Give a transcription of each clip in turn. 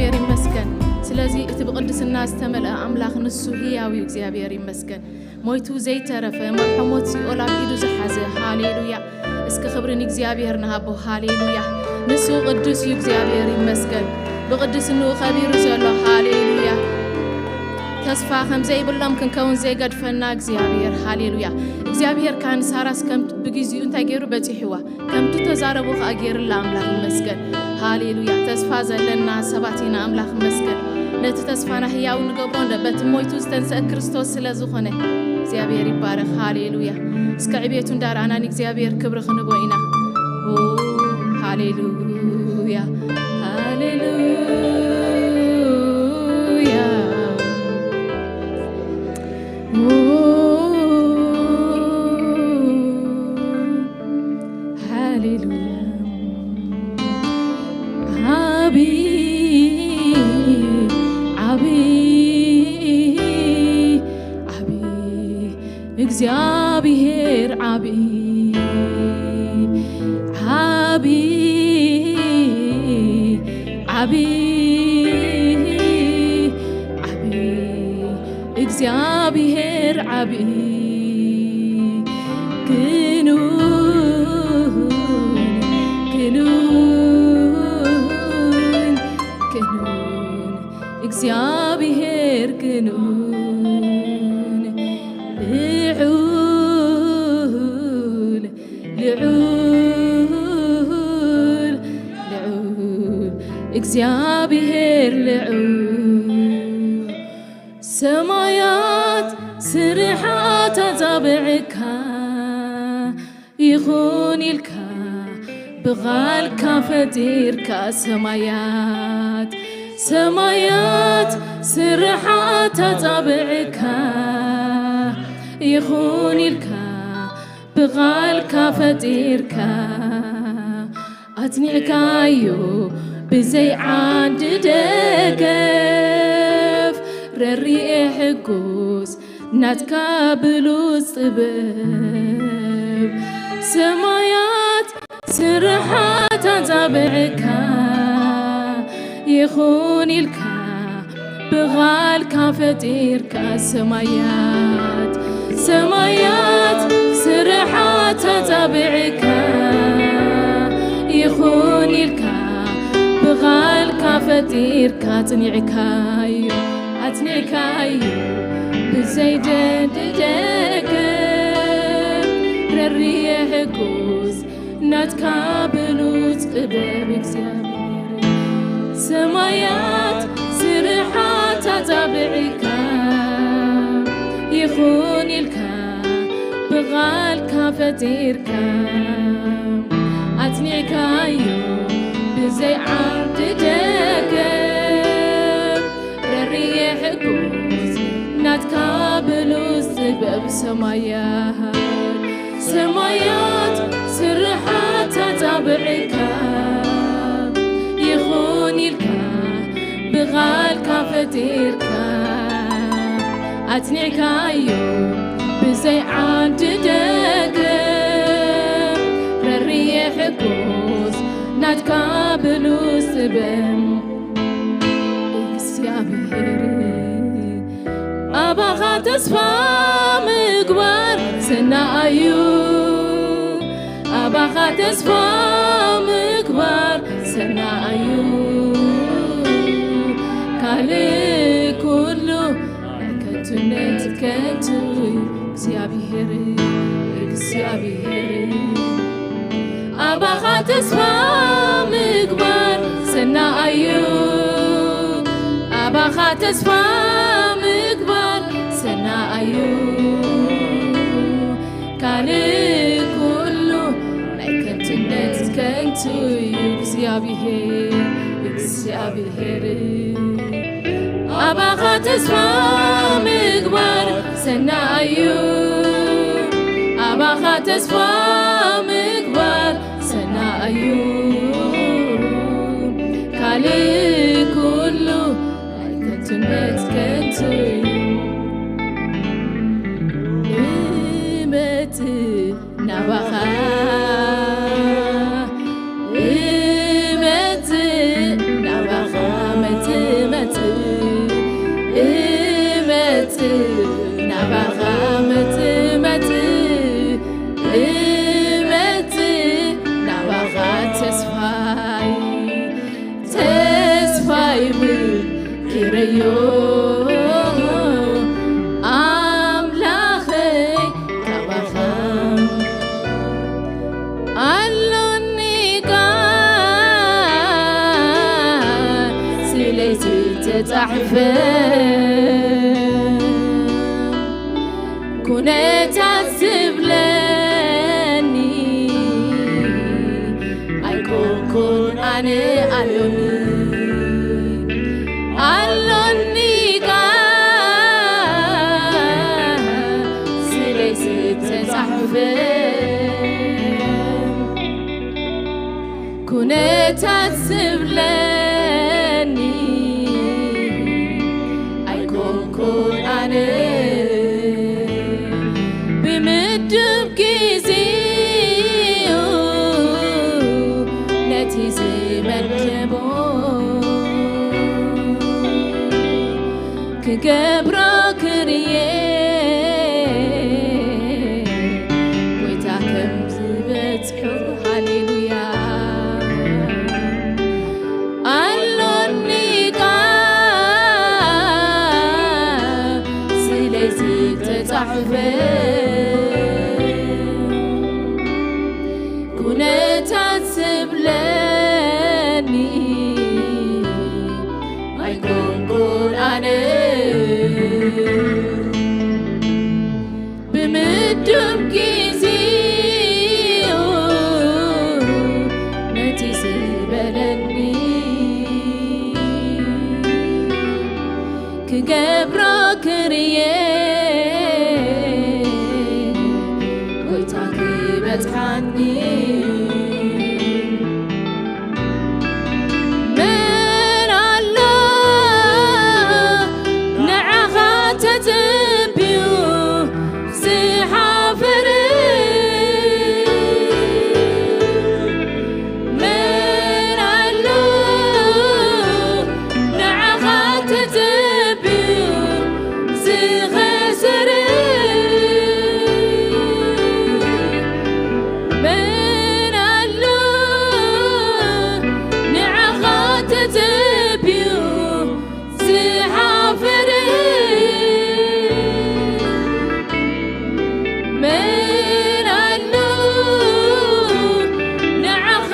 እግዚኣብሔር ይመስገን። ስለዚ እቲ ብቕድስና ዝተመልአ ኣምላኽ ንሱ ህያው እዩ። እግዚኣብሔር ይመስገን። ሞይቱ ዘይተረፈ፣ መርሖ ሞት ሲኦል ኣብ ኢዱ ዝሓዘ። ሃሌሉያ። እስኪ ክብሪ ንእግዚኣብሔር ንሃቦ። ሃሌሉያ። ንሱ ቅዱስ እዩ። እግዚኣብሔር ይመስገን። ብቅድስንኡ ከቢሩ ዘሎ። ሃሌሉያ። ተስፋ ከም ዘይብሎም ክንከውን ዘይገድፈና እግዚኣብሔር። ሃሌሉያ። እግዚኣብሔር ካን ሳራስ ከም ብግዚኡ እንታይ ገይሩ በጺሕዋ? ከምቲ ተዛረቦ ከኣ ገይርላ ኣምላኽ ይመስገን። ሃሌሉያ። ተስፋ ዘለና ሰባት ኢና ኣምላኽ ይመስገን። ነቲ ተስፋና ህያው ንገብሮ እንደ በቲ ሞይቱ ዝተንስአ ክርስቶስ ስለ ዝኾነ እግዚኣብሔር ይባረኽ። ሃሌሉያ። እስከ ዕቤቱ እንዳረኣና ንእግዚኣብሔር ክብሪ ክንቦ ኢና። ኦ፣ ሃሌሉያ። ሃሌሉያ። ኦ፣ ሃሌሉያ። ዓቢ፣ ዓቢ፣ ዓቢ፣ እግዚኣብሔር ዓቢ፣ ዓቢ፣ ዓቢ፣ ዓቢ፣ እግዚኣብሔር ዓቢ። ክኑን፣ ክኑን፣ ክኑን፣ እግዚኣብሔር ክኑን። ልዑል፣ ልዑል፣ ልዑል፣ እግዚኣብሔር ልዑል። ሰማያት ስርሓት ኣጻብዕካ ይኹን ኢልካ ብቓልካ ፈጢርካ። ሰማያት፣ ሰማያት ስርሓት ኣጻብዕካ ይኹን ኢልካ ብቓልካ ፈጢርካ። ኣጽኒዕካዮ ብዘይ ዓንዲ ደገፍ፣ ረሪኤ ሕጉስ ናትካ ብሉጽ ጥበብ። ሰማያት ስርሓት ኣጻብዕካ ይኹን ኢልካ ብቓልካ ፈጢርካ። ሰማያት፣ ሰማያት ስርሓት ኣጻብዕካ ይኹን ኢልካ ብቓልካ ፈጢርካ። ኣጽኒዕካዮ፣ ኣጽኒዕካዮ ብዘይ ደንዲ ደገፍ፣ ረሪየ ሕጉስ ናትካ ብሉጽ ጥበብ እግዚኣብሔር። ሰማያት ስርሓት ኣጻብዕካ ይኹን ኢልካ ብቓልካ ፈጢርካ። ኣጽኒዕካዮ ብዘይ ዓንዲ ደገፍ፣ ረሪየ ሕጉስ ናትካ ብሉጽ ጥበብ። ሰማያት፣ ሰማያት ስርሓት ኣጻብዕካ ይኹን ኢልካ ብቓልካ ፈጢርካ። ኣጽኒዕካዮ ብዘይ ዓንዲ ደገፍ፣ ረሪየ ሕጉስ ናትካ ብሉጽ ጥበብ። እግዚኣብሔር፣ ኣባኻ ተስፋ ምግባር ሰናይ እዩ። ኣባኻ ተስፋ ምግባር ሰናይ እዩ። ካልእ ኩሉ ናይ ከንቱነት ከንቱ እዩ። እግዚኣብሔር፣ እግዚኣብሔር፣ ኣባኻ ተስፋ ምግባር ሰናይ እዩ። ኣባኻ ተስፋ ምግባር ሰናይ እዩ። ካልእ ኩሉ ናይ ከንቱነት ከንቱ እዩ። እግዚኣብሔር፣ እግዚኣብሔር፣ ኣባኻ ተስፋ ምግባር ሰናይ እዩ። ኣባኻ ተስፋ ምግባር ሰናይ እዩ። ካልእ ኩሉ ናይ ከንቱነት ከንቱ እዩ። እመጽእ ናባኻ፣ እመጽእ ናባኻ፣ ትመጽእ እመጽእ ናባኻ መጽእ መጽእ እመጽእ ናባኻ ተስፋይ ተስፋይ ብል ኪረዮ ኣምላኸይ ካባኻ ኣሎኒ ቃል ስለይ ዝተጻሕፈ ኩነታት ዝብለኒ ኣይኮንኩን ኣነ ኣሎኒ ኣሎኒ ቃል ስለይ ዝተጻሕፈ ኩነታት ዝብለኒ ኣይኮንኩን ኣነ ብምድብ ጊዜኡ ነቲ ዝመደቦ ክገብሮ ክርየ ጎይታ ከም ዝበጽሑ ሃሌሉያ ኣሎኒ ቃል ስለይ ዝተጻሕፈ ኩነታት ዝብለኒ ኣይኮንኩን ኣነ ብምድብ ጊዜኡ ነቲ ዝበለኒ ክገብሮ ክርየ ጎይታ ክበጽሓኒ መን ኣሎ ንዓኻ ተጸብዩ ዝሓፈረ መን ኣሎ ንዓኻ ተጸብዩ ዝኸሰረ መን ኣሎ ንዓኻ ተጸብዩ ዝሓፈረ መን ኣሎ ንዓኻ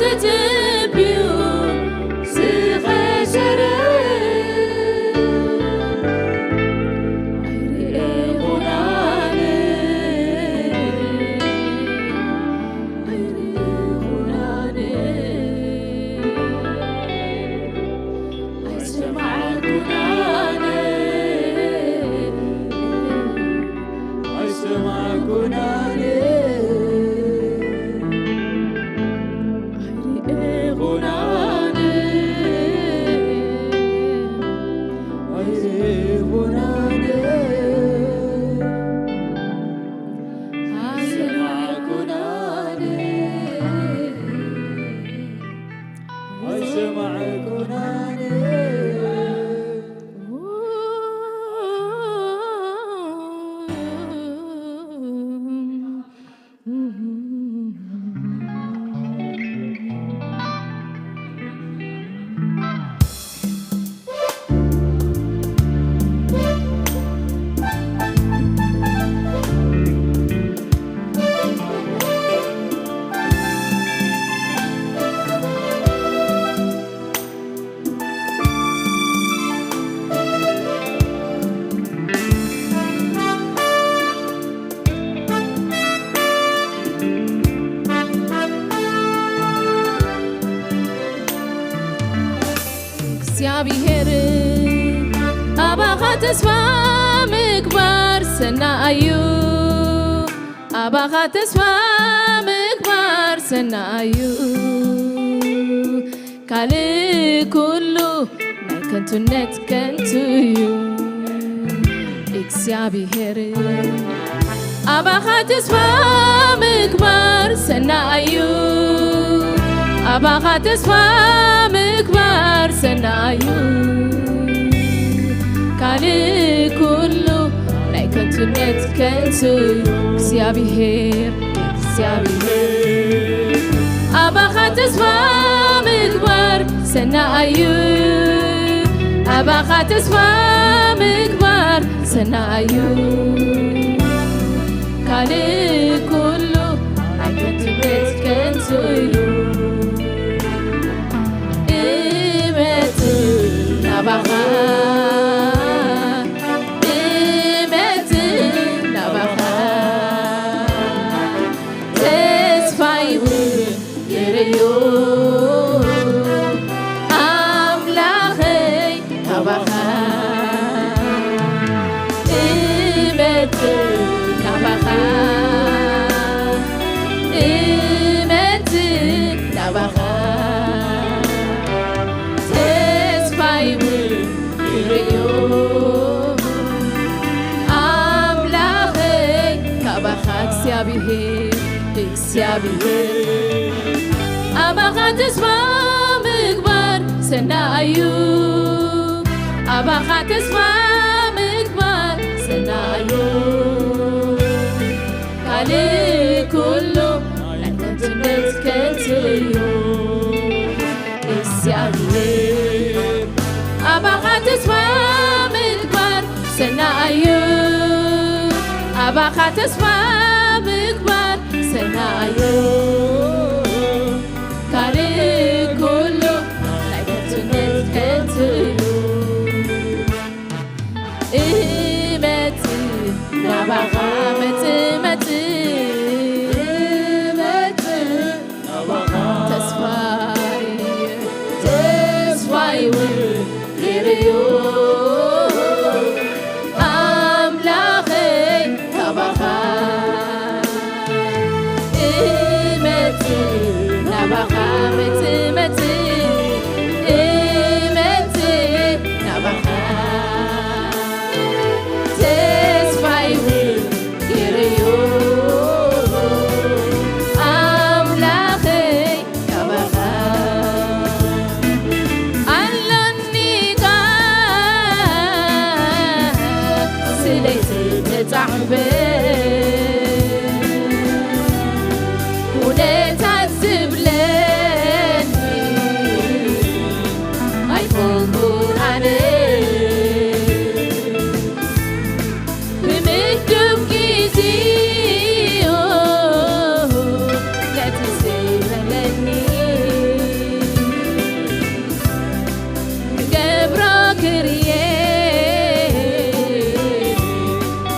ተጸብዩ ዝኸሰረ ኣይርኤኹን ኣነ ኣይርኤኹን ኣነ ኣይሰማዕኩን ኣነ ኣይሰማዕኩን ኣነ ኣይርኤኹን ኣነ ኣይርኤኹን ኣነ ኣይሰማዕኩን ኣነ ኣይሰማዕኩን ኣነ እግዚኣብሔር ኣባኻ ተስፋ ምግባር ሰናይ እዩ ኣባኻ ተስፋ ምግባር ሰናይ እዩ ካልእ ኩሉ ናይ ከንቱነት ከንቱ እዩ እግዚኣብሔር ኣባኻ ተስፋ ምግባር ሰናይ እዩ ኣባኻ ተስፋ ምግባር ሰናይ እዩ እምነት ከንቱ እዩ። እግዚኣብሔር እግዚኣብሔር ኣባኻ ተስፋ ምግባር ሰናይ እዩ። ኣባኻ ተስፋ ምግባር ሰናይ እዩ። ካልእ ኩሉ ናይ ከንቱ እምነት ከንቱ እዩ። እመጽእ ናባኻ፣ እመጽእ ናባኻ፣ ተስፋይ እውን ይርእዮ ኣምላኸይ ናባኻ። እመጽእ ናባኻ፣ እመጽእ ናባኻ፣ ተስፋይ እውን ይርእዮ ኣምላኸይ ካባኻ እግዚኣብሔር እግዚኣብሔር ኣባኻ ተስፋ ምግባር ሰናይ እዩ። ኣባኻ ተስፋ ምግባር ሰናይ እዩ። ካልእ ኩሉ ናይ ከንቱ እምነት ከንቱ እዩ። እግዚኣብሔር ኣባኻ ተስፋ ምግባር ሰናይ እዩ። ኣባኻ ተስፋ ምግባር ሰናይ እዩ። ካልእ ኩሉ ናይ ከንቱ እምነት ከንቱ እዩ። እመጽእ ናባኻ፣ መጽእ፣ መጽእ፣ እመጽእ ናባኻ። ተስፋይ፣ ተስፋይ እውን ይርእዮ ኣምላኸይ ካባኻ። እመጽእ ናባኻ፣ መጽእ፣ መጽእ፣ እመጽእ ናባኻ። ተስፋይ እውን ይርእዮ ኣምላኸይ ካባኻ። ኣሎኒ ቃል ስለዚ ተጻዕበ፣ ኩነታት ዝብለኒ ኣይኮንኩን ኣነ። ብምዱብ ግዜኡ ነቲ ዝበለኒ ክገብሮ ክርየ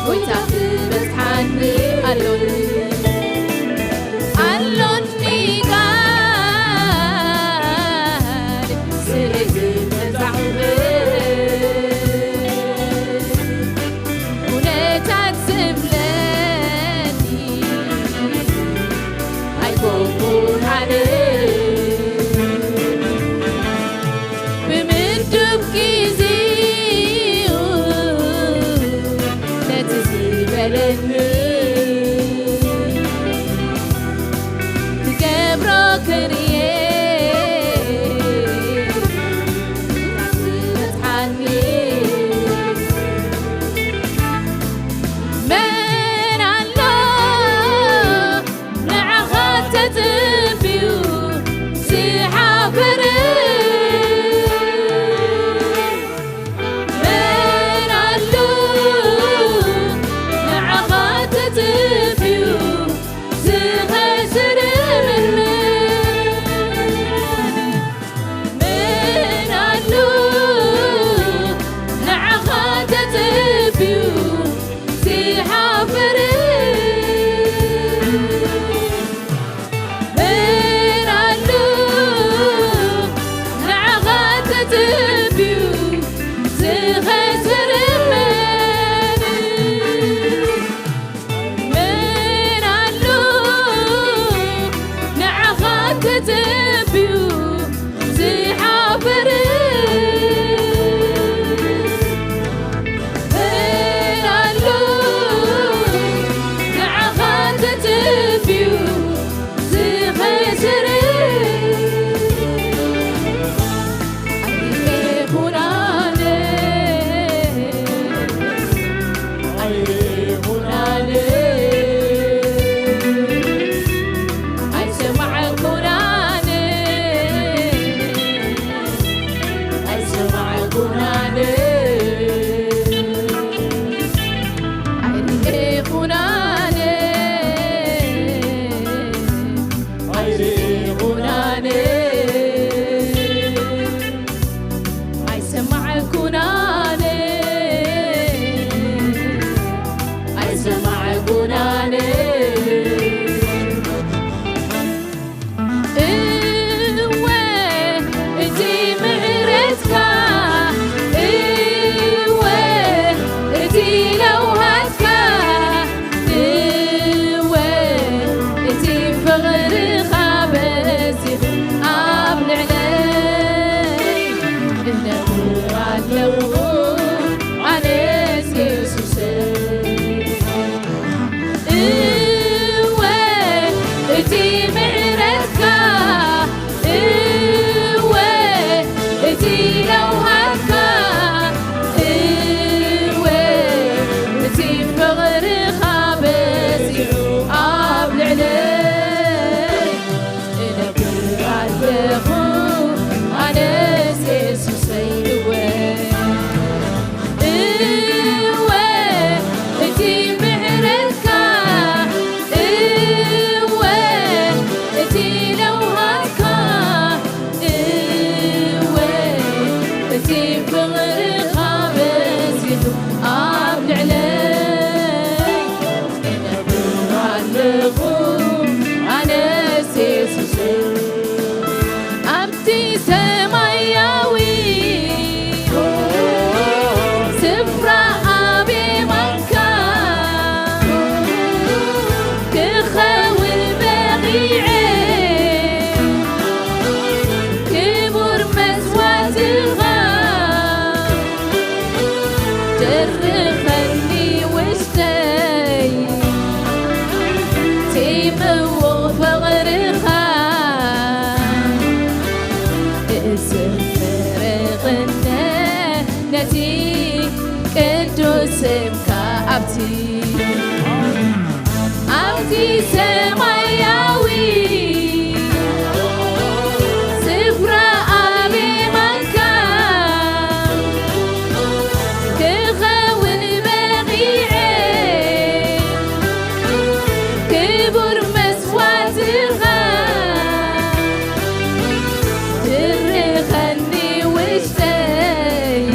ጎይታ ክበዝሓኒ ኣሎኒ፣ ኣሎኒ ቃል ስለ ዝተጻዕበ። ኩነታት ዝብለኒ ኣይኮንኩን ኣነ። ብምዱብ ግዜኡ ነቲ ዝበለኒ ክገብሮ ክርየ ዝበጽሓኒ መን ኣሎ ንዓኻ ተጸብዩ ዝሓፈረ? መን ኣሎ ንዓኻ ኣለኹ ኣነስ የሱሰይ። እወ እቲ ምሕረትካ፣ እወ እቲ ለውሃትካ፣ እወ እቲ ፍቕርኻ በዚሑ ኣብ ልዕለይ እነብር ኣለኹ ኣነስ የሱሰይ። እወ እወ እቲ ምሕረትካ፣ እወ እቲ ለውሃትካ፣ እወ እቲ ፍቕርኻ በዚሑ ኣብ ልዕለይ እነብር ኣለኹ ኣነስ የሱሰይ። ኣብቲ ሰማያዊ ስፍራ ኣብ የማንካ ክኸውን በቒዐ፣ ክቡር መስዋእትኻ ድርኸኒ ውሽጠይ፣ እቲ ምዉቕ ፍቕርኻ እዝምር እቕነ ነቲ ቅዱስ ስምካ። ኣብቲ ኣብቲ ሰማያዊ ስፍራ ኣብ የማንካ ክኸውን በቒዐ፣ ክቡር መስዋእትኻ ድርኸኒ ውሽጠይ፣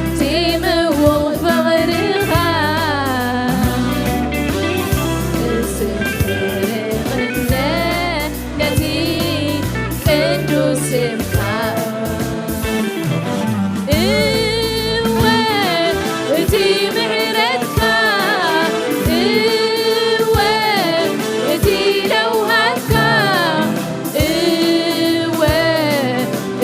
እቲ ምዉቕ ፍቕርኻ እዝምር እቕነ ነቲ ቅዱስ ስምካ። እወ እቲ ምሕረትካ፣ እወ እቲ ለውሃትካ፣ እወ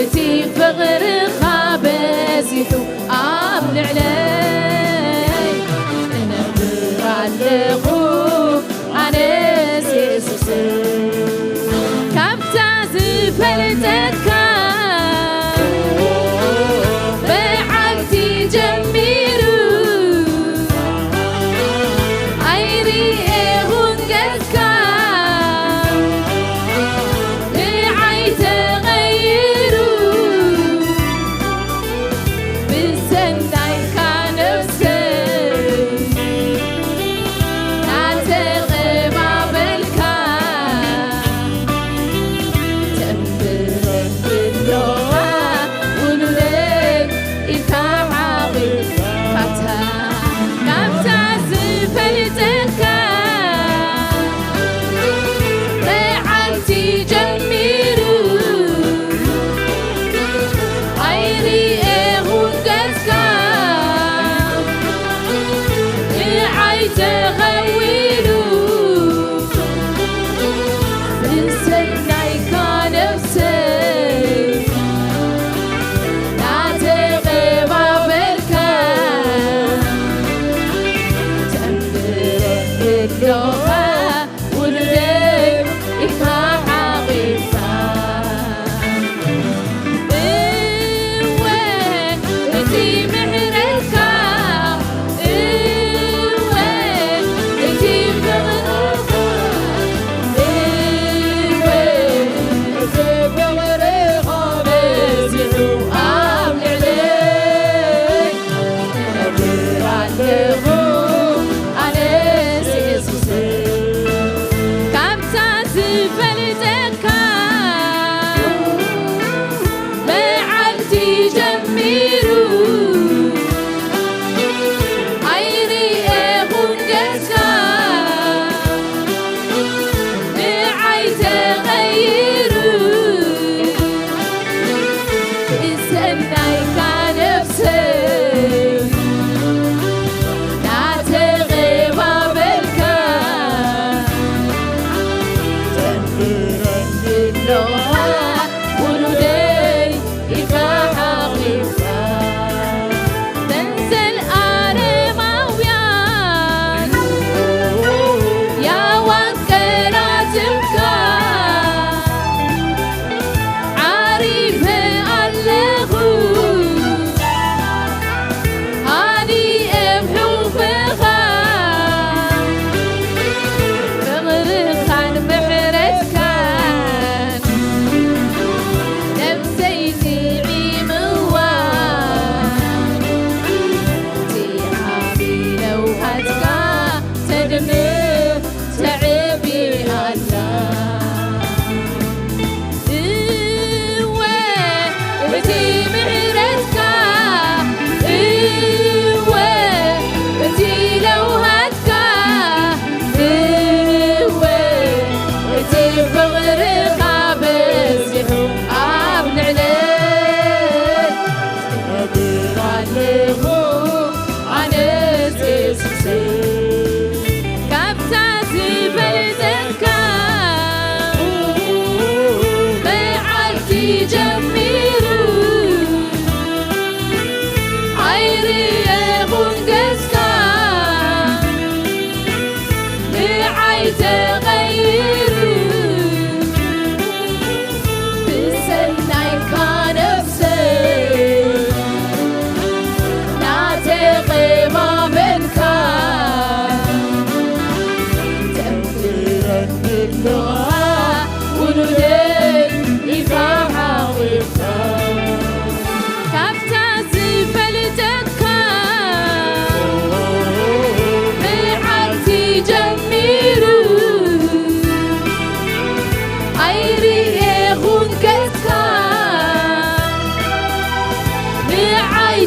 እቲ ፍቕርኻ በዚሑ ኣብ ልዕለይ እነብር ኣለኹ ኣነስ የሱስ። ካብታ ዝፈልጠካ መዓልቲ ጀሚሩ ኣይርኤኹን ገጽካ፣ ንዓይ ተቐይሩ ብሰናይካ ነፍሰይ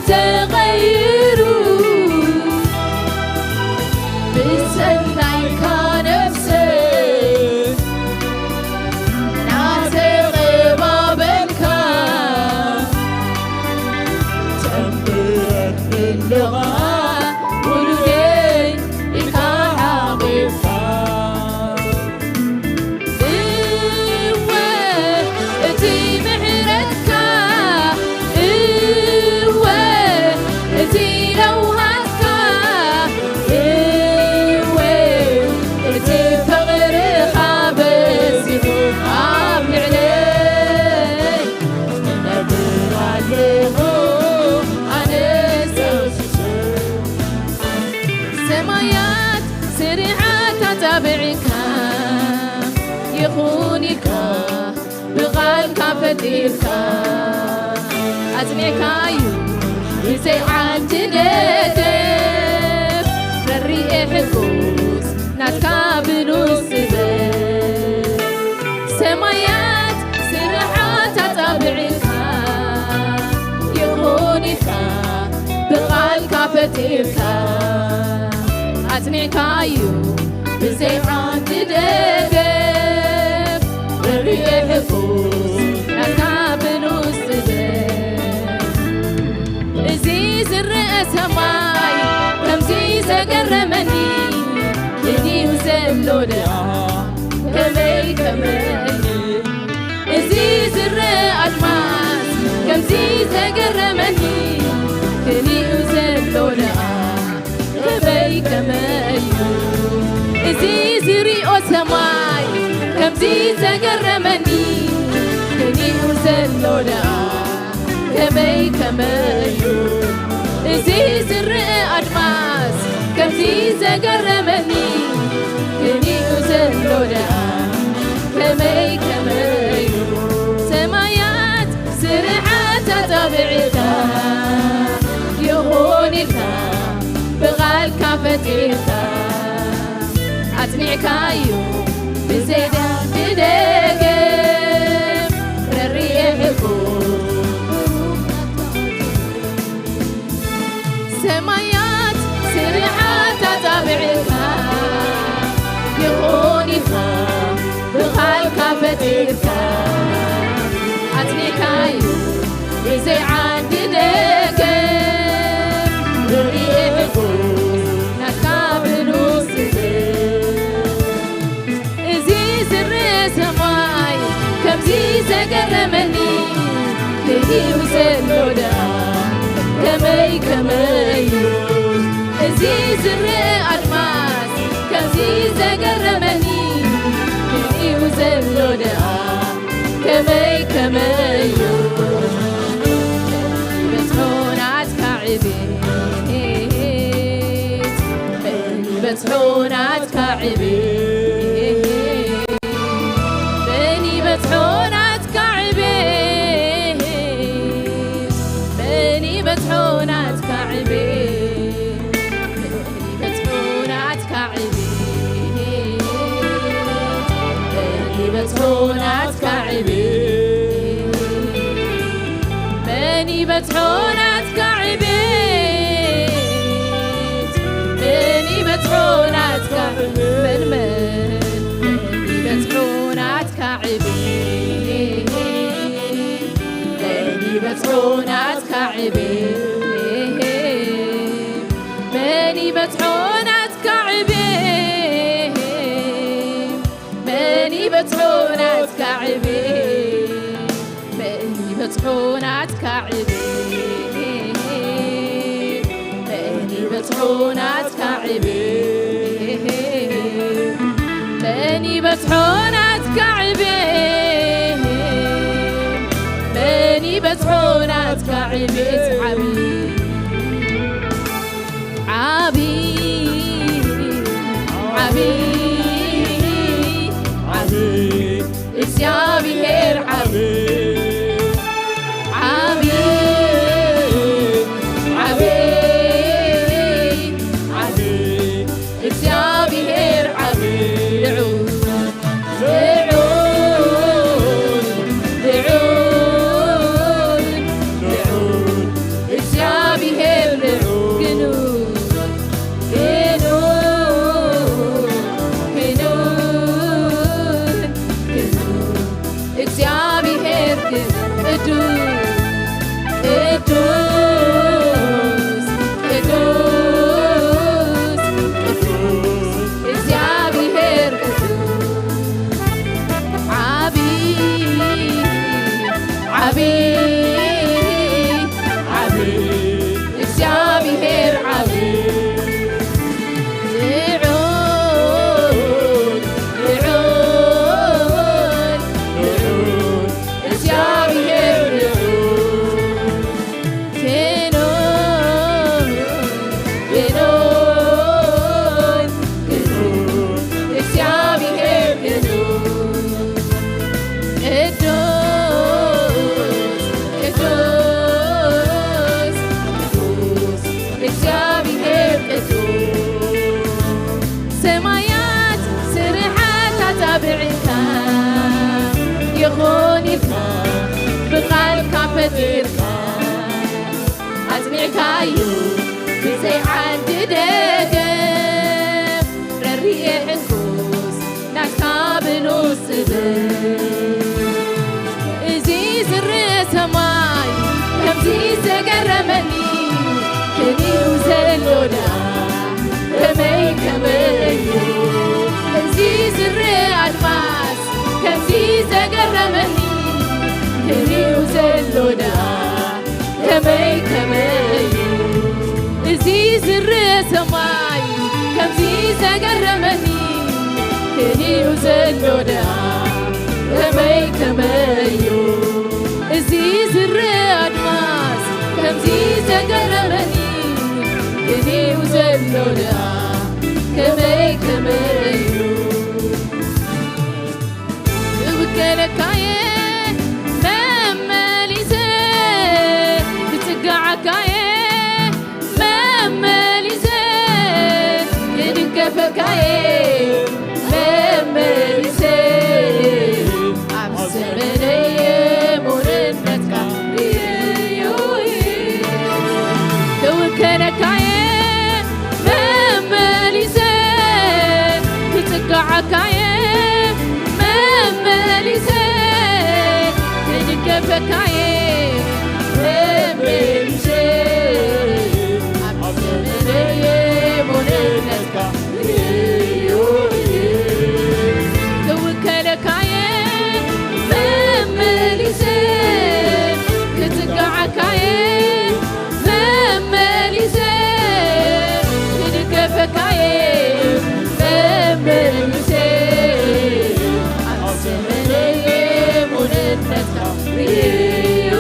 ተቐይሩ ብሰናይካ ነፍሰ ናተቐባበልካ ተንብየት ብሎኻ ሙሉጌ ኢልካ ሓቑፍካ። እወ እቲ ምሕረትካ፣ እወ እቲ ለውሃትካ፣ እወ እቲ ፍቕርኻ በዚሑ ኣብ ልዕለይ እነብር ኣለኹ ኣነ ሰማያት ስርሓት ኣጻብዕካ ይኹን ኢልካ ብቓልካ ፈጢርካ ኣጽኒዕካዩ ብዘይ ዓንዲ ደገፍ ረሪኤ ሕጉስ ናትካ ብሉጽ ስበብ ሰማያት ስርሓት ኣጻብዕካ ይኹን ኢልካ ብቓልካ ፈጢርካ ኣጽኒዕካዩ ብዘይ ዓንዲ ደገፍ ረሪኤ ሕጉስ ናትካ ብሉጽ ስበብ እዚ ዝረአ ሰማይ ከምዚ ዘገረመኒ ክንዩ ዘሎ ደኣ ከመይ ከመይ እዚ ዝረአ ኣድማስ ከምዚ ዘገረመኒ ክንዩ ዘሎ ደኣ ከመይ ከመይ እዩ እዚ ዝሪኦ ሰማይ ከምዚ ዘገረመኒ ክንዩ ዘሎ ደኣ ከመይ ከመይ እዩ እዚ ዝረአ ኣድማስ ከምዚ ዘገረመኒ ክንዩ ዘሎ ደኣ ከመይ ከመይ እዩ ሰማያት ስርሓት ኣጻብዕካ ይኹን ኢልካ ብቓልካ ፈጢርካ ኣጽኒዕካዩ ብዘይ ዓንዲ ደገፍ ረሪኤ ሕጉስ ሰማያት ስርሓት ኣጻብዕካ ይኹን ኢልካ ብቓልካ ፈጢርካ ኣጽኒዕካዩ ብዘይ ዓንዲ ደገፍ ርእየ ሕጉስ ናትካ ብሉጽ ስብር እዚ ዝረአ ሰማይ ከምዚ ዘገረመኒ ክንዩ ዘሎ ደኣ ከመይ ከመይ እዩ እዚ ዝረአ ኣድማስ ከምዚ ዘገረመኒ ክንዩ ዘሎ ደኣ ከመይ ከመይ እዩ በትሖ ናትካ ዕቤት በኒ በትሖ ናትካ ዕቤት በኒ በትሖ ናትካ ዕቤት በኒ በትሖ ናትካ ዕቤት በኒ በትሖ ናትካ ዕቤት በኒ በትሖ ናትካ ዕቤት በኒ በትሖ ናትካ ዕቤት በኒ በትሖ ናትካ በኒ በትሖ ናትካ ዕቤት በኒ በትሖ ናትካ ዕቤት በኒ በትሖ ናትካ ዕቤት በኒ በትሖ ናትካ ዕቤት በኒ በትሖ ናትካ ዕቤት በኒ በትሖ ናትካ ዕቤት በኒ በትሖ ናትካ ዕቤት በኒ በትሖ ናትካ ዕቤት ዓቢ ዓቢ ዓቢ ዓቢ እግዚኣብሔር ዓቢ ዓቢ ዓቢ ዓቢ እግዚኣብሔር ዓቢ ልዑል ልዑል ልዑል ልዑል ኣጽኒዕካዩ ብዘይ ዓንዲ ደገፍ ረሪኤ ሕንኩስ ናትካ ብሉጽ ስብር። እዚ ዝርእ ሰማይ ከምዚ ዘገረመኒ ክንዩ ዘሎ ደኣ ከመይ ከመይ እዩ። እዚ ዝርእ ኣድማስ ከምዚ ዘገረመኒ ክንዩ ዘሎ ደኣ ከመይ ከመይ እዩ። እዚ ዝርእ ሰማይ ከምዚ ዘገረመኒ ክንዩ ዘሎ ደኣ ከመይ ከመይ እዩ። እዚ ዝርእ ኣድማስ ከምዚ ዘገረመኒ ክንዩ ዘሎ ደኣ ከመይ ከመይ እዩ። ክውከለካየ መመሊሰ ክጽጋዓካየ መመሊሰ ክድገፈካየ መመሊሰ ኣብ ዘመነየ ሙርነትካ እዩ ክውከለካየ መመሊሰ ክጽጋዓካየ መመሊሰ ክድገፈካየ መመሊሰ ኣብ ዘመነየ ሙርነትካ እዩ ክውከለካየ መመሊሰ ክጽጋዓካየ መመሊሰ ክድገፈካየ መመሊሰ ኣብ ዘመነየ ሙርነትካ እዩ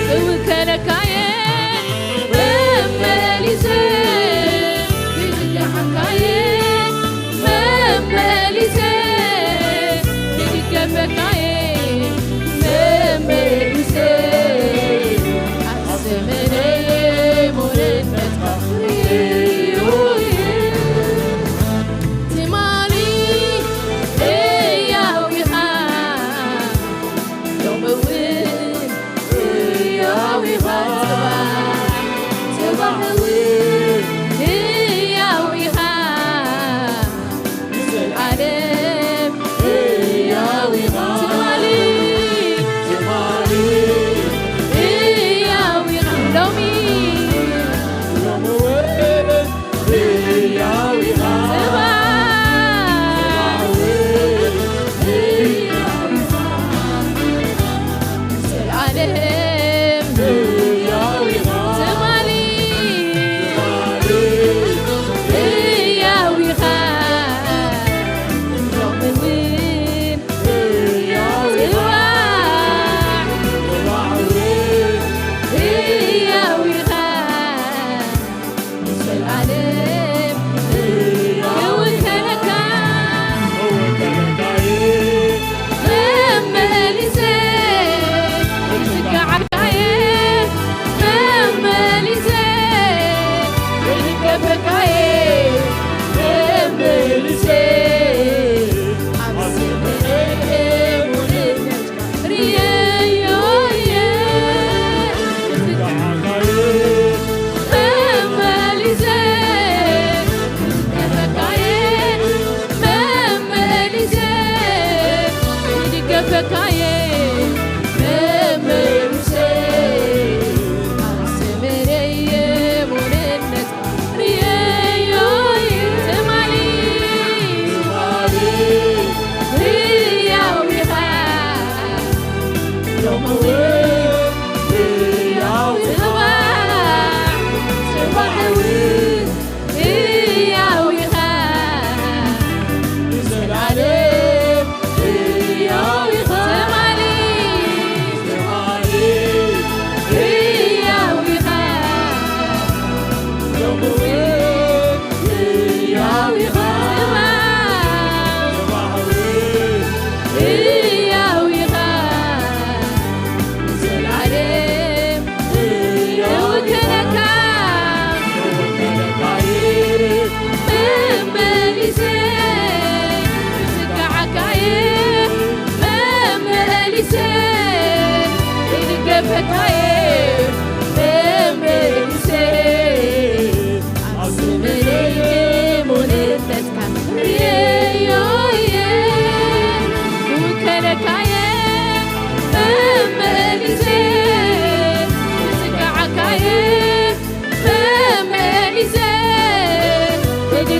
ክውከለካየ መመሊሰ ክጽጋዓካየ መመሊሰ ክድገፈካየ መመሊሰ ኣብ ዘመነየ ሙርነትካ እዩ ትማሊ ህያው ኢኻ ሎሚ እውን ህያው ኢኻ ጽባሕ እውን ህያው ኢኻ ንዘለዓለም ህያው ኢኻ ትማሊ ትማሊ ህያው ኢኻ ሎሚ ሎሚ እውን ህያው ኢኻ ጽባሕ ህያው ኢኻ ንዘለዓለም ህያው ኢኻ ትማሊ ህያው ኢኻ ሎሚ እውን ህያው ኢኻ ጽባሕ ጽባሕ እውን ህያው ኢኻ ንዘለዓለም ክውከለካ መመሊሰ ክጽጋዓካየ መመሊሰ ክድገፈካየ መመሊሰ ኣብ ዘመነ ሙሉነት ርየዮ እየ መመሊሰ ክድገፈካየ መመሊሰ ክድገፈካየ መመሊሰ ኣብ ዘመነየ ሙሉነት ርየዮ እየ ትማሊ ትማሊ ህያው ኢኻ ሎሚ እውን ህያው ጽባሕ ጽባሕ እውን ህያው ኢኻ ንዘለዓለም ህያው ኢኻ ትማሊ ትማሊ ህያው ኢኻ ሎሚ እውን ህያው ኢኻ ጽባሕ ጽባሕ እውን ህያው ኢኻ ንዘለዓለም ክውከለካ መመሊሰ ክጽግዓካየ መመሊሰ ክድገፈካየ መመሊሰ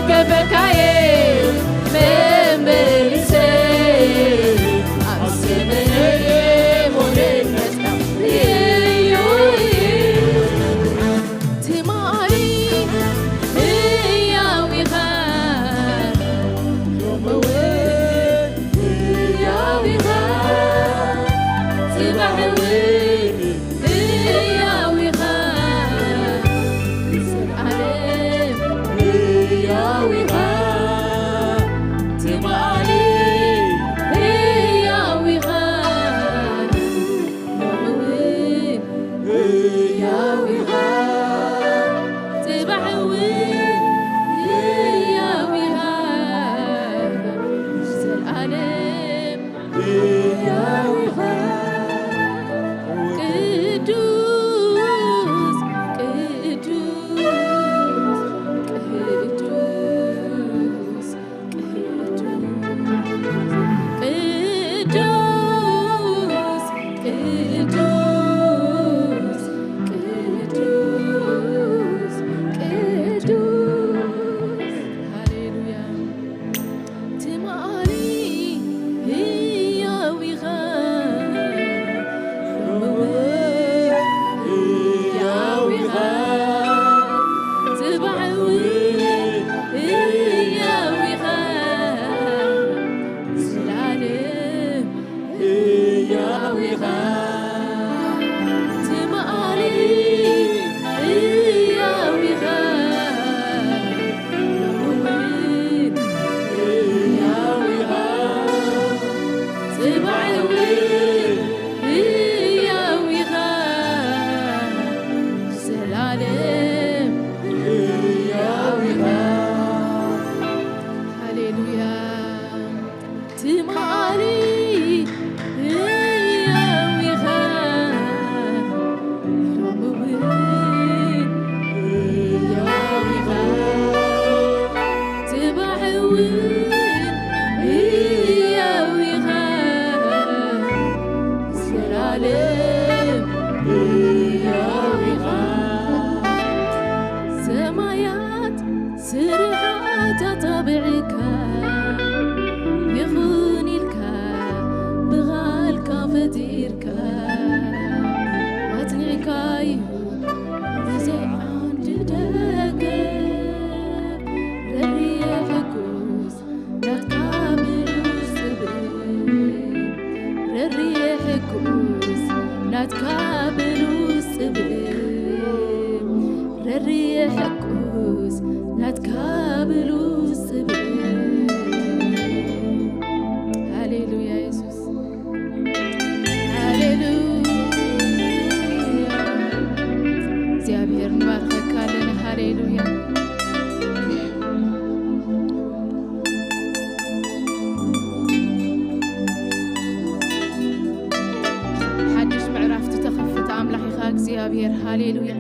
ገበካየ መመልሰ ኣብ ዘመነየ ሞደል መጽናዕትየዮ ትማሊ ህያው ኢኻ ሎሚ እውን ህያው ኢኻ ጽባሕ እውን ህያው ኢኻ ንዘለኣለም ህያው ኢኻ ትማሊ ህያው ኢኻ ሎሚ እውን ህያው ኢኻ ጽባሕ እውን ህያው ኢኻ ንዘለኣለም ህያው ኢኻ ቅዱስ ቅዱስ ቅዱስ ቅዱስ ቅዱስ ቅዱስ ቅዱስ ሃሌሉያ ትማሊ ህያው ኢኻ ሎሚ እውን ህያው ኢኻ ጽባሕ እውን ህያው ኢኻ ንዘለኣለም ህያው ኢኻ ትማሊ ህያው ኢኻ ሎሚ እውን ህያው ኢኻ ጽባሕ እውን ህያው ኢኻ ንዘለኣለም ህያው ኢኻ ሃሌሉያ ትማሊ ህያው ኢኻ ሎሚ እውን ህያው ኢኻ ጽባሕ እውን ህያው ኢኻ ንዘለኣለም ህያው ኢኻ ሰማያት ስርሓት ኣጣቢዕካ ይኹን ኢልካ ብቓልካ ፈጢርካ ኣጽኒዕካ እዩ ብዘይ ዓንዲ ደገፍ ረድኤት ሕጉስ ናትካ ብሉጽ ጽብእ ረድኤት ሕጉስ ናትካ ብሉጽ ጽብእ ረድኤት ሕጉስ ናትካ ብሉጽ ጽብእ ሃሌሉያ የሱስ ሃሌሉያ እግዚኣብሔር ንባርከካ ኣለና ሃሌሉያ ሓድሽ ምዕራፍ ትተኸፍት ኣምላኽ ኢኻ እግዚኣብሔር ሃሌሉያ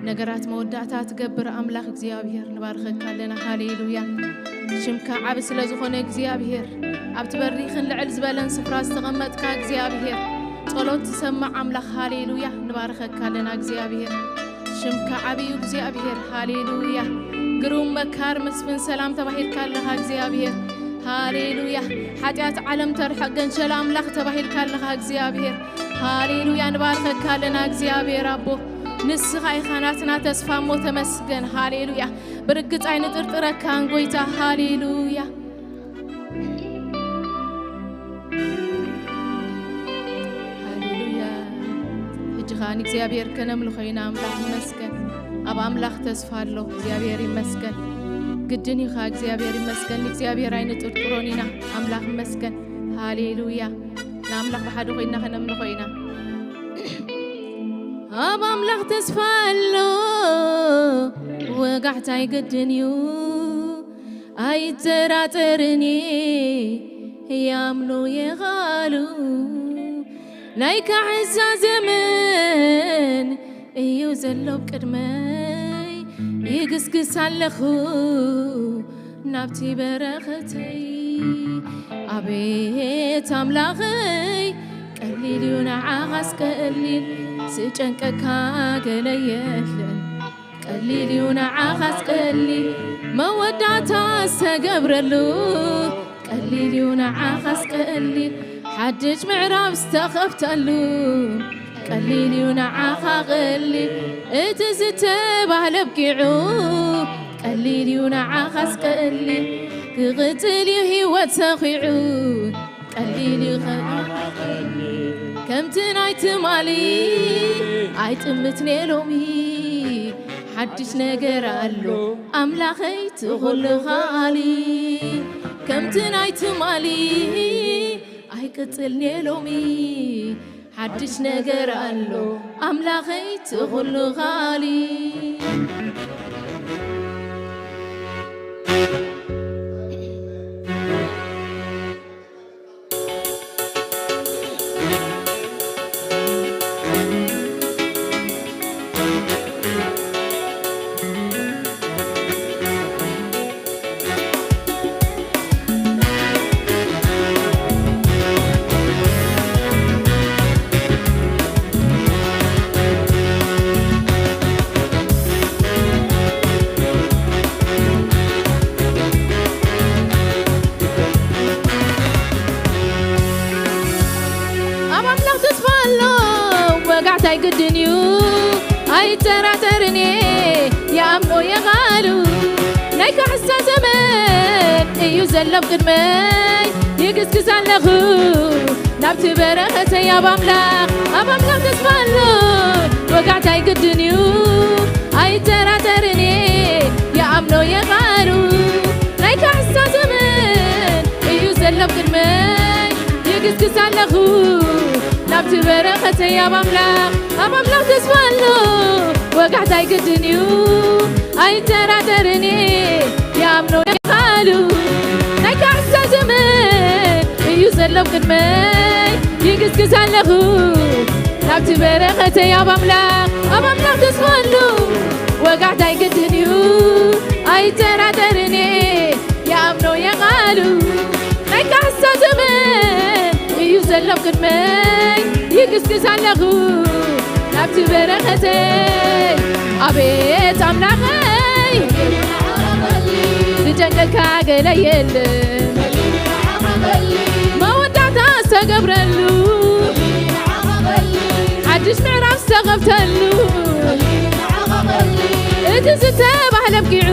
ነገራት መወዳእታ ትገብር ኣምላኽ እግዚኣብሔር ንባርከካ ኣለና ሃሌሉያ ሽምካ ዓብ ስለ ዝኾነ እግዚኣብሔር ኣብቲ በሪኽን ልዕል ዝበለን ስፍራ ዝተቐመጥካ እግዚኣብሔር ጸሎት ትሰማዕ ኣምላኽ ሃሌሉያ ንባርከካ ኣለና እግዚኣብሔር ሽምካ ዓብዩ እግዚኣብሔር ሃሌሉያ ግሩም መካር መስፍን ሰላም ተባሂልካ ኣለኻ እግዚኣብሔር ሃሌሉያ ሓጢኣት ዓለም ተርሕቕ ገንሸል ኣምላኽ ተባሂልካ ኣለኻ እግዚኣብሔር ሃሌሉያ ንባርከካ ኣለና እግዚኣብሔር ኣቦ ንስኻ ኢኻ ናትና ተስፋ እሞ ተመስገን ሃሌሉያ ብርግጽ ኣይንጥርጥረካን ጎይታ ሃሌሉያ ሃሌሉያ ሕጂ ኸኣ ንእግዚኣብሔር ከነምልኾ ኢና ኣምላኽ ይመስገን ኣብ ኣምላኽ ተስፋ ኣሎ እግዚኣብሔር ይመስገን ግድን ኢኻ እግዚኣብሔር ይመስገን ንእግዚኣብሔር ኣይንጥርጥሮን ኢና ኣምላኽ ይመስገን ሃሌሉያ ንኣምላኽ ብሓደ ኮይና ከነምልኾ ኢና ኣብ ኣምላኽ ተስፋ ኣሎ ወጋሕታ ኣይገድን እዩ ኣይጠራጠርን ይኣምኖ የኻሉ ናይ ካሕሳ ዘመን እዩ ዘሎ ቅድመይ ይግስግስ ኣለኹ ናብቲ በረኸተይ ኣቤት ኣምላኸይ ቀሊል እዩ ንዓኻስ ቀሊል ስጨንቀካ ገለ የለን ቀሊል እዩ ንዓኻስ ቀሊል፣ መወዳእታ ዝተገብረሉ። ቀሊል እዩ ንዓኻስ ቀሊል፣ ሓድሽ ምዕራፍ ዝተኸፍተሉ። ቀሊል እዩ ንዓኻ ቀሊል፣ እቲ ዝተባህለ ኣብቂዑ። ቀሊል እዩ ንዓኻስ ቀሊል፣ ክቕጽል እዩ ህይወት ሰኺዑ። ቀሊል እዩ ኸ-፣ ከምቲ ናይ ትማሊ ኣይጥምትን እየ ሎሚ። ሓድሽ ነገር ኣሎ ኣምላኸይ እቲ ኹሉ ኻሊ። ከምቲ ናይ ትማሊ ኣይቅጽልን እየ ሎሚ። ሓድሽ ነገር ኣሎ ኣምላኸይ እቲ ኹሉ ኻሊ። ኣብ ኣምላኽ ተስፋ ኣሎ፣ ወጋሕታ ኣይግድን እዩ፣ ኣይጠራጠርን እየ፣ ይኣምኖ እየ ቓሉ። ናይ ካሕሳ ዘመን እዩ ዘሎ ኣብ ቅድመይ፣ ይግስግስ ኣለኹ ናብቲ በረኸተይ። ኣብ ኣምላኽ፣ ኣብ ኣምላኽ ተስፋ ኣሎ፣ ወጋሕታ ኣይግድን እዩ፣ ኣይጠራጠርን እየ፣ ይኣምኖ እየ ቓሉ። ናይ ካሕሳ ዘመን እዩ ዘሎ ኣብ ቅድመይ፣ ይግስግስ ኣለኹ ናብቲ በረኸተይ። ኣብ ኣምላኽ፣ ኣብ ኣምላኽ ተስፋ ኣሎ፣ ወጋሕታ ኣይግድን እዩ፣ ኣይጠራጠርን እየ፣ ይኣምኖ እየ ቓሉ። ናይ ካሕሳ ዘመን እዩ ዘሎ ኣብ ቅድመይ፣ ይግስግስ ኣለኹ ናብቲ በረኸተይ። ኣብ ኣምላኽ፣ ኣብ ኣምላኽ ተስፋ ኣሎ፣ ወጋሕታ ኣይግድን እዩ፣ ኣይጠራጠርን እየ፣ ይኣምኖ እየ ቓሉ። ናይ ካሕሳ ዘመን እዩ ዘሎ ኣብ ቅድመይ፣ ይግስግስ ኣለኹ ናብቲ በረኸተይ። ኣቤት ኣምላኸይ፣ ዝጨንቀካ ገለ የለን፣ መወዳእታ ዝተገብረሉ፣ ሓድሽ ምዕራፍ ዝተኸፍተሉ፣ እቲ ዝተባህለ ኣብቂዑ፣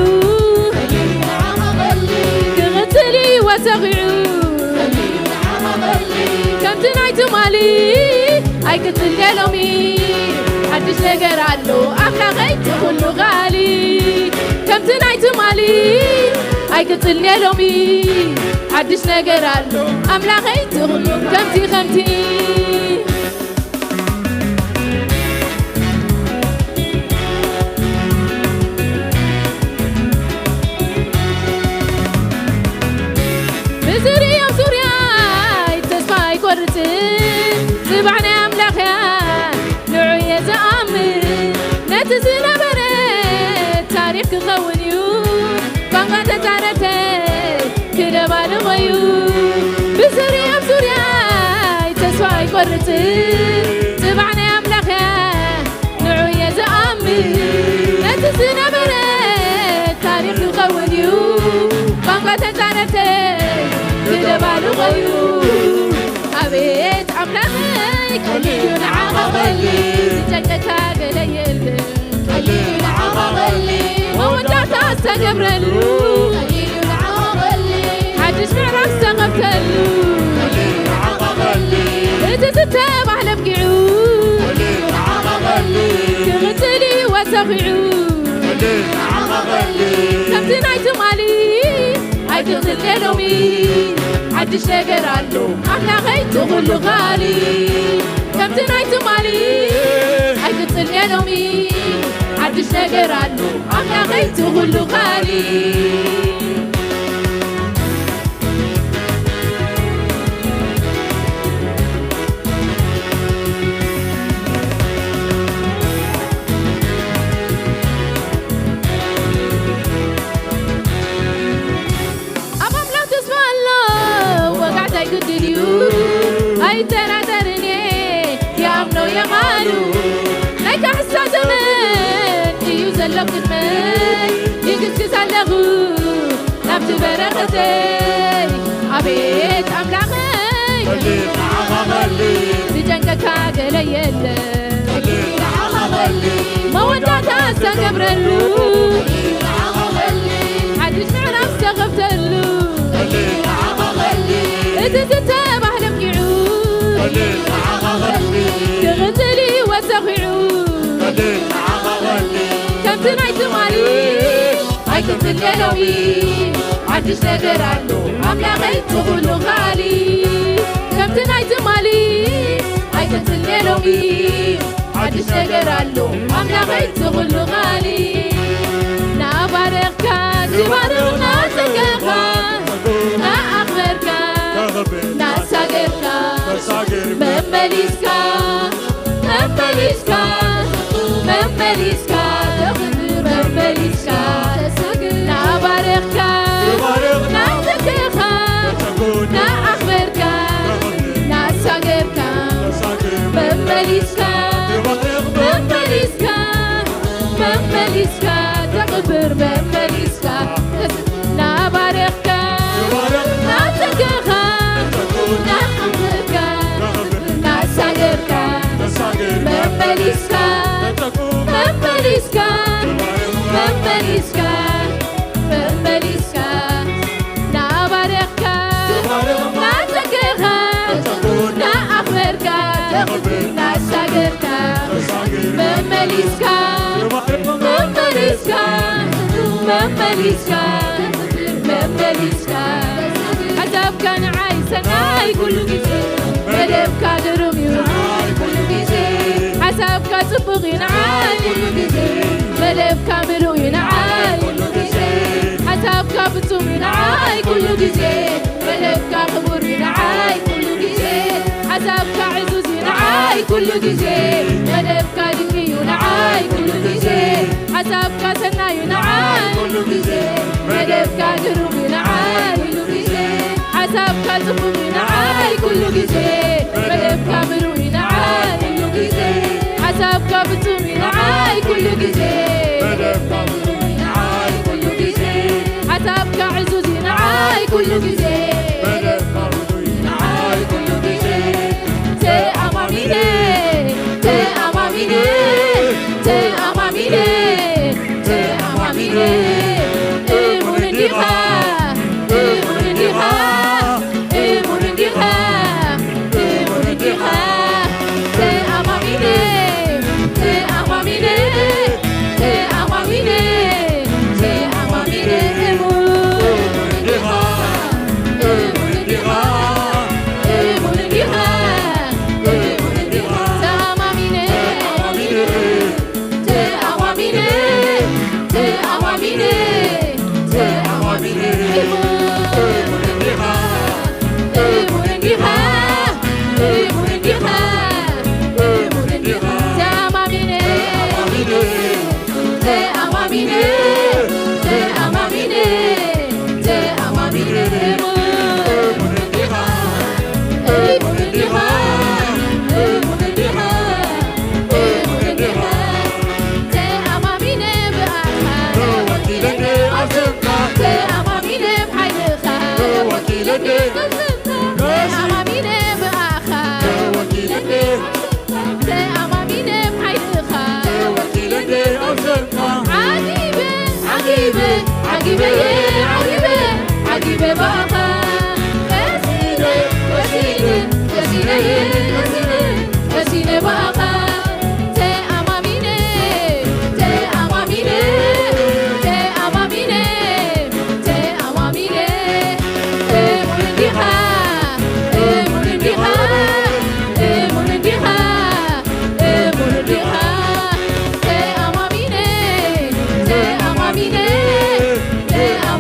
ክቕጽል እዩ ወሰኺዑ። ከምቲ ናይ ትማሊ ኣይቅጽል እየ ሎሚ፣ ሓድሽ ነገር ኣሎ ኣምላኸይ እቲ ኹሉ ኻሊ። ከምቲ ናይ ትማሊ ኣይቅጽል እየ ሎሚ፣ ሓድሽ ነገር ኣሎ ኣምላኸይ እቲ ኹሉ። ከምቲ፣ ከምቲ ብዝርእዮ ኣብ ዙርያይ ተስፋ ኣይቆርጽን፣ ጽባሕ ናይ ኣምላኽ እያ ንዑ እየ ዝኣምን። ነቲ ዝነበረ ታሪኽ ክኸውን እዩ፣ ቋንቋ ተዛረብተይ ክደባልቖ እዩ። ብዝርእዮ ኣብ ዙርያይ ተስፋ ኣይቆርጽን፣ ጽባሕ ናይ ኣምላኽ እያ ንዑ እየ ዝኣምን። ነቲ ዝነበረ ታሪኽ ክኸውን እዩ፣ ቋንቋ ተዛረብተይ ክደባልቖ እዩ። ኣቤት ኣምላኸይ፣ ቀሊል እዩ ንዓኻ ቀሊል፣ ዝጨንቀካ ገለ የለን። ቀሊል እዩ ንዓኻ ቀሊል፣ መወዳእታ ዝተገብረሉ፣ ቀሊል እዩ ንዓኻ ቀሊል፣ ሓድሽ ምዕራፍ ዝተኸፍተሉ፣ ቀሊል እዩ ንዓኻ ቀሊል፣ እቲ ዝተባህለ ኣብቂዑ፣ ቀሊል እዩ ንዓኻ ቀሊል፣ ክቕጽል እዩ ወሰኺዑ፣ ቀሊል እዩ ንዓኻ ቀሊል፣ ከምቲ ናይ ትማሊ ኣይቅጽል እየ ሎሚ፣ ሓድሽ ነገር ኣሎ ኣምላኸይ እቲ ኹሉ ኻሊ። ከምቲ ናይ ትማሊ ኣይቅጽል እየ ሎሚ፣ ሓድሽ ነገር ኣሎ ኣምላኸይ እቲ ኹሉ ኻሊ። ኣብ ኣምላኽ ተስፋ ኣሎ፣ ወጋሕታ ኣይግድን እዩ፣ ኣይጠራጠርን እየ፣ ይኣምኖ እየ ቃሉ። ናይ ካሕሳ ዘመን እዩ ዘሎ ኣብ ቅድመይ ይግስግስ ኣለኹ ናብቲ በረኸተይ። ኣቤት ኣምላኸይ፣ ዝጨንቀካ ገለ የለ። መወዳእታ ዝተገብረሉ፣ ሓድሽ ምዕራፍ ዝተኸፍተሉ፣ እቲ ዝተባህለ ኣብቂዑ፣ ክቕጽል እዩ ወሰኺዑ። ከምቲ ናይ ትማሊ ኣይትጽልየ ሎሚ፣ ሓድሽ ነገር ኣሎ ኣምላኸይ እቲ ኩሉ ኻሊ። ከምቲ ናይ ትማሊ ኣይትጽልየ ሎሚ፣ ሓድሽ ነገር ኣሎ ኣምላኸይ እቲ ኩሉ ኻሊ። ናባረኽካ ዝባርኽ ናጸጋኻ፣ ናኣኽበርካ ናሳገርካ፣ መመሊስካ መመሊስካ መመሊስካ ተኽብር፣ መመሊስካ ተሳግር። ናባረኽካ ናተከኻ፣ ናኣኽበርካ ናሳገርካ፣ መመሊስካ መመሊስካ መመሊስካ ተኽብር፣ መመሊስካ ናባረኽካ ናተከኻ፣ ናኣኽበርካ ናሳገርካ፣ መመሊስካ መመሊስካ መመሊስካ መመሊስካ ናባረኽካ ናተከኻ፣ ናኣኽበርካ ናሳገርካ፣ መመሊስካ መመሊስካ መመሊስካ መመሊስካ ሓሳብካ ንዓይ ሰናይ ኩሉ ግዜ፣ መደብካ ግሩም እዩ ንዓይ ኩሉ ግዜ። ሓሳብካ ጽቡቕ እዩ ንዓይ ኩሉ ግዜ፣ መደብካ ምሉእ እዩ ንዓይ ኩሉ ግዜ። ሓሳብካ ፍጹም እዩ ንዓይ ኩሉ ግዜ፣ መደብካ ክቡር እዩ ንዓይ ኩሉ ግዜ። ሓሳብካ ዕዙዝ እዩ ንዓይ ኩሉ ግዜ፣ መደብካ ድንቂ እዩ ንዓይ ኩሉ ግዜ። ሓሳብካ ሰናይ እዩ ንዓይ ኩሉ ግዜ፣ መደብካ ግሩም እዩ ንዓይ ኩሉ ግዜ። ሓሳብካ ጽቡቕ እዩ ንዓይ ኩሉ ግዜ፣ መደብካ ምሉእ እዩ ንዓይ ኩሉ ግዜ። ሓሳብካ ፍጹም እዩ ንዓይ ኩሉ ግዜ፣ መደብካ ምሉእ እዩ ንዓይ ኩሉ ግዜ። ሓሳብካ ዕዙዝ እዩ ንዓይ ኩሉ ግዜ፣ መደብካ ምሉእ እዩ ንዓይ ኩሉ ግዜ። ተኣማሚነ፣ ተኣማሚነ፣ ተኣማሚነ፣ ተኣማሚነ፣ እሙን እንዲኻ፣ እሙን እንዲኻ፣ እሙን እንዲኻ፣ እሙን እንዲኻ። ተኣማሚነ፣ ተኣማሚነ፣ ተኣማሚነ፣ ተኣማሚነ፣ እሙን እንዲኻ፣ እሙን እንዲኻ፣ እሙን እንዲኻ፣ እሙን እንዲኻ። ተኣማሚነ፣ ተኣማሚነ፣ ተኣማሚነ፣ ተኣማሚነ፣ እሙን እንዲኻ፣ እሙን እንዲኻ፣ እሙን እንዲኻ፣ እሙን እንዲኻ። ተኣማሚነ፣ ተኣማሚነ፣ ተኣማሚነ፣ ተኣማሚነ፣ እሙን እንዲኻ፣ እሙን እንዲኻ፣ እሙን እንዲኻ፣ እሙን እንዲኻ። ተኣማሚነ ብኣኻ ተወኪለኒ ኣብ ስምካ፣ ተኣማሚነ ብሓይልኻ ተወኪለኒ ኣብ ስምካ፣ ተኣማሚነ ብኣኻ ተወኪለኒ፣ ተኣማሚነ ብሓይልኻ ተወኪለኒ ኣብ ስምካ፣ ዓጊበ፣ ዓጊበ፣ ዓጊበ፣ ዓጊበ፣ ዓጊበ ብኣኻ ቀሲነ፣ ቀሲነ፣ ቀሲነ፣ ቀሲነ፣ ቀሲነ ብኣኻ ተኣማሚነ፣ ተኣማሚነ፣ ተኣማሚነ፣ ተኣማሚነ፣ እሙን እንዲኻ፣ እሙን እንዲኻ፣ እሙን እንዲኻ፣ እሙን እንዲኻ። ተኣማሚነ፣ ተኣማሚነ፣ ተኣ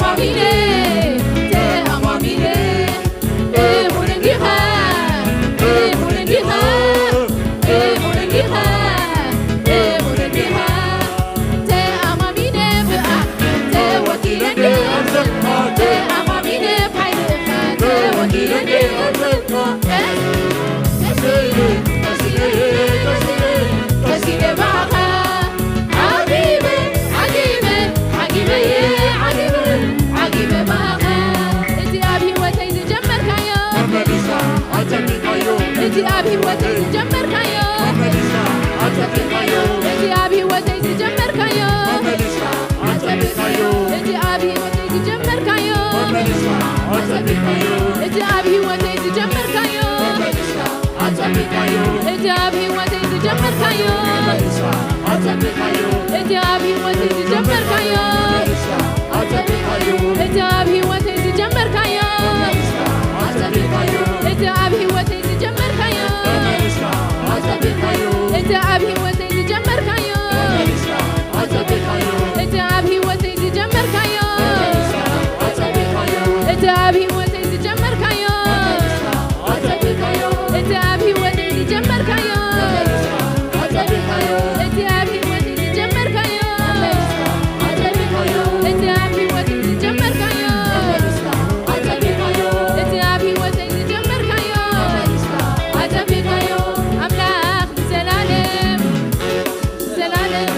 እቲ ኣብ ህይወተይ ዝጀመርካዮ፣ እቲ ኣብ ህይወተይ ዝጀመርካዮ፣ እቲ ኣብ ህይወተይ ዝጀመርካዮ፣ እቲ ኣብ ህይወተይ ዝጀመርካዮ፣ እቲ ኣብ ህይወተይ ዝጀመርካዮ፣ እቲ ኣብ ህይወተይ ዝጀመርካዮ፣ እቲ ኣብ ህይወተይ ዝጀመርካዮ፣ እቲ ኣብ ህይወተይ ዝጀመርካዮ፣ እቲ ኣብ ህይወተይ ዝጀመርካዮ፣ እቲ ኣብ ህይወተይ ዝጀመርካዮ፣ እቲ ኣብ ህይወተይ ዝጀመርካዮ፣ እቲ ኣብ ህይወተይ ዝጀመርካዮ፣ ኣጸቢቕካዮ። ኣምላኽ ንዘላለም፣ ንዘላለም፣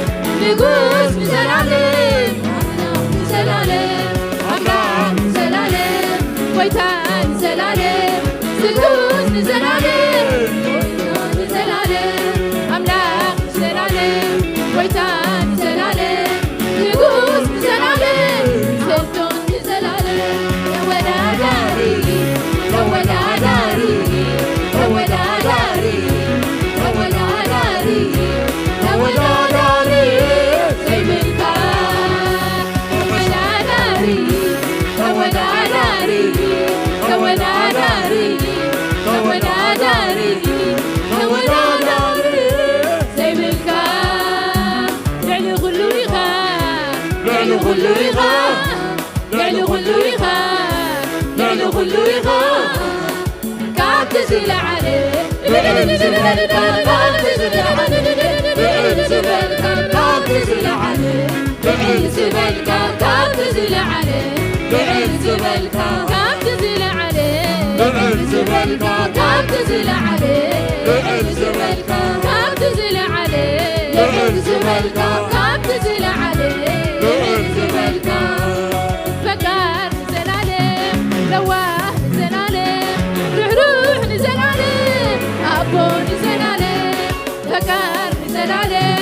ንጉስ ንዘላለም፣ ኣምላኽ ንዘላለም፣ ኣምላኽ ንዘላለም፣ ጎይታ ንዘላለም፣ ንጉስ ንዘላለም፣ ንዘላለም፣ ኣምላኽ ንዘላለም፣ ጎይታ ንዘላለም፣ ንጉስ ንዘላለም፣ ስልጣን ንዘላለም። ተወዳዳሪ፣ ተወዳዳሪ፣ ተወዳዳሪ፣ ተወዳዳሪ፣ ተወዳዳሪ ዘይብልካ። ተወዳዳሪ፣ ተወዳዳሪ፣ ተወዳዳሪ፣ ተወዳዳሪ፣ ተወዳዳሪ ዘይብልካ። ልዕሊ ኩሉ ኢኻ፣ ልዕሊ ኩሉ ኢኻ፣ ልዕሊ ኩሉ ኢኻ፣ ልዕሊ ኩሉ ኢኻ። ካብቲ ዝለዓለ ልዕል ዝበልካ፣ ካብቲ ዝለዓለ ልዕል ዝበልካ፣ ካብቲ ዝለዓለ ልዕል ዝበልካ፣ ካብቲ ዝለዓለ ልዕል ዝበልካ፣ ካብቲ ዝለዓለ ልዕል ዝበልካ፣ ካብቲ ዝለዓለ ልዕል ዝበልካ፣ ካብቲ ዝለዓለ ልዕል ዝበልካ፣ ካብቲ ዝለዓለ ልዕል ዝበልካ። ፈቃር ንዘላለም፣ ለዋህ ንዘላለም፣ ርሕሩሕ ንዘላለም፣ ኣቦ ንዘላለም። ፈቃር ንዘላለም፣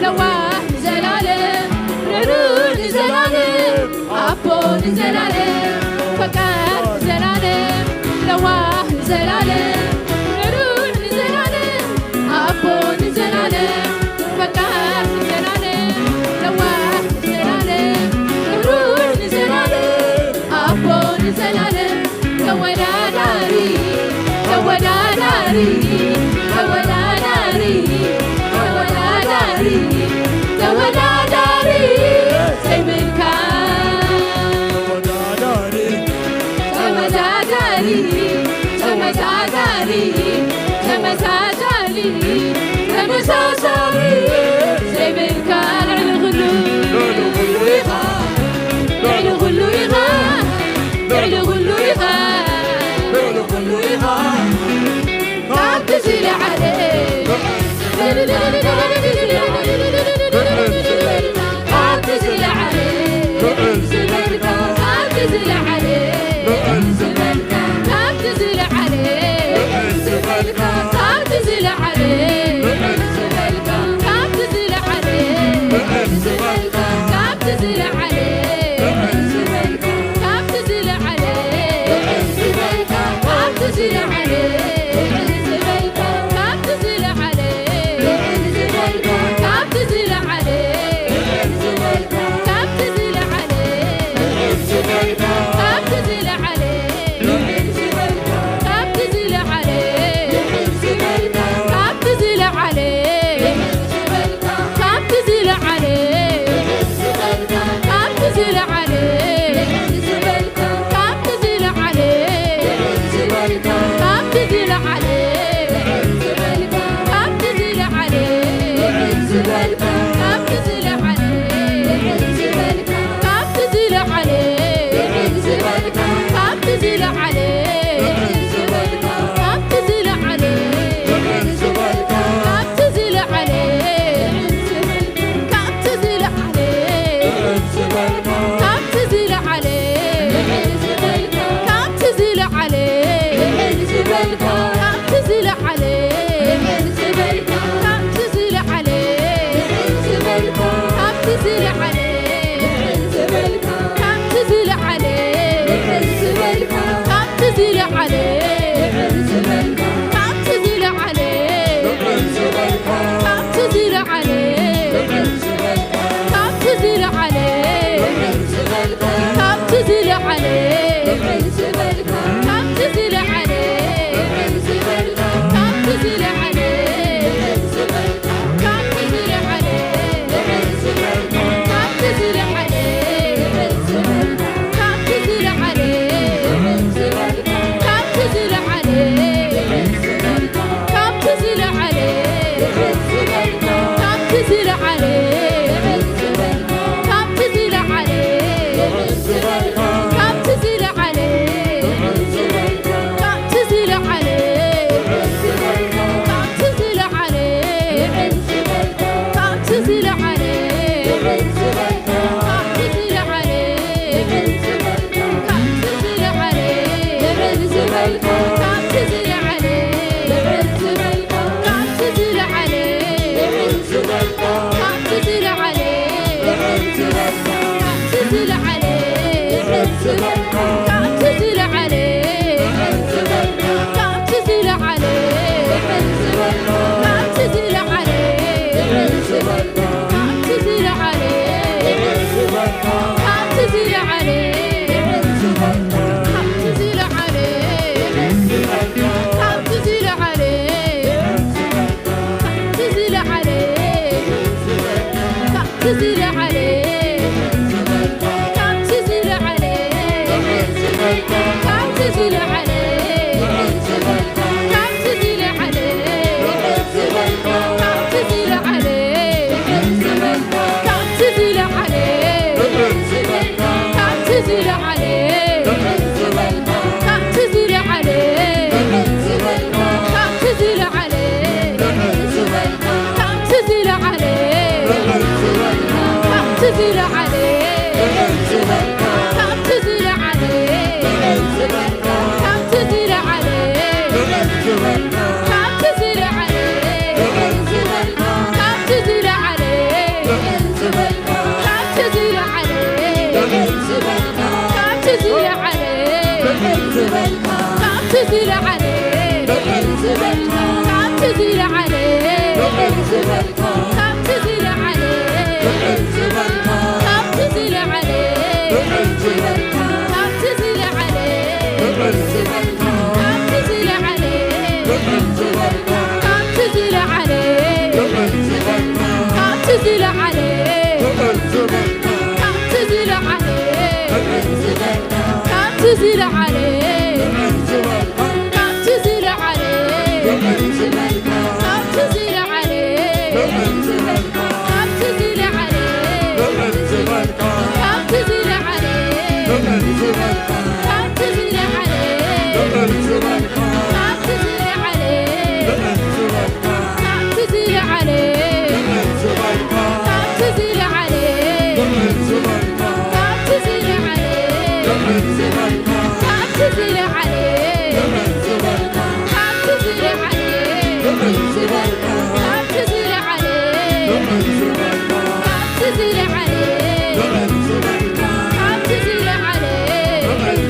ለዋህ ንዘላለም፣ ርሕሩሕ ንዘላለም፣ ኣቦ ንዘላለም። ፈቃር ንዘላለም፣ ለዋህ ንዘላለም፣ ርሕሩሕ ንዘላለም፣ ኣቦ ንዘላለም። ፈቃር ንዘላለም፣ ለዋህ ንዘላለም፣ ርሕሩሕ ንዘላለም፣ ኣቦ ንዘላለም። ተወዳዳሪ፣ ተወዳዳሪ፣ ተወዳዳሪ፣ ተወዳዳሪ፣ ተወዳዳሪ ዘይብልካ። ተወዳዳሪ፣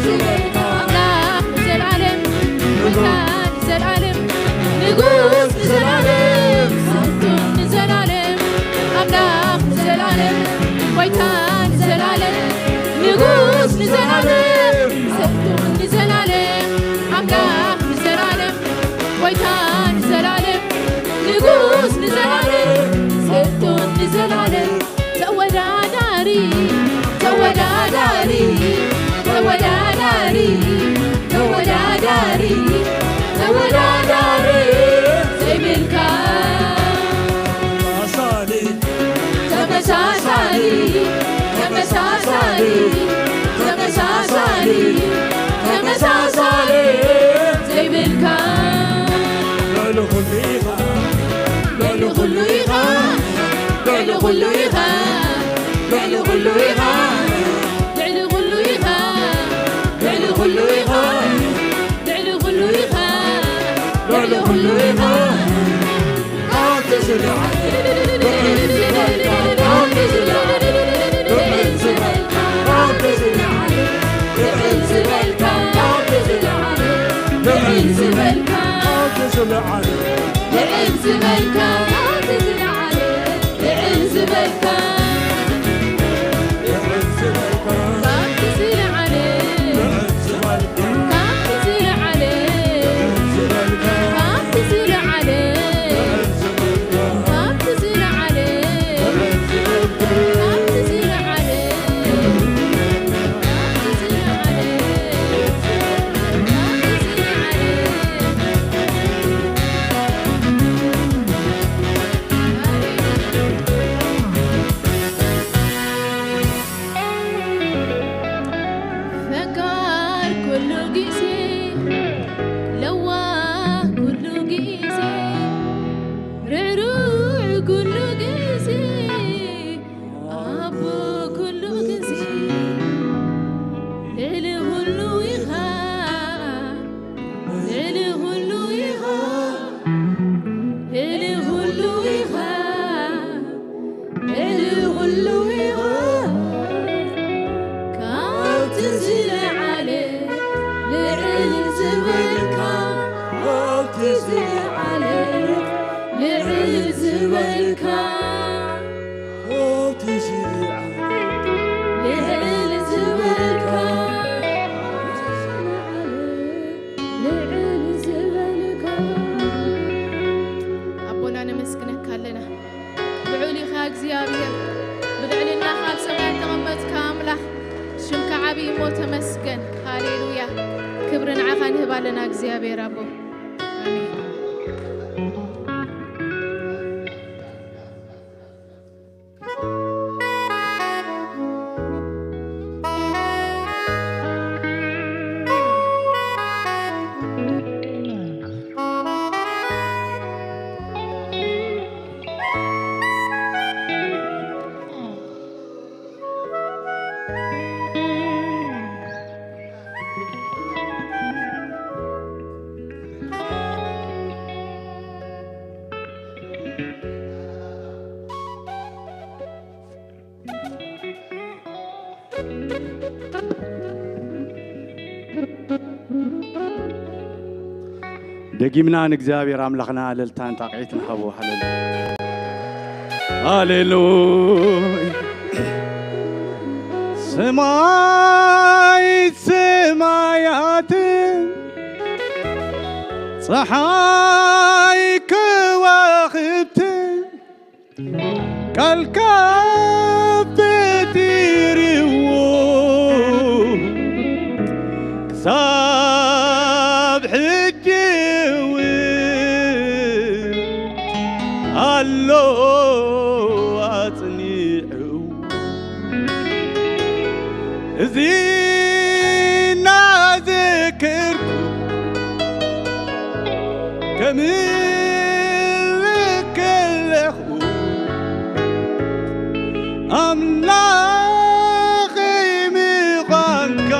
ኣምላኽ ንዘለኣለም፣ ጎይታ ንዘለኣለም፣ ንጉስ ንዘለኣለም፣ ስልጡን ንዘለኣለም፣ ኣምላኽ ንዘለኣለም፣ ጎይታ ንዘለኣለም፣ ንጉስ ንዘለኣለም፣ ስልጡን ንዘለኣለም፣ ኣምላኽ ንዘለኣለም፣ ጎይታ ንዘለኣለም፣ ንጉስ ንዘለኣለም፣ ስልጡን ንዘለኣለም፣ ተወዳዳሪ፣ ተወዳዳሪ፣ ተወዳዳሪ፣ ተወዳዳሪ፣ ተወዳዳሪ ዘይብልካ። ተመሳሳሊ፣ ተመሳሳሊ፣ ተመሳሳሊ፣ ተመሳሳሊ ዘይብልካ። ልዕሊ ኩሉ ኢኻ፣ ልዕሊ ኩሉ ኢኻ፣ ልዕሊ ኩሉ ኢኻ፣ ልዕሊ ኩሉ ኢኻ፣ ልዕሊ ኩሉ ኢኻ፣ ልዕሊ ኩሉ ኢኻ፣ ልዕሊ ኩሉ ኢኻ፣ ልዕሊ ኩሉ ኢኻ። እሞ ተመስገን። ሃሌሉያ። ክብሪ ንዓኻ ንህብ ኣለና እግዚኣብሔር ኣቦ። ኣሜን። ደጊምና ንእግዚኣብሔር ኣምላኽና እልልታን ጣቕዒትን ሃቦ። ሃሌሉያ። ሃሌሉያ። ሰማይ ሰማያትን ጸሓይ ከዋኽብትን ቃልካ ፈጢርዎ ክሳብ ሕጂ እውን ኣሎ ኣጽኒዑ። እዚ እናዘከርኩ ከምልክ ከለኹ ኣምላኸይ ምዃንካ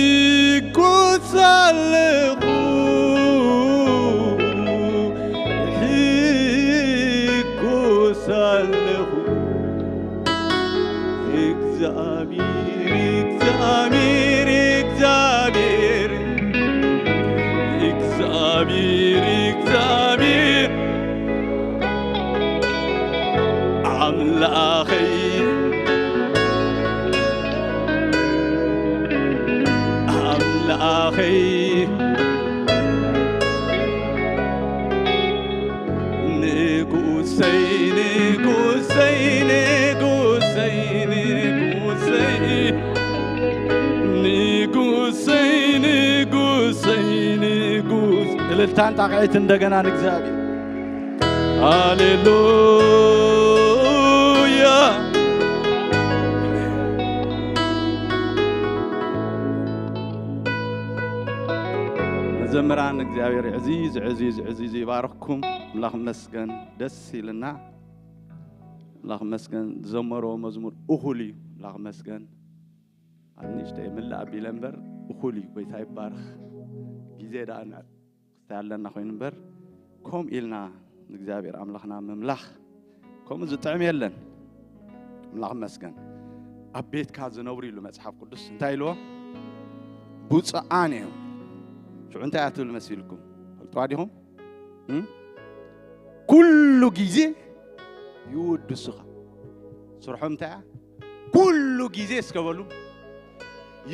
ይኩስ ኣለኹ፣ ይኩስ ኣለኹ። እግዚኣብሔር፣ እግዚኣብሔር፣ እግዚኣብሔር፣ እግዚኣብሔር፣ እግዚኣብሔር ኣምላኸይ፣ ኣምላኸይ፣ ንጉሰይ፣ ንጉሰይ፣ ንጉሰይ፣ ንጉሰይ፣ ንጉሰይ፣ ንጉሰይ፣ ንጉስ። እልልታን ጣቕዒት እንደገና ንእግዚኣብሔር። ሃሌሉያ። መዘምራን እግዚኣብሔር ዕዚዝ፣ ዕዚዝ፣ ዕዚዝ ይባርኽኩም። ኣምላኽ ይመስገን። ደስ ኢልና። ኣምላኽ ይመስገን። ዝዘመርዎ መዝሙር እኹል እዩ። ኣምላኽ ይመስገን። ኣብ ንእሽተይ ምልእ ኣቢለ እምበር እኹል እዩ። ጎይታ ይባረኽ። ግዜ ደኣ ን-፣ ክስታይ ኣለና ኮይኑ እምበር፣ ከምኡ ኢልና ንእግዚኣብሔር ኣምላኽና ምምላኽ ከምኡ ዝጥዕም የለን። ኣምላኽ ይመስገን። ኣብ ቤትካ ዝነብሩ ኢሉ መጽሓፍ ቅዱስ እንታይ ኢልዎ? ብፁዓን እዮም። ሽዑ እንታይ እያ ትብል መሲልኩም? ፈልጥዋ ዲኹም? እም? ኩሉ ግዜ ይውድሱኻ። ስርሖም እንታይ እያ? ኩሉ ግዜ እስከ በሉ፣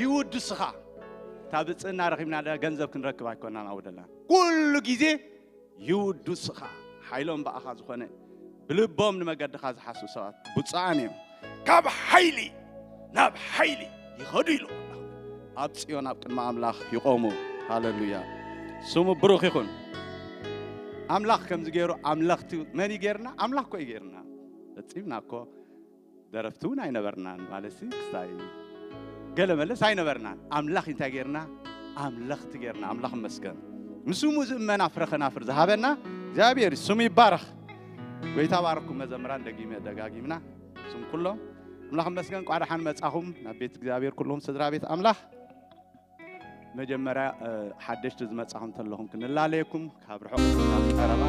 ይውድሱኻ። እታ ብፅዕና ረኺብና ዳ ገንዘብ ክንረክብ ኣይኮናን ኣብኡ ዘለና። ኩሉ ግዜ ይውድሱኻ። ሓይሎም ብኣኻ ዝኾነ፣ ብልቦም ንመገድኻ ዝሓስቡ ሰባት ብፁዓን እዮም። ካብ ሓይሊ ናብ ሓይሊ ይኸዱ ኢሉ። ኣብ ጽዮን ኣብ ቅድሚ ኣምላኽ ይቖሙ። ሃሌሉያ። ስሙ ብሩኽ ይኹን። ኣምላኽ ከምዚ ገይሩ ኣምለኽቲ መን እዩ ገይርና? ኣምላኽ እኮ እዩ ገይርና። ፈጺምና እኮ ደረፍቲ እውን ኣይነበርናን። ማለትሲ ክስታይ ገለ መለስ ኣይነበርናን። ኣምላኽ እንታይ ገይርና? ኣምለኽቲ ገይርና። ኣምላኽ ይመስገን። ንስሙ ዝእመና ፍረ ኸናፍር ዝሃበና እግዚኣብሔር ስሙ ይባረኽ። ጎይታ ባረኩም መዘምራን፣ ደጊመ ደጋጊምና ስም ኩሎም ኣምላኽ ይመስገን። እንቋዕ ደሓን መጻኹም ናብ ቤት እግዚኣብሔር ኩሎም ስድራ ቤት ኣምላኽ። መጀመርያ፣ እ፣ ሓደሽቲ ዝመጻኹም እንተለኹም ክንላለየኩም፣ ካብ ርሑቕ ካብ ቀረባ።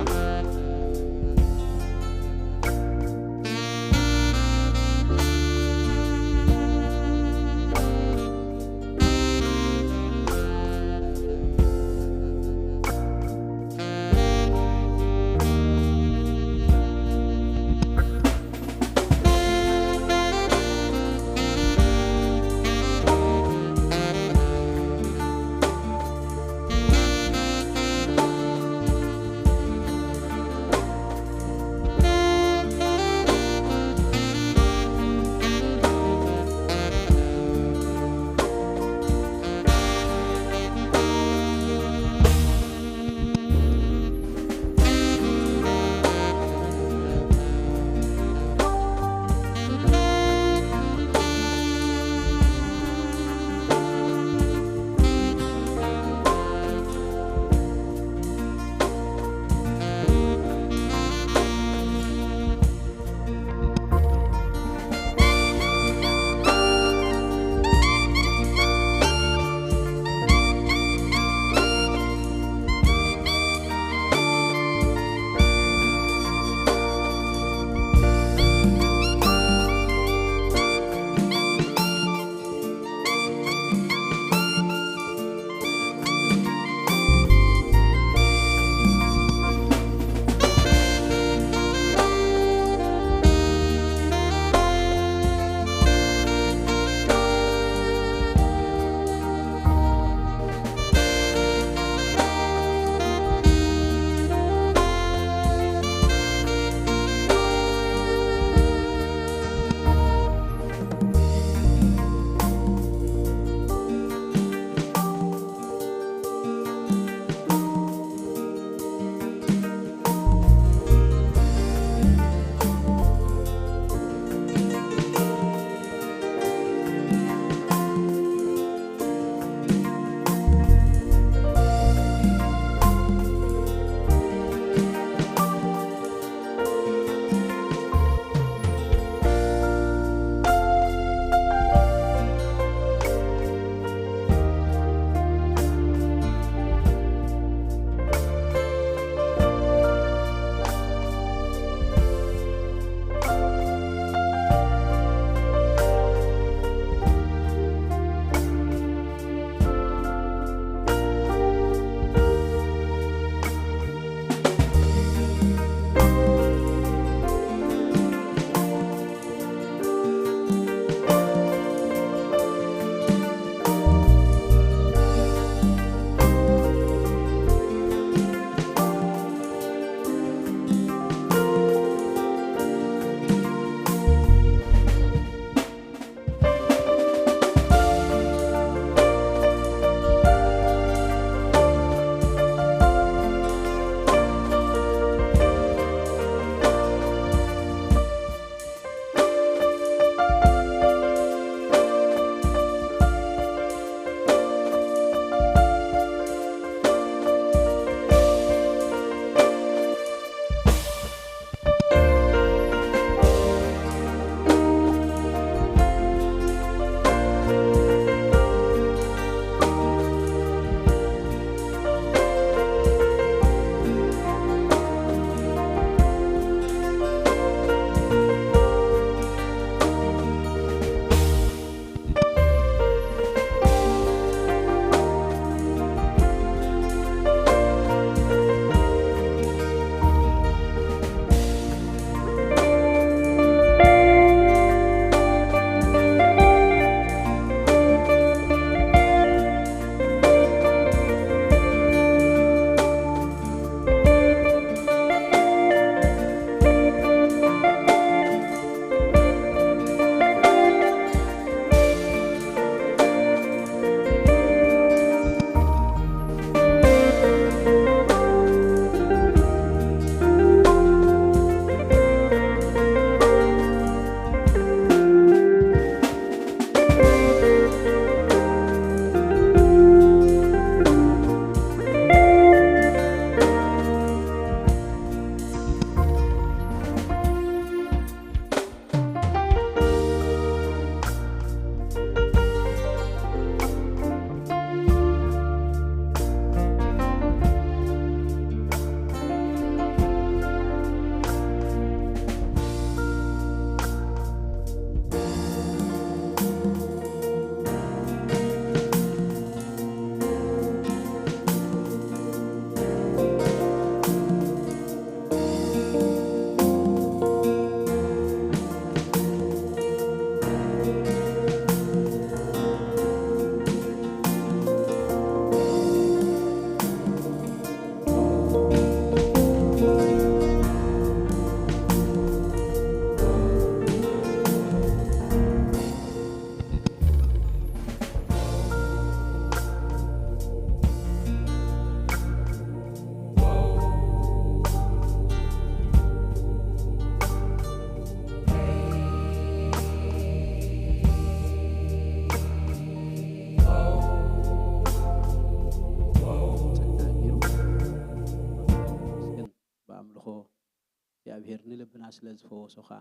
ስለ ዝፈወሶ ከዓ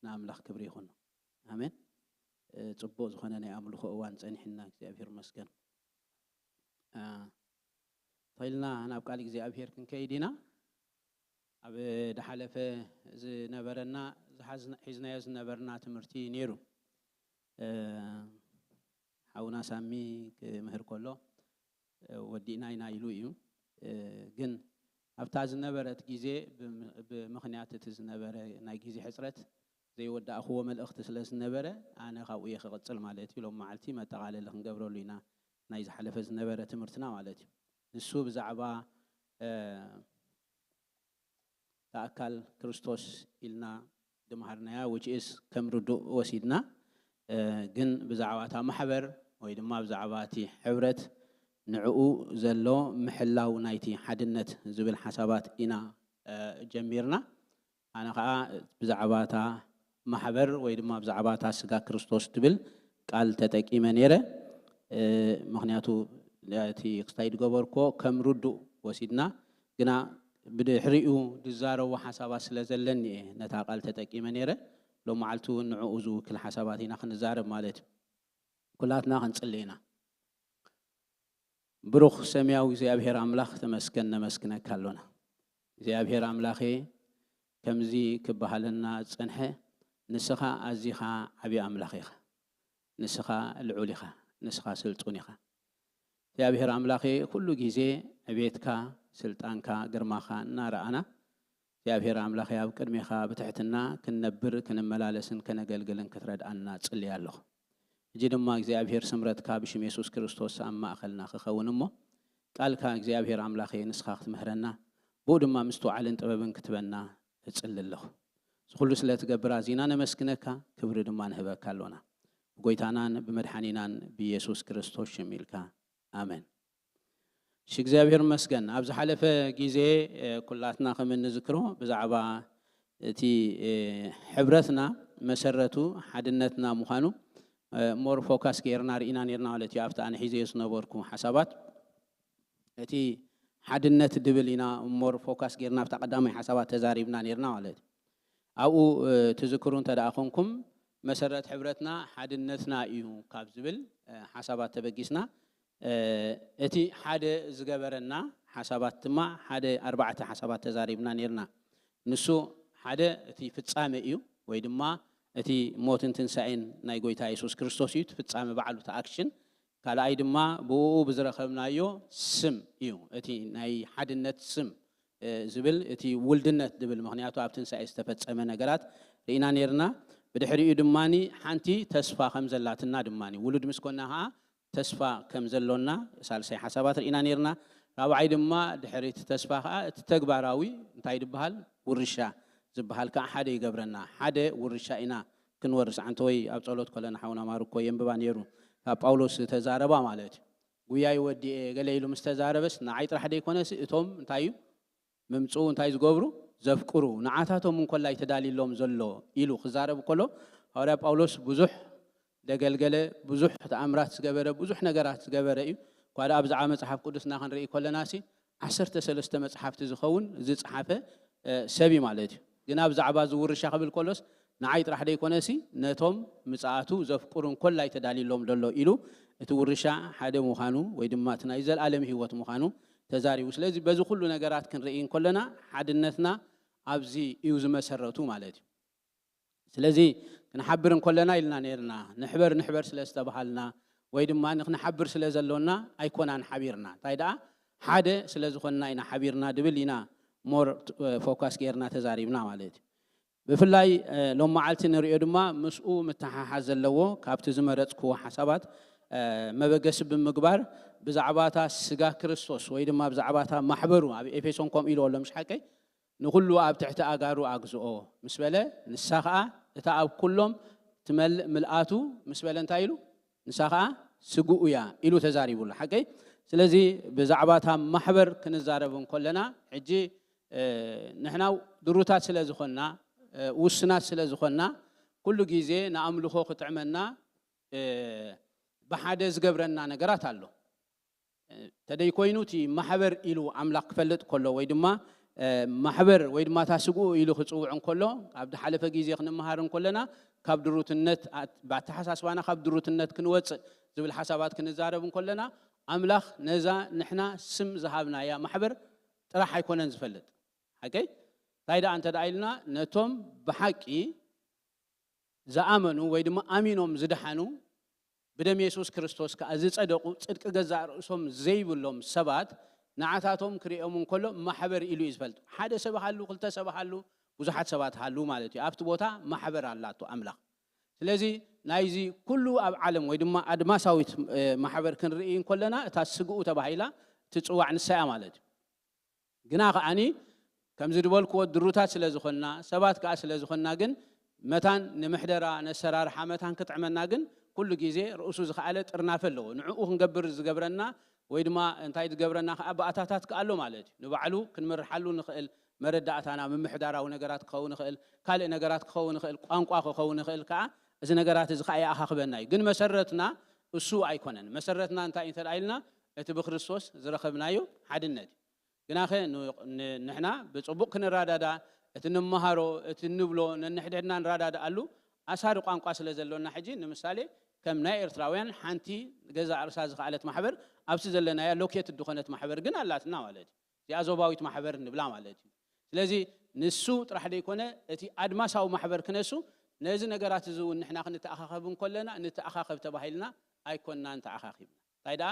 ንኣምላኽ ክብሪ ይኹኖ። ኣሜን። ጽቡቕ ዝኾነ ናይ ኣምልኾ እዋን ጸኒሕና እግዚኣብሔር መስገን። ተኢልና ናብ ቃል እግዚኣብሔር ክንከይድ ኢና። ኣብ ድሓለፈ ዝነበረና ሒዝናዮ ዝነበርና ትምህርቲ ነይሩ። ሓውና ሳሚ ክምህር ከሎ ወዲእና ኢና ኢሉ እዩ። ግን ኣብታ ዝነበረት ግዜ ብምኽንያት እቲ ዝነበረ ናይ ግዜ ሕፅረት ዘይወዳእኽዎ መልእኽቲ ስለ ዝነበረ ኣነ ካብኡ እየ ክቕፅል ማለት እዩ። ሎም መዓልቲ መጠቓለሊ ክንገብረሉ ኢና ናይ ዝሓለፈ ዝነበረ ትምህርትና ማለት እዩ። ንሱ ብዛዕባ ተኣካል ክርስቶስ ኢልና ድምሃርናያ ውጭስ ከም ርዱእ ወሲድና ግን ብዛዕባ እታ ማሕበር ወይ ድማ ብዛዕባ እቲ ሕብረት ንዕኡ ዘሎ ምሕላው ናይቲ ሓድነት ዝብል ሓሳባት ኢና ጀሚርና። ኣነ ከዓ ብዛዕባ እታ ማሕበር ወይ ድማ ብዛዕባ እታ ስጋ ክርስቶስ ትብል ቃል ተጠቂመ ነይረ። ምክንያቱ እቲ ክስታይ ዝገበርኮ ከም ርዱእ ወሲድና ግና ብድሕሪኡ ዝዛረቦ ሓሳባት ስለ ዘለኒ እየ ነታ ቃል ተጠቂመ ነይረ። ሎም መዓልቲ እውን ንዕኡ ዝውክል ሓሳባት ኢና ክንዛረብ ማለት እዩ። ኩላትና ክንጽሊ ኢና። ብሩኽ ሰማያዊ እግዚኣብሔር ኣምላኽ ተመስገን፣ ነመስግነካ ኣሎና። እግዚኣብሔር ኣምላኸ፣ ከምዚ ክበሃለና ዝጸንሐ፣ ንስኻ ኣዚኻ ዓብዪ ኣምላኽ ኢኻ። ንስኻ ልዑል ኢኻ። ንስኻ ስልጡን ኢኻ። እግዚኣብሔር ኣምላኸ፣ ኩሉ ግዜ ዕቤትካ፣ ስልጣንካ፣ ግርማኻ እናረኣና፣ እግዚኣብሔር ኣምላኸ፣ ኣብ ቅድሜኻ ብትሕትና ክንነብር፣ ክንመላለስን ከነገልግልን ክትረድኣና ጽልየ ኣለኹ። ሕጂ ድማ እግዚኣብሔር ስምረትካ ብሽም የሱስ ክርስቶስ ኣብ ማእኸልና ክኸውን እሞ፣ ቃልካ እግዚኣብሔር ኣምላኸ ንስኻ ክትምህረና፣ ብኡ ድማ ምስትውዓልን ጥበብን ክትበና እጽሊ ኣለኹ። እዚ ኩሉ ስለ ትገብር ኣዚና ነመስግነካ፣ ክብሪ ድማ ንህበካ ኣሎና። ብጎይታናን ብመድሓኒናን ብየሱስ ክርስቶስ ሽም ኢልካ። ኣሜን። እሺ፣ እግዚኣብሔር ይመስገን። ኣብ ዝሓለፈ ግዜ፣ እ፣ ኩላትና ከም እንዝክሮ ብዛዕባ እቲ፣ እ፣ ሕብረትና መሰረቱ ሓድነትና ምዃኑ፣ እ፣ ሞር ፎካስ ጌርና ርኢና ኔርና ማለት እዩ። ኣብቲ ኣነ ሒዘዮ ዝነበርኩ ሓሳባት እቲ ሓድነት ድብል ኢና ሞር ፎካስ ጌርና ኣብታ ቀዳማይ ሓሳባት ተዛሪብና ኔርና ማለት እዩ። ኣብኡ፣ እ፣ ትዝክሩ እንተ ደኣ ኾንኩም መሰረት ሕብረትና ሓድነትና እዩ ካብ ዝብል፣ እ፣ ሓሳባት ተበጊስና፣ እ፣ እቲ ሓደ ዝገበረና ሓሳባት ድማ ሓደ ኣርባዕተ ሓሳባት ተዛሪብና ኔርና። ንሱ ሓደ እቲ ፍጻመ እዩ ወይ ድማ እቲ ሞትን ትንሳኤን ናይ ጎይታ የሱስ ክርስቶስ እዩ። እቲ ፍጻመ ባዕሉ እቲ ኣክሽን። ካልኣይ ድማ ብእኡ ብዝረኸብናዮ ስም እዩ። እቲ ናይ ሓድነት ስም፣ እ፣ ዝብል እቲ ውልድነት ድብል፣ ምኽንያቱ ኣብ ትንሳኤ ዝተፈጸመ ነገራት ርኢና ኔርና። ብድሕሪኡ ድማኒ ሓንቲ ተስፋ ከም ዘላትና ድማኒ ውሉድ ምስ ኮና ኸዓ ተስፋ ከም ዘሎና ሳልሳይ ሓሳባት ርኢና ኔርና። ራብዓይ ድማ ድሕሪ እቲ ተስፋ ኸዓ እቲ ተግባራዊ እንታይ ድበሃል? ውርሻ ዝበሃል ከዓ ሓደ ይገብረና። ሓደ ውርሻ ኢና ክንወርስ። ዓንተወይ ኣብ ጸሎት ከለና ሓውና ማርኮ የንብባ ኔሩ። ካብ ጳውሎስ ዝተዛረባ ማለት እዩ። ጉያይ ወዲኤ ገለ ኢሉ ምስ ተዛረበስ ንዓይ ጥራሕ ደይኮነስ እቶም እንታይ እዩ ምምጽኡ እንታይ ዝገብሩ? ዘፍቅሩ። ንዓታቶም እንኮላይ ተዳልዩሎም ዘሎ ኢሉ ክዛረብ ከሎ ሃዋርያ ጳውሎስ ብዙሕ ደገልገለ፣ ብዙሕ ተኣምራት ዝገበረ፣ ብዙሕ ነገራት ዝገበረ እዩ። እኳ ደኣ ብዛዕባ መጽሓፍ ቅዱስና ክንርኢ ከለናሲ ዓሰርተ ሰለስተ መጽሓፍቲ ዝኸውን ዝጸሓፈ፣ እ፣ ሰብ እዩ ማለት እዩ። ግና ብዛዕባ እዚ ውርሻ ክብል ከሎስ ንዓይ ጥራሕ ደይኮነሲ ነቶም ምጽኣቱ ዘፍቅሩ እንኮላይ ተዳልዩሎም ዘሎ ኢሉ እቲ ውርሻ ሓደ ምዃኑ ወይ ድማ እቲ ናይ ዘለኣለም ህይወት ምዃኑ ተዛሪቡ። ስለዚ በዚ ኩሉ ነገራት ክንርኢ እንከለና ሓድነትና ኣብዚ እዩ ዝመሰረቱ ማለት እዩ። ስለዚ ክንሓብር እንከለና ኢልና ኔርና፣ ንሕበር ንሕበር ስለ ዝተባሃልና ወይ ድማ ንክንሓብር ስለ ዘሎና ኣይኮናን ሓቢርና። እንታይ ደኣ ሓደ ስለ ዝኾንና ኢና ሓቢርና ድብል ኢና ሞር፣ እ፣ ፎካስ ጌርና ተዛሪብና ማለት እዩ። ብፍላይ፣ እ፣ ሎም መዓልቲ ንሪኦ ድማ ምስኡ ምትሓሓዝ ዘለዎ ካብቲ ዝመረጽክዎ ሓሳባት፣ እ፣ መበገሲ ብምግባር ብዛዕባታ ስጋ ክርስቶስ ወይ ድማ ብዛዕባታ ማሕበሩ ኣብ ኤፌሶን ከምኡ ኢሉ ኣሎ፣ ምሽ ሓቀይ? ንኹሉ ኣብ ትሕቲ ኣጋሩ ኣግዝኦ ምስ በለ፣ ንሳ ኸኣ እታ ኣብ ኩሎም ትመልእ ምልኣቱ ምስ በለ እንታይ ኢሉ? ንሳ ኸኣ ስግኡ እያ ኢሉ ተዛሪቡሉ። ሓቀይ? ስለዚ ብዛዕባ እታ ማሕበር ክንዛረብ እንከለና፣ ሕጂ፣ እ፣ ንሕና ድሩታት ስለ ዝኾንና፣ እ፣ ውስናት ስለ ዝኾንና፣ ኩሉ ግዜ ንኣምልኾ ክጥዕመና፣ እ፣ ብሓደ ዝገብረና ነገራት ኣሎ። ተደይኮይኑ እቲ ማሕበር ኢሉ ኣምላኽ ክፈልጥ ከሎ ወይ ድማ ማሕበር ወይ ድማ እታ ስግኡ ኢሉ ክፅውዕ እንከሎ፣ ኣብ ዝሓለፈ ግዜ ክንመሃር እንከለና ካብ ድሩትነት፣ ብኣተሓሳስባና ካብ ድሩትነት ክንወፅእ ዝብል ሓሳባት ክንዛረብ እንከለና፣ ኣምላኽ ነዛ ንሕና ስም ዝሃብናያ ማሕበር ጥራሕ ኣይኮነን ዝፈልጥ። ሓቀይ እንታይ ደኣ እንተ ደኣ ኢልና፣ ነቶም ብሓቂ ዝኣመኑ ወይ ድማ ኣሚኖም ዝደሓኑ፣ ብደም የሱስ ክርስቶስ ከኣ ዝጸደቑ፣ ጽድቂ ገዛእ ርእሶም ዘይብሎም ሰባት፣ ንዓታቶም ክርእዮም እንከሎ ማሕበር ኢሉ እዩ ዝፈልጥ። ሓደ ሰብ ሃሉ፣ ክልተ ሰብ ሃሉ፣ ብዙሓት ሰባት ሃሉ ማለት እዩ። ኣብቲ ቦታ ማሕበር ኣላቶ ኣምላኽ። ስለዚ ናይዚ ኩሉ ኣብ ዓለም ወይ ድማ ኣድማሳዊት ማሕበር ክንርኢ እንከለና፣ እታ ስግኡ ተባሂላ ትጽዋዕ ንሳ እያ ማለት እዩ። ግና ከዓኒ ከምዚ ዝበልክዎ ድሩታት ስለ ዝኾንና፣ ሰባት ከኣ ስለ ዝኾንና፣ ግን መታን ንምሕደራ ነሰራርሓ መታን ክጥዕመና ግን ኩሉ ግዜ ርእሱ ዝኸኣለ ጥርናፈ ኣለዎ። ንዕኡ ክንገብር ዝገብረና ወይ ድማ እንታይ ዝገብረና ከኣ ባእታታት ከኣ ኣሎ ማለት እዩ። ንባዕሉ ክንምርሓሉ ንኽእል መረዳእታና ምምሕዳራዊ ነገራት ክኸውን ይኽእል፣ ካልእ ነገራት ክኸውን ይኽእል፣ ቋንቋ ክኸውን ይኽእል ከኣ፣ እዚ ነገራት እዚ ከኣ ይኣኻኽበና እዩ። ግን መሰረትና እሱ ኣይኮነን። መሰረትና እንታይ እንተ ደኣ ኢልና፣ እቲ ብክርስቶስ ዝረኸብናዮ ሓድነት እዩ። ግናኸ ንሕና ብፅቡቕ ክንረዳዳ፣ እቲ ንመሃሮ፣ እቲ ንብሎ ነንሕድሕድና ንረዳድኣሉ ኣሳሪ ቋንቋ ስለ ዘሎና፣ ሕጂ ንምሳሌ ከም ናይ ኤርትራውያን ሓንቲ ገዛ ርእሳ ዝኸኣለት ማሕበር ኣብቲ ዘለናያ ሎኬት ዝኾነት ማሕበር ግን ኣላትና ማለት እዩ። እዚኣ ዞባዊት ማሕበር ንብላ ማለት እዩ። ስለዚ ንሱ ጥራሕ ደይኮነ እቲ ኣድማሳዊ ማሕበር ክነሱ፣ ነዚ ነገራት እዚ እውን ንሕና ክንተኣኻኸብ እንከለና ንተኣኻኸብ ተባሂልና ኣይኮንናን ተኣኻኺብና። እንታይ ደኣ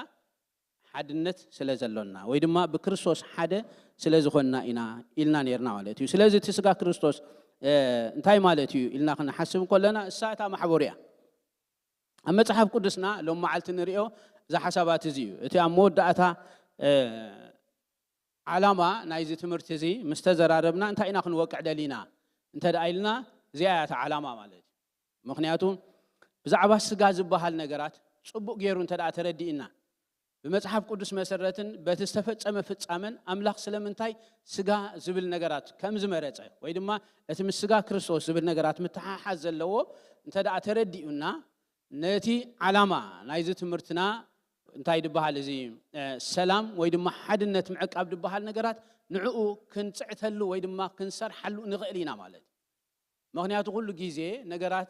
ሓድነት ስለ ዘሎና ወይ ድማ ብክርስቶስ ሓደ ስለ ዝኾንና ኢና ኢልና ነርና ማለት እዩ። ስለዚ እቲ ስጋ ክርስቶስ እንታይ ማለት እዩ ኢልና ክንሓስብ እንከለና፣ እሳ እታ ማሕበሩ እያ። ኣብ መጽሓፍ ቅዱስና ሎም መዓልቲ ንሪኦ እዚ ሓሳባት እዚ እዩ። እቲ ኣብ መወዳእታ ዓላማ ናይዚ ትምህርቲ እዚ ምስ ተዘራረብና፣ እንታይ ኢና ክንወቅዕ ደሊና እንተ ደኣ ኢልና፣ እዚኣ እያ እታ ዓላማ ማለት እዩ። ምኽንያቱ ብዛዕባ ስጋ ዝበሃል ነገራት ጽቡቕ ገይሩ እንተ ደኣ ተረዲእና፣ ብመጽሓፍ ቅዱስ መሰረትን በቲ ዝተፈጸመ ፍጻመን ኣምላኽ ስለምንታይ ስጋ ዝብል ነገራት ከም ዝመረጸ ወይ ድማ እቲ ምስ ስጋ ክርስቶስ ዝብል ነገራት ምትሓሓዝ ዘለዎ እንተ ደኣ ተረዲኡና፣ ነቲ ዓላማ ናይዚ ትምህርትና እንታይ ዝበሃል እዚ ሰላም ወይ ድማ ሓድነት ምዕቃብ ዝበሃል ነገራት ንዕኡ ክንጽዕተሉ ወይ ድማ ክንሰርሓሉ ንኽእል ኢና ማለት እዩ። ምኽንያቱ ኩሉ ግዜ ነገራት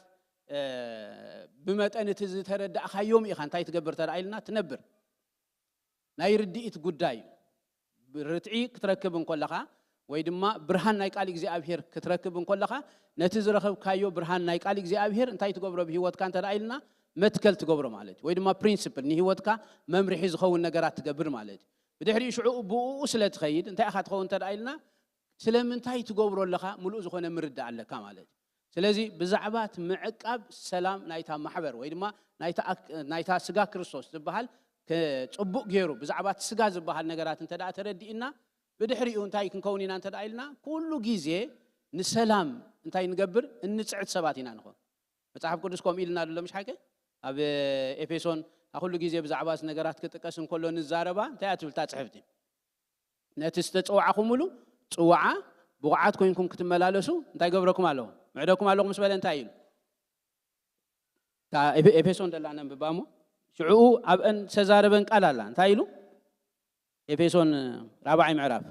ብመጠን እቲ ዝተረዳእካዮም ኢኻ እንታይ ትገብር ተደኣ ኢልና ትነብር። ናይ ርድኢት ጉዳይ እዩ። ርትዒ ክትረክብ እንከለኻ ወይ ድማ ብርሃን ናይ ቃል እግዚኣብሔር ክትረክብ እንከለኻ፣ ነቲ ዝረኸብካዮ ብርሃን ናይ ቃል እግዚኣብሔር እንታይ ትገብሮ ብህይወትካ እንተ ደኣ ኢልና፣ መትከል ትገብሮ ማለት እዩ። ወይ ድማ ፕሪንስፕል ንህይወትካ መምርሒ ዝኸውን ነገራት ትገብር ማለት እዩ። ብድሕሪኡ ሽዑ ብኡ ስለ ትኸይድ እንታይ ኢኻ ትኸውን እንተ ደኣ ኢልና፣ ስለምንታይ ትገብሮ ኣለኻ ምሉእ ዝኾነ ምርዳእ ኣለካ ማለት እዩ። ስለዚ ብዛዕባ እቲ ምዕቃብ ሰላም ናይታ ማሕበር ወይ ድማ ናይታ ኣክ- ናይታ ስጋ ክርስቶስ ዝበሃል ክ- ጽቡቕ ገይሩ ብዛዕባ እቲ ስጋ ዝበሃል ነገራት እንተ ደኣ ተረዲእና፣ ብድሕሪኡ እንታይ ክንከውን ኢና እንተ ደኣ ኢልና፣ ኩሉ ግዜ ንሰላም እንታይ ንገብር እንጽዕት ሰባት ኢና ንኾን። መጽሓፍ ቅዱስ ከምኡ ኢልና ዶ ኣሎ ምሽ ሓቂ? ኣብ ኤፌሶን ኩሉ ግዜ ብዛዕባ እዚ ነገራት ክጥቀስ እንከሎ ንዛረባ እንታይ እያ ትብል እታ ጽሕፍቲ? ነቲ ዝተጸዋዕኹምሉ ጽዋዓ ብቑዓት ኮይንኩም ክትመላለሱ እንታይ ገብረኩም ኣለኹ? ምዕደኩም ኣለኹ ምስ በለ እንታይ ኢሉ? እታ ኤፌ- ኤፌሶን ደላ ነንብባ እሞ፣ ሽዕኡ ኣብአን ዝተዛረበን ቃል ኣላ። እንታይ ኢሉ? ኤፌሶን ራብዓይ ምዕራፍ፣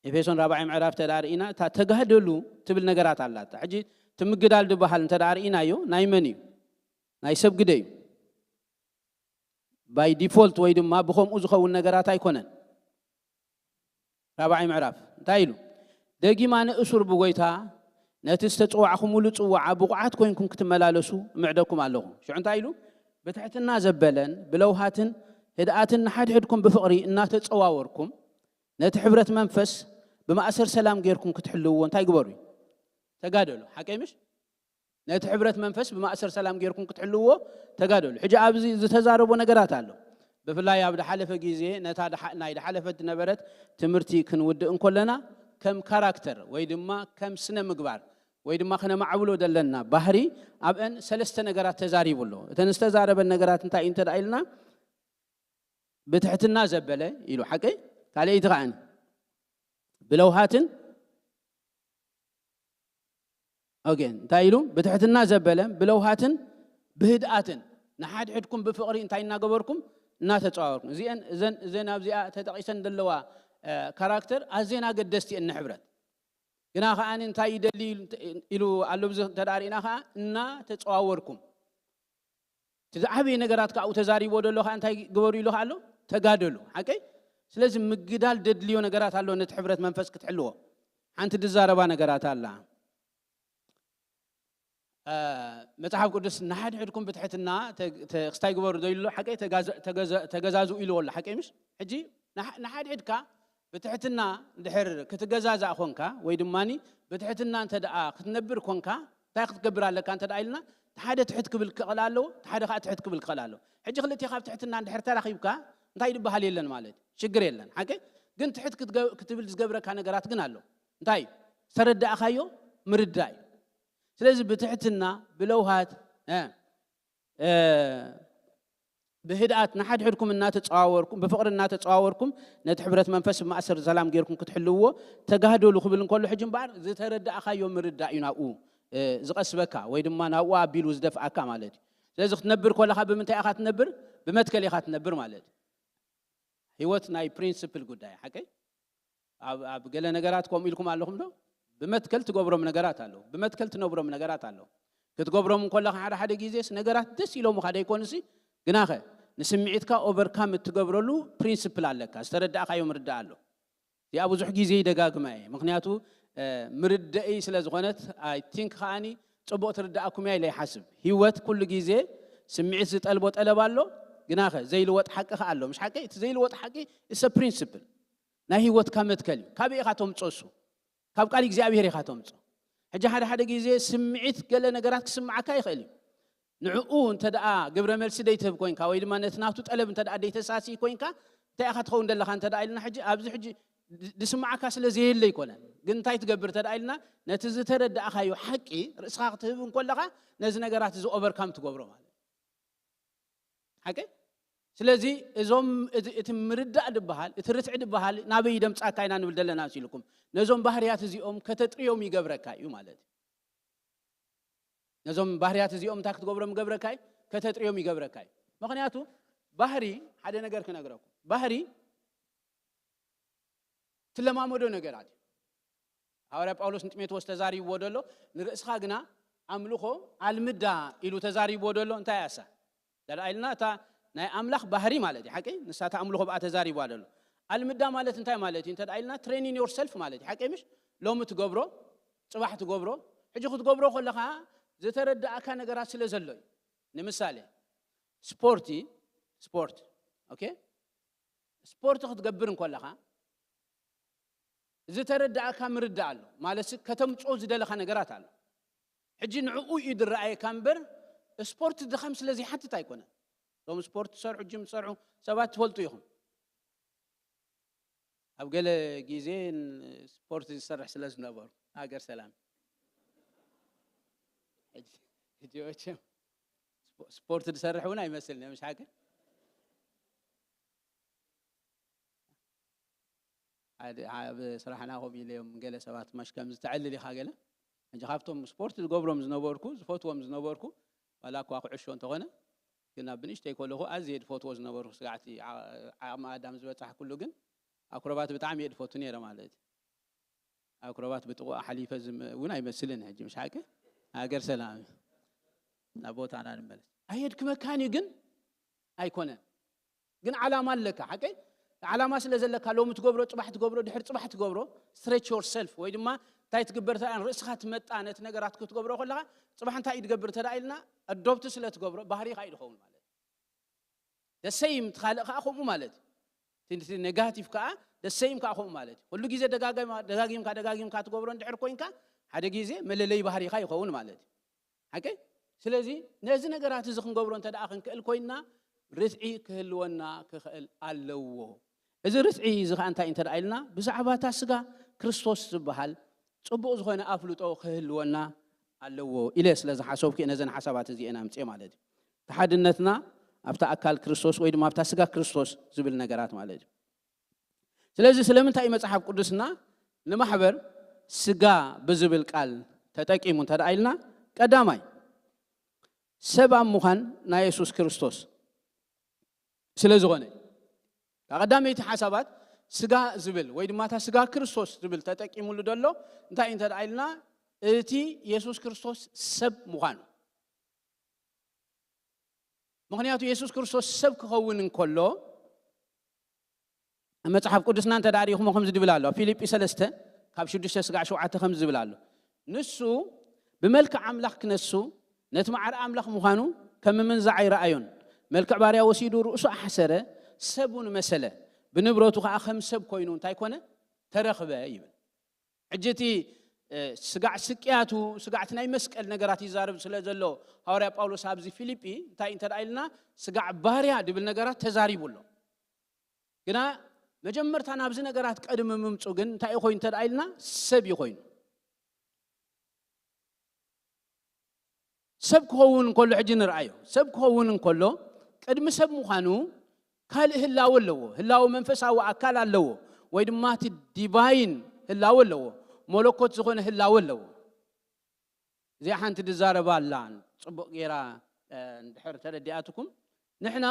ኤፌሶን ራብዓይ ምዕራፍ ተዳርኢና እታ ተጋደሉ ትብል ነገራት ኣላታ። ሕጂ ትምግዳል ዝበሃል እንተ ደኣ ርኢናዮ ናይ መን እዩ? ናይ ሰብ ግደ እዩ። ባይ ዲፎልት ወይ ድማ ብኸምኡ ዝኸውን ነገራት ኣይኮነን። ራብዓይ ምዕራፍ እንታይ ኢሉ? ደጊም ኣነ እሱር ብጎይታ ነቲ ዝተጸዋዕኹምሉ ጽዋዓ ብቑዓት ኮይንኩም ክትመላለሱ እምዕደኩም ኣለኹ። ሽዑ እንታይ ኢሉ? ብትሕትና ዘበለን ብለውሃትን ህድኣትን ንሓድሕድኩም ብፍቕሪ እናተጸዋወርኩም ነቲ ሕብረት መንፈስ ብማእሰር ሰላም ጌርኩም ክትሕልውዎ እንታይ ግበሩ? ተጋደሉ። ሓቀይ ምሽ? ነቲ ሕብረት መንፈስ ብማእሰር ሰላም ጌርኩም ክትሕልውዎ ተጋደሉ። ሕጂ ኣብዚ ዝተዛረቦ ነገራት ኣሎ። ብፍላይ ኣብ ድሓለፈ ግዜ ነታ ድሓ- ናይ ድሓለፈት ዝነበረት ትምህርቲ ክንውድእ እንኮለና ከም ካራክተር ወይ ድማ ከም ስነ ምግባር ወይ ድማ ክነማዕብሎ ዘለና ባህሪ ኣብአን ሰለስተ ነገራት ተዛሪቡ ኣሎ። እተን ዝተዛረበን ነገራት እንታይ እዩ እንተ ደኣ ኢልና ብትሕትና ዘበለ ኢሉ ሓቀይ ካልኣይቲ ከዓኒ ብለውሃትን ኦኬ እንታይ ኢሉ ብትሕትና ዘበለ ብለውሃትን ብህድኣትን ንሓድሕድኩም ብፍቕሪ እንታይ እናገበርኩም እናተፀዋወርኩም እዚአን እዘን እዘን ኣብዚኣ ተጠቂሰን ዘለዋ ካራክተር ኣዝየን ኣገደስቲ እየን ንሕብረት። ግና ከኣ እንታይ ይደሊ ኢሉ ኣሎ ብዚ እንተ ደኣ ርኢና ከኣ እናተጸዋወርኩም እቲ ዝዓበየ ነገራት ከኣ ተዛሪቦ ደሎ ከኣ እንታይ ግበሩ ኢሉ ከኣ ኣሎ ተጋደሉ። ሓቀይ? ስለዚ ምግዳል ደድልዮ ነገራት ኣሎ ነቲ ሕብረት መንፈስ ክትሕልዎ። ሓንቲ ድዛረባ ነገራት ኣላ። መጽሓፍ ቅዱስ ንሓድሕድኩም ብትሕትና ክስታይ ግበሩ ዶ ኢሉ ሓቀይ? ተገዛዝኡ ኢልዎ ኣሎ። ሓቀይ ምሽ? ሕጂ ንሓድሕድካ ብትሕትና ድሕር ክትገዛዛእ ኮንካ ወይ ድማ ብትሕትና እንተ ደኣ ክትነብር ኮንካ እንታይ ክትገብር ኣለካ እንተ ደኣ ኢልና ሓደ ትሕት ክብል ክኽእል ኣለዎ፣ ሓደ ከዓ ትሕት ክብል ክኽእል ኣለዎ። ሕጂ ክልቴ ካብ ትሕትና እንድሕር ተራኺብካ እንታይ ድበሃል የለን ማለት ሽግር የለን። ሓቂ ግን ትሕት ክትብል ዝገብረካ ነገራት ግን ኣሎ። እንታይ ዝተረዳእካዮ ምርዳእ እዩ። ስለዚ ብትሕትና ብለውሃት ብህድኣት ንሓድሕድኩም እናተጸዋወርኩም ብፍቕሪ እናተጸዋወርኩም ነቲ ሕብረት መንፈስ ብማእሰር ሰላም ጌርኩም ክትሕልውዎ ተጋህደሉ ክብል እንከሎ ሕጂ እምበኣር ዝተረዳእካዮ ምርዳእ እዩ ናብኡ ዝቐስበካ ወይ ድማ ናብኡ ኣቢሉ ዝደፍኣካ ማለት እዩ። ስለዚ ክትነብር ከለኻ ብምንታይ ኢኻ ትነብር? ብመትከል ኢኻ ትነብር ማለት እዩ። ህይወት ናይ ፕሪንስፕል ጉዳይ ሓቀይ ኣብ ገለ ነገራት ከምኡ ኢልኩም ኣለኹም ዶ? ብመትከል ትገብሮም ነገራት ኣለዉ፣ ብመትከል ትነብሮም ነገራት ኣለዉ። ክትገብሮም እንከለኻ ሓደ ሓደ ግዜስ ነገራት ደስ ኢሎምኻ ደይኮኑሲ፣ ግናኸ ንስምዒትካ ኦቨርካም እትገብረሉ ፕሪንስፕል ኣለካ፣ ዝተረዳእካዮ ምርዳእ ኣሎ። እዚኣ ብዙሕ ግዜ ይደጋግማ እየ፣ ምኽንያቱ ምርደእይ ስለ ዝኾነት ኣይ ቲንክ ከኣኒ ጽቡቕ ትርዳእኩም እያ ኢለ ይሓስብ። ህይወት ኩሉ ግዜ ስምዒት ዝጠልቦ ጠለብ ኣሎ፣ ግናኸ ዘይልወጥ ሓቂ ከኣ ኣሎ። ምሽ ሓቂ እቲ ዘይልወጥ ሓቂ እሰ ፕሪንስፕል ናይ ህይወትካ መትከል እዩ። ካበይ ኢኻ ተምጾ እሱ? ካብ ቃል እግዚኣብሔር ኢኻ ተምጾ። ሕጂ ሓደ ሓደ ግዜ ስምዒት ገለ ነገራት ክስምዓካ ይኽእል እዩ። ንዕኡ እንተ ደኣ ግብረ መልሲ ደይትህብ ኮይንካ ወይ ድማ ነቲ ናቱ ጠለብ እንተ ደኣ ደይተሳሲ ኮይንካ እንታይ ኢኻ ትኸውን ዘለኻ እንተ ደኣ ኢልና ሕጂ ኣብዚ ሕጂ ድስምዓካ ስለ ዘየለ ኣይኮነን። ግን እንታይ ትገብር እንተ ደኣ ኢልና ነቲ ዝተረዳእካዮ ሓቂ ርእስኻ ክትህብ እንከለኻ ነዚ ነገራት እዚ ኦቨርካም ትገብሮ ማለት ሓቂ። ስለዚ እዞም እቲ ምርዳእ ድበሃል እቲ ርትዒ ድበሃል ናበይ ደምጻካ ኢና ንብል ዘለና ሲልኩም ነዞም ባህርያት እዚኦም ከተጥርዮም ይገብረካ እዩ ማለት እዩ። ነዞም ባህርያት እዚኦም እንታይ ክትገብሮም ይገብረካ እዩ? ከተጥርዮም ይገብረካ እዩ። ምኽንያቱ ባህሪ ሓደ ነገር ክነግረኩም ባህሪ ትለማመዶ ነገራት እዩ። ሃዋርያ ጳውሎስ ንጢሞቴዎስ ተዛሪብዎ ደሎ ንርእስኻ ግና ኣምልኾ ኣልምዳ ኢሉ ተዛሪብዎ ደሎ እንታይ ኣሳ ደኣ ኢልና እታ ናይ ኣምላኽ ባህሪ ማለት እዩ ሓቂ ንሳ እታ ኣምልኾ ብኣ ተዛሪብዋ ደሎ ኣልምዳ ማለት እንታይ ማለት እዩ እንተ ኢልና ትሬኒን ዮር ሰልፍ ማለት እዩ ሓቂ ምሽ ሎሚ ትገብሮ ጽባሕ ትገብሮ ሕጂ ክትገብሮ ከለኻ ዝተረዳእካ ነገራት ስለ ዘሎ እዩ ንምሳሌ ስፖርቲ ስፖርት ኦኬ ስፖርት ክትገብር እንከለኻ ዝተረዳእካ ምርዳእ ኣሎ ማለት ከተምፅኦ ዝደለኻ ነገራት ኣሎ ሕጂ ንዕኡ እዩ ዝረኣየካ እምበር ስፖርት ድኻም ስለ ዘይሓትት ኣይኮነን እዞም ስፖርት ዝሰርሑ ጅም ዝሰርሑ ሰባት ትፈልጡ ኢኹም ኣብ ገለ ግዜ ስፖርት ዝሰርሕ ስለ ዝነበሩ ሃገር ሰላም ሕጂ መቸም ስፖርት ዝሰርሕ እውን ኣይመስልን እዮም ሓቂ ኣብ ስራሕና ከምኡ ኢለ እዮም ገለ ሰባት ማሽ ከም ዝተዕልል ኢኻ ገለ ሕጂ ካብቶም ስፖርት ዝገብሮም ዝነበርኩ ዝፈትዎም ዝነበርኩ ዋላ እኳ ክዕሾ እንተኾነ ግን ኣብ ብንእሽተይ ከለኹ ኣዝየ ዝፈትዎ ዝነበርኩ ስጋዕቲ ዓቕሚ ኣዳም ዝበፃሕኩሉ ግን ኣክሮባት ብጣዕሚ እየ ዝፈቱ ነይረ ማለት እዩ ኣክሮባት ብጥቑ ሓሊፈ እውን ኣይመስልን ሕጂ ምሽ ሓቂ ሃገር ሰላም ናብ ቦታና ንመለስ ኣየድክመካን እዩ ግን ኣይኮነን ግን ዓላማ ኣለካ ሓቀይ ዓላማ ስለ ዘለካ ሎሚ ትገብሮ ፅባሕ ትገብሮ ድሕር ፅባሕ ትገብሮ stretch yourself ወይ ድማ እንታይ ትግበር ተኣ ርእስኻ ትመጣ ነቲ ነገራት ክትገብሮ ከለኻ ፅባሕ እንታይ እዩ ትገብር ተዳ ኢልና ኣዶፕት ስለ ትገብሮ ባህሪኻ እዩ ዝኸውን ማለት ደሰይም ትኻልእ ከዓ ከምኡ ማለት እዩ negative ከዓ ደሰይም ከዓ ከምኡ ማለት እዩ ኩሉ ግዜ ደጋጊምካ ደጋጊምካ ትገብሮ እንድሕር ኮይንካ ሓደ ግዜ መለለይ ባህሪኻ ይኸውን ማለት እዩ ሓቂ ስለዚ ነዚ ነገራት እዚ ክንገብሮ እንተ ደኣ ክንክእል ኮይንና ርትዒ ክህልወና ክኽእል ኣለዎ እዚ ርትዒ እዚ ከዓ እንታይ እንተ ደኣ ኢልና ብዛዕባ እታ ስጋ ክርስቶስ ዝበሃል ፅቡቕ ዝኾነ ኣፍልጦ ክህልወና ኣለዎ ኢለ ስለ ዝሓሰብኩ ነዘን ሓሳባት እዚአን ኣምፅኤ ማለት እዩ ተሓድነትና ኣብታ ኣካል ክርስቶስ ወይ ድማ ኣብታ ስጋ ክርስቶስ ዝብል ነገራት ማለት እዩ ስለዚ ስለምንታይ እዩ መፅሓፍ ቅዱስና ንማሕበር ስጋ ብዝብል ቃል ተጠቂሙ እንተ ኢልና ቀዳማይ ሰብ ኣብ ምዃን ናይ የሱስ ክርስቶስ ስለ ዝኾነ ቀዳመይቲ ሓሳባት ስጋ ዝብል ወይ ድማ እታ ስጋ ክርስቶስ ዝብል ተጠቂሙሉ ዘሎ እንታይ እንተ ደኣ ኢልና፣ እቲ የሱስ ክርስቶስ ሰብ ምዃኑ። ምኽንያቱ የሱስ ክርስቶስ ሰብ ክኸውን እንከሎ፣ መጽሓፍ ቅዱስና እንተ ደኣ ርኢኹሞ ከምዚ ዝብል ኣሎ። ፊልጲ ሰለስተ ካብ ሽዱሽተ ስጋዕ ሸውዓተ ከምዚ ዝብል ኣሎ። ንሱ ብመልክዕ ኣምላኽ ክነሱ፣ ነቲ ማዕረ ኣምላኽ ምዃኑ ከም ምምንዛዕ ኣይረኣዮን። መልክዕ ባርያ ወሲዱ ርእሱ ኣሕሰረ፣ ሰብ እውን መሰለ። ብንብረቱ ከኣ ከም ሰብ ኮይኑ እንታይ ኮነ? ተረኽበ ይብል። ሕጂ እቲ፣ እ፣ ስጋዕ ስቅያቱ፣ ስጋዕ እቲ ናይ መስቀል ነገራት ይዛረብ ስለ ዘሎ፣ ሃዋርያ ጳውሎስ ኣብዚ ፊልጲ እንታይ እንተ ደኣ ኢልና፣ ስጋዕ ባርያ ድብል ነገራት ተዛሪቡ ኣሎ። ግና መጀመርታ ናብዚ ነገራት ቀድሚ ምምጹ ግን እንታይ እዩ ኮይኑ እንተ ደኣ ኢልና፣ ሰብ እዩ ኮይኑ። ሰብ ክኸውን እንከሎ ሕጂ ንርኣዮ። ሰብ ክኸውን እንከሎ ቅድሚ ሰብ ምዃኑ ካልእ ህላወ ኣለዎ። ህላወ መንፈሳዊ ኣካል ኣለዎ። ወይ ድማ እቲ ዲቫይን ህላወ ኣለዎ። መለኮት ዝኾነ ህላወ ኣለዎ። እዚኣ ሓንቲ ድዛረባ ኣላ። ጽቡቕ ጌራ፣ እ፣ እንድሕር ተረዲኣትኩም፣ ንሕና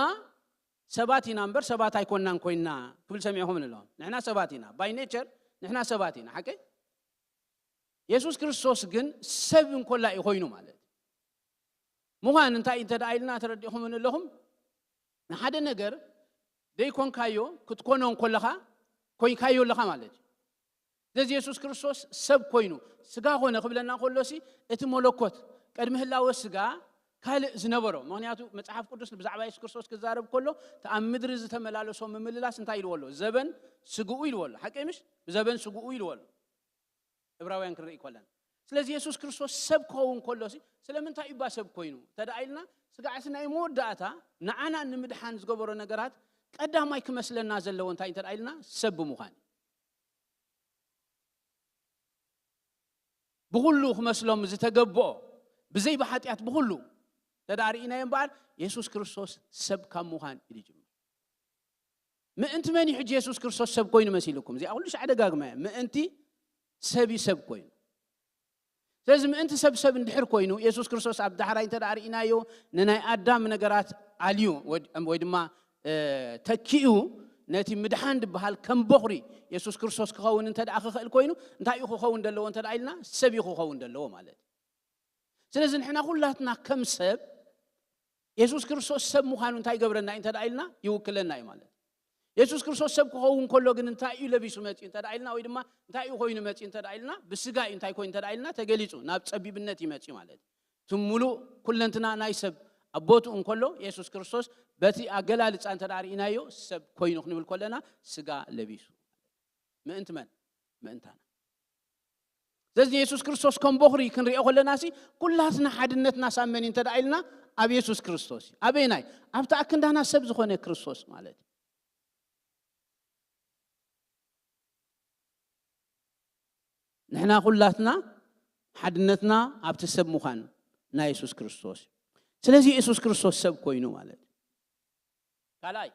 ሰባት ኢና እምበር ሰባት ኣይኮናን ኮይና ክብል ሰሚዕኹም ኣለኹም። ንሕና ሰባት ኢና። ባይ ኔቸር ንሕና ሰባት ኢና። ሓቀይ? የሱስ ክርስቶስ ግን ሰብ እንኮላ እዩ ኮይኑ ማለት እዩ። ምዃን እንታይ እንተ ደኣ ኢልና ተረዲእኹም ኣለኹም? ንሓደ ነገር ደይኮንካዮ ክትኮኖ እንኮለኻ ኮይንካዮ ኣለኻ ማለት እዩ። ስለዚ የሱስ ክርስቶስ ሰብ ኮይኑ ስጋ ኮነ ክብለና ከሎሲ እቲ መለኮት ቅድሚ ህላወ ስጋ ካልእ ዝነበሮ፣ ምኽንያቱ መጽሓፍ ቅዱስ ብዛዕባ የሱስ ክርስቶስ ክዛረብ ከሎ እቲ ኣብ ምድሪ ዝተመላለሶ ምምልላስ እንታይ ኢልዎ ኣሎ? ዘበን ስግኡ ኢልዎ ኣሎ። ሓቀይ ምሽ? ብዘበን ስግኡ ኢልዎ ኣሎ። ዕብራውያን ክንርኢ ከለና። ስለዚ የሱስ ክርስቶስ ሰብ ክኸውን ከሎሲ ስለምንታይ እዩ እባ ሰብ ኮይኑ እንተ ደኣ ኢልና፣ ስጋዕ እቲ ናይ መወዳእታ ንዓና ንምድሓን ዝገበሮ ነገራት ቀዳማይ ክመስለና ዘለዎ እንታይ እንተ ደኣ ኢልና፣ ሰብ ብምዃን እዩ። ብኹሉ ክመስሎም ዝተገብኦ፣ ብዘይ ብሓጢኣት ብኹሉ እንተ ደኣ ርኢናዮ እምበኣር፣ የሱስ ክርስቶስ ሰብ ካብ ምዃን እዩ ዝጅምር። ምእንቲ መን እዩ ሕጂ የሱስ ክርስቶስ ሰብ ኮይኑ መሲልኩም? እዚኣ ኩሉ ሻዕ ደጋግመ፣ ምእንቲ ሰብ እዩ ሰብ ኮይኑ። ስለዚ ምእንቲ ሰብ ሰብ እንድሕር ኮይኑ፣ የሱስ ክርስቶስ ኣብ ዳሕራይ እንተ ደኣ ርኢናዮ፣ ንናይ ኣዳም ነገራት ኣልዩ ወይ፣ ወይ ድማ፣ እ፣ ተኪኡ፣ ነቲ ምድሓን ዝበሃል ከም በኹሪ የሱስ ክርስቶስ ክኸውን እንተ ደኣ ክኽእል ኮይኑ፣ እንታይ እዩ ክኸውን ዘለዎ እንተ ደኣ ኢልና፣ ሰብ እዩ ክኸውን ዘለዎ ማለት እዩ። ስለዚ ንሕና ኩላትና ከም ሰብ የሱስ ክርስቶስ ሰብ ምዃኑ እንታይ ይገብረና እዩ እንተ ደኣ ኢልና፣ ይውክለና እዩ ማለት እዩ። የሱስ ክርስቶስ ሰብ ክኸውን ከሎ ግን እንታይ እዩ ለቢሱ መጺኡ እንተ ደኣ ኢልና፣ ወይ ድማ እንታይ እዩ ኮይኑ መጺኡ እንተ ደኣ ኢልና፣ ብስጋ እዩ እንታይ ኮይኑ እንተ ደኣ ኢልና ተገሊጹ፣ ናብ ጸቢብነት እዩ መጺኡ ማለት እዩ። እቲ ምሉእ ኩለንትና ናይ ሰብ ኣብ ቦትኡ እንከሎ የሱስ ክርስቶስ በቲ ኣገላልጻ እንተ ደኣ ርኢናዮ ሰብ ኮይኑ ክንብል ከለና ስጋ ለቢሱ። ምእንቲ መን? ምእንታና። ስለዚ የሱስ ክርስቶስ ከም በኹሪ ክንሪኦ ከለና ሲ ኩላትና ሓድነትና ሳብ መን እዩ እንተ ደኣ ኢልና ኣብ የሱስ ክርስቶስ እዩ። ኣበይናይ? ኣብቲ ኣክንዳና ሰብ ዝኾነ ክርስቶስ ማለት እዩ። ንሕና ኩላትና ሓድነትና ኣብቲ ሰብ ምዃን ናይ የሱስ ክርስቶስ እዩ። ስለዚ የሱስ ክርስቶስ ሰብ ኮይኑ ማለት እዩ። ካልኣይ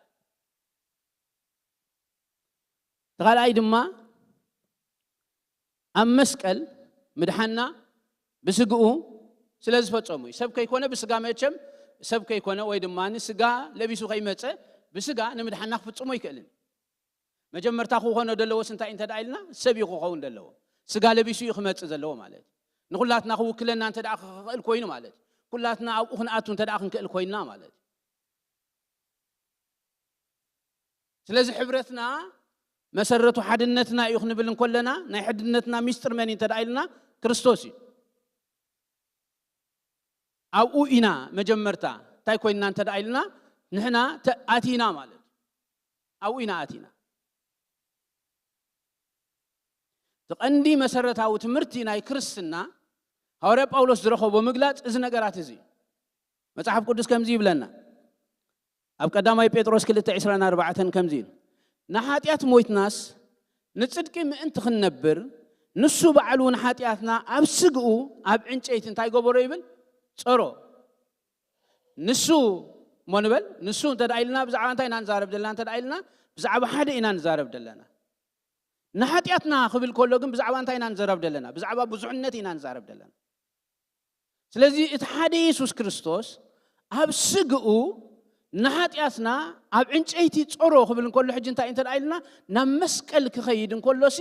እቲ ካልኣይ ድማ ኣብ መስቀል ምድሓንና ብስግኡ ስለ ዝፈጸሙ እዩ። ሰብ ከይኮነ ብስጋ መቸም ሰብ ከይኮነ ወይ ድማ ስጋ ለቢሱ ከይመጸ ብስጋ ንምድሓንና ክፍጽሞ ኣይክእልን። መጀመርታ ክኾኖ ዘለዎስ እንታይ እንተ ደኣ ኢልና ሰብ እዩ ክኸውን ዘለዎ። ስጋ ለቢሱ እዩ ክመጽእ ዘለዎ ማለት እዩ። ንኹላትና ክውክለና እንተ ደኣ ክኽእል ኮይኑ ማለት እዩ። ኩላትና ኣብኡ ክንኣቱ እንተ ደኣ ክንክእል ኮይንና ማለት እዩ። ስለዚ ሕብረትና መሰረቱ ሓድነትና እዩ ክንብል እንከለና ናይ ሕድነትና ሚስጥር መን እዩ እንተ ደኣ ኢልና ክርስቶስ እዩ። ኣብኡ ኢና መጀመርታ እንታይ ኮይንና እንተ ደኣ ኢልና ንሕና ተ-፣ ኣቲና ማለት እዩ። ኣብኡ ኢና ኣቲና። እቲ ቀንዲ መሰረታዊ ትምህርቲ ናይ ክርስትና ሃዋርያ ጳውሎስ ዝረኸቦ ምግላጽ እዚ ነገራት እዚ እዩ። መጽሓፍ ቅዱስ ከምዚ ይብለና። ኣብ ቀዳማይ ጴጥሮስ ክልተ ዕስራን ኣርባዕተን ከምዚ ኢሉ፣ "ንሓጢኣት ሞይትናስ ንጽድቂ ምእንቲ ክንነብር፣ ንሱ ባዕሉ ንሓጢኣትና ኣብ ስግኡ ኣብ ዕንጨይቲ እንታይ ገበሮ?" ይብል፣ ጸሮ። ንሱ እሞ ንበል፣ ንሱ እንተ ደኣ ኢልና ብዛዕባ እንታይ ኢና ንዛረብ ዘለና? እንተ ደኣ ኢልና ብዛዕባ ሓደ ኢና ንዛረብ ዘለና። ንሓጢኣትና ክብል ከሎ ግን ብዛዕባ እንታይ ኢና ንዛረብ ዘለና? ብዛዕባ ብዙሕነት ኢና ንዛረብ ዘለና። ስለዚ እቲ ሓደ የሱስ ክርስቶስ ኣብ ስግኡ ንሓጢኣትና ኣብ ዕንጨይቲ ጾሮ ክብል እንከሎ፣ ሕጂ እንታይ እንተ ደኣ ኢልና፣ ናብ መስቀል ክኸይድ እንከሎሲ፣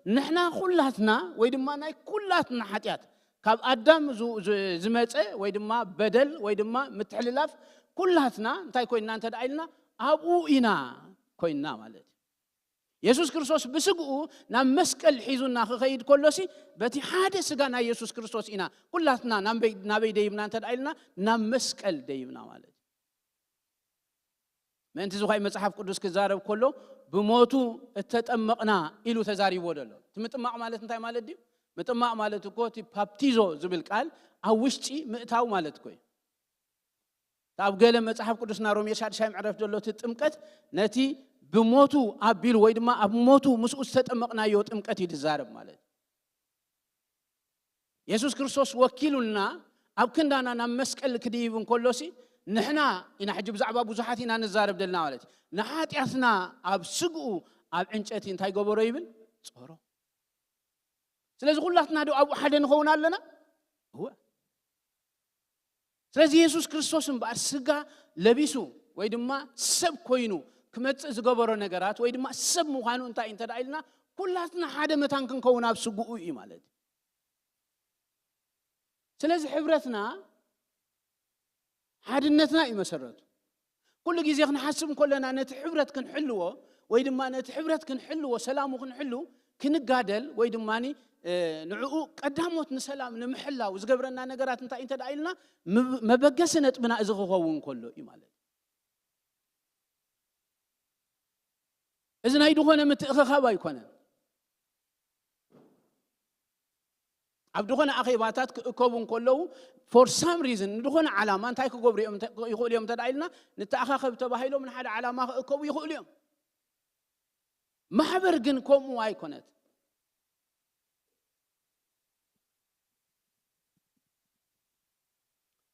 ንሕና ኩላትና ወይ ድማ ናይ ኩላትና ሓጢኣት፣ ካብ ኣዳም ዝ-፣ ዝ-፣ ዝመጸ ወይ ድማ በደል ወይ ድማ ምትሕልላፍ፣ ኩላትና እንታይ ኮይንና እንተ ደኣ ኢልና፣ ኣብኡ ኢና ኮይንና ማለት እዩ። የሱስ ክርስቶስ ብስግኡ ናብ መስቀል ሒዙና ክኸይድ ከሎሲ፣ በቲ ሓደ ስጋ ናይ የሱስ ክርስቶስ ኢና ኩላትና ናበይ፣ ናበይ ደይብና እንተ ደኣ ኢልና፣ ናብ መስቀል ደይብና ማለት እዩ። ምእንቲ እዚ ኳይ መጽሓፍ ቅዱስ ክዛረብ ከሎ፣ "ብሞቱ እተጠመቕና" ኢሉ ተዛሪብዎ ዘሎ። እቲ ምጥማቕ ማለት እንታይ ማለት ድዩ? ምጥማቕ ማለት እኮ እቲ ፓፕቲዞ ዝብል ቃል ኣብ ውሽጢ ምእታው ማለት እኮ እዩ። ኣብ ገለ መጽሓፍ ቅዱስና ሮሜ ሻድሻይ ምዕራፍ ዘሎ እቲ ጥምቀት ነቲ ብሞቱ ኣቢሉ ወይ ድማ ኣብ ሞቱ ምስኡ ዝተጠመቕናዮ ጥምቀት እዩ ዝዛረብ ማለት እዩ። የሱስ ክርስቶስ ወኪሉና ኣብ ክንዳና ናብ መስቀል ክድይብ እንከሎሲ፣ ንሕና ኢና ሕጂ ብዛዕባ ብዙሓት ኢና ንዛረብ ደልና ማለት እዩ። ንሓጢኣትና ኣብ ስግኡ ኣብ ዕንጨቲ እንታይ ገበሮ ይብል? ጾሮ። ስለዚ ኩላትና ዶ ኣብኡ ሓደ ንኸውን ኣለና? እወ። ስለዚ የሱስ ክርስቶስ እምበኣር ስጋ ለቢሱ ወይ ድማ ሰብ ኮይኑ ክመጽእ ዝገበሮ ነገራት ወይ ድማ ሰብ ምዃኑ እንታይ እንተ ደኣ ኢልና፣ ኩላትና ሓደ መታን ክንከውን ኣብ ስግኡ እዩ ማለት እዩ። ስለዚ ሕብረትና ሓድነትና እዩ መሰረቱ። ኩሉ ግዜ ክንሓስብ እንከለና ነቲ ሕብረት ክንሕልዎ ወይ ድማ ነቲ ሕብረት ክንሕልዎ፣ ሰላሙ ክንሕሉ ክንጋደል ወይ ድማ ንዕኡ ቀዳሞት ንሰላም ንምሕላው ዝገብረና ነገራት እንታይ እንተ ደኣ ኢልና፣ መበገሲ ነጥብና እዚ ክኸውን ከሎ እዩ ማለት እዩ። እዚ ናይ ዝኾነ ምትእኽኻብ ኣይኮነን። ኣብ ዝኾነ ኣኼባታት ክእከቡ እንከለዉ፣ for some reason፣ ንድኾነ ዓላማ እንታይ ክገብሩ እዮም፣ ይኽእሉ እዮም እንተ ደኣ ኢልና፣ ንተኣኻኸብ ተባሂሎም ንሓደ ዓላማ ክእከቡ ይኽእሉ እዮም። ማሕበር ግን ከምኡ ኣይኮነት።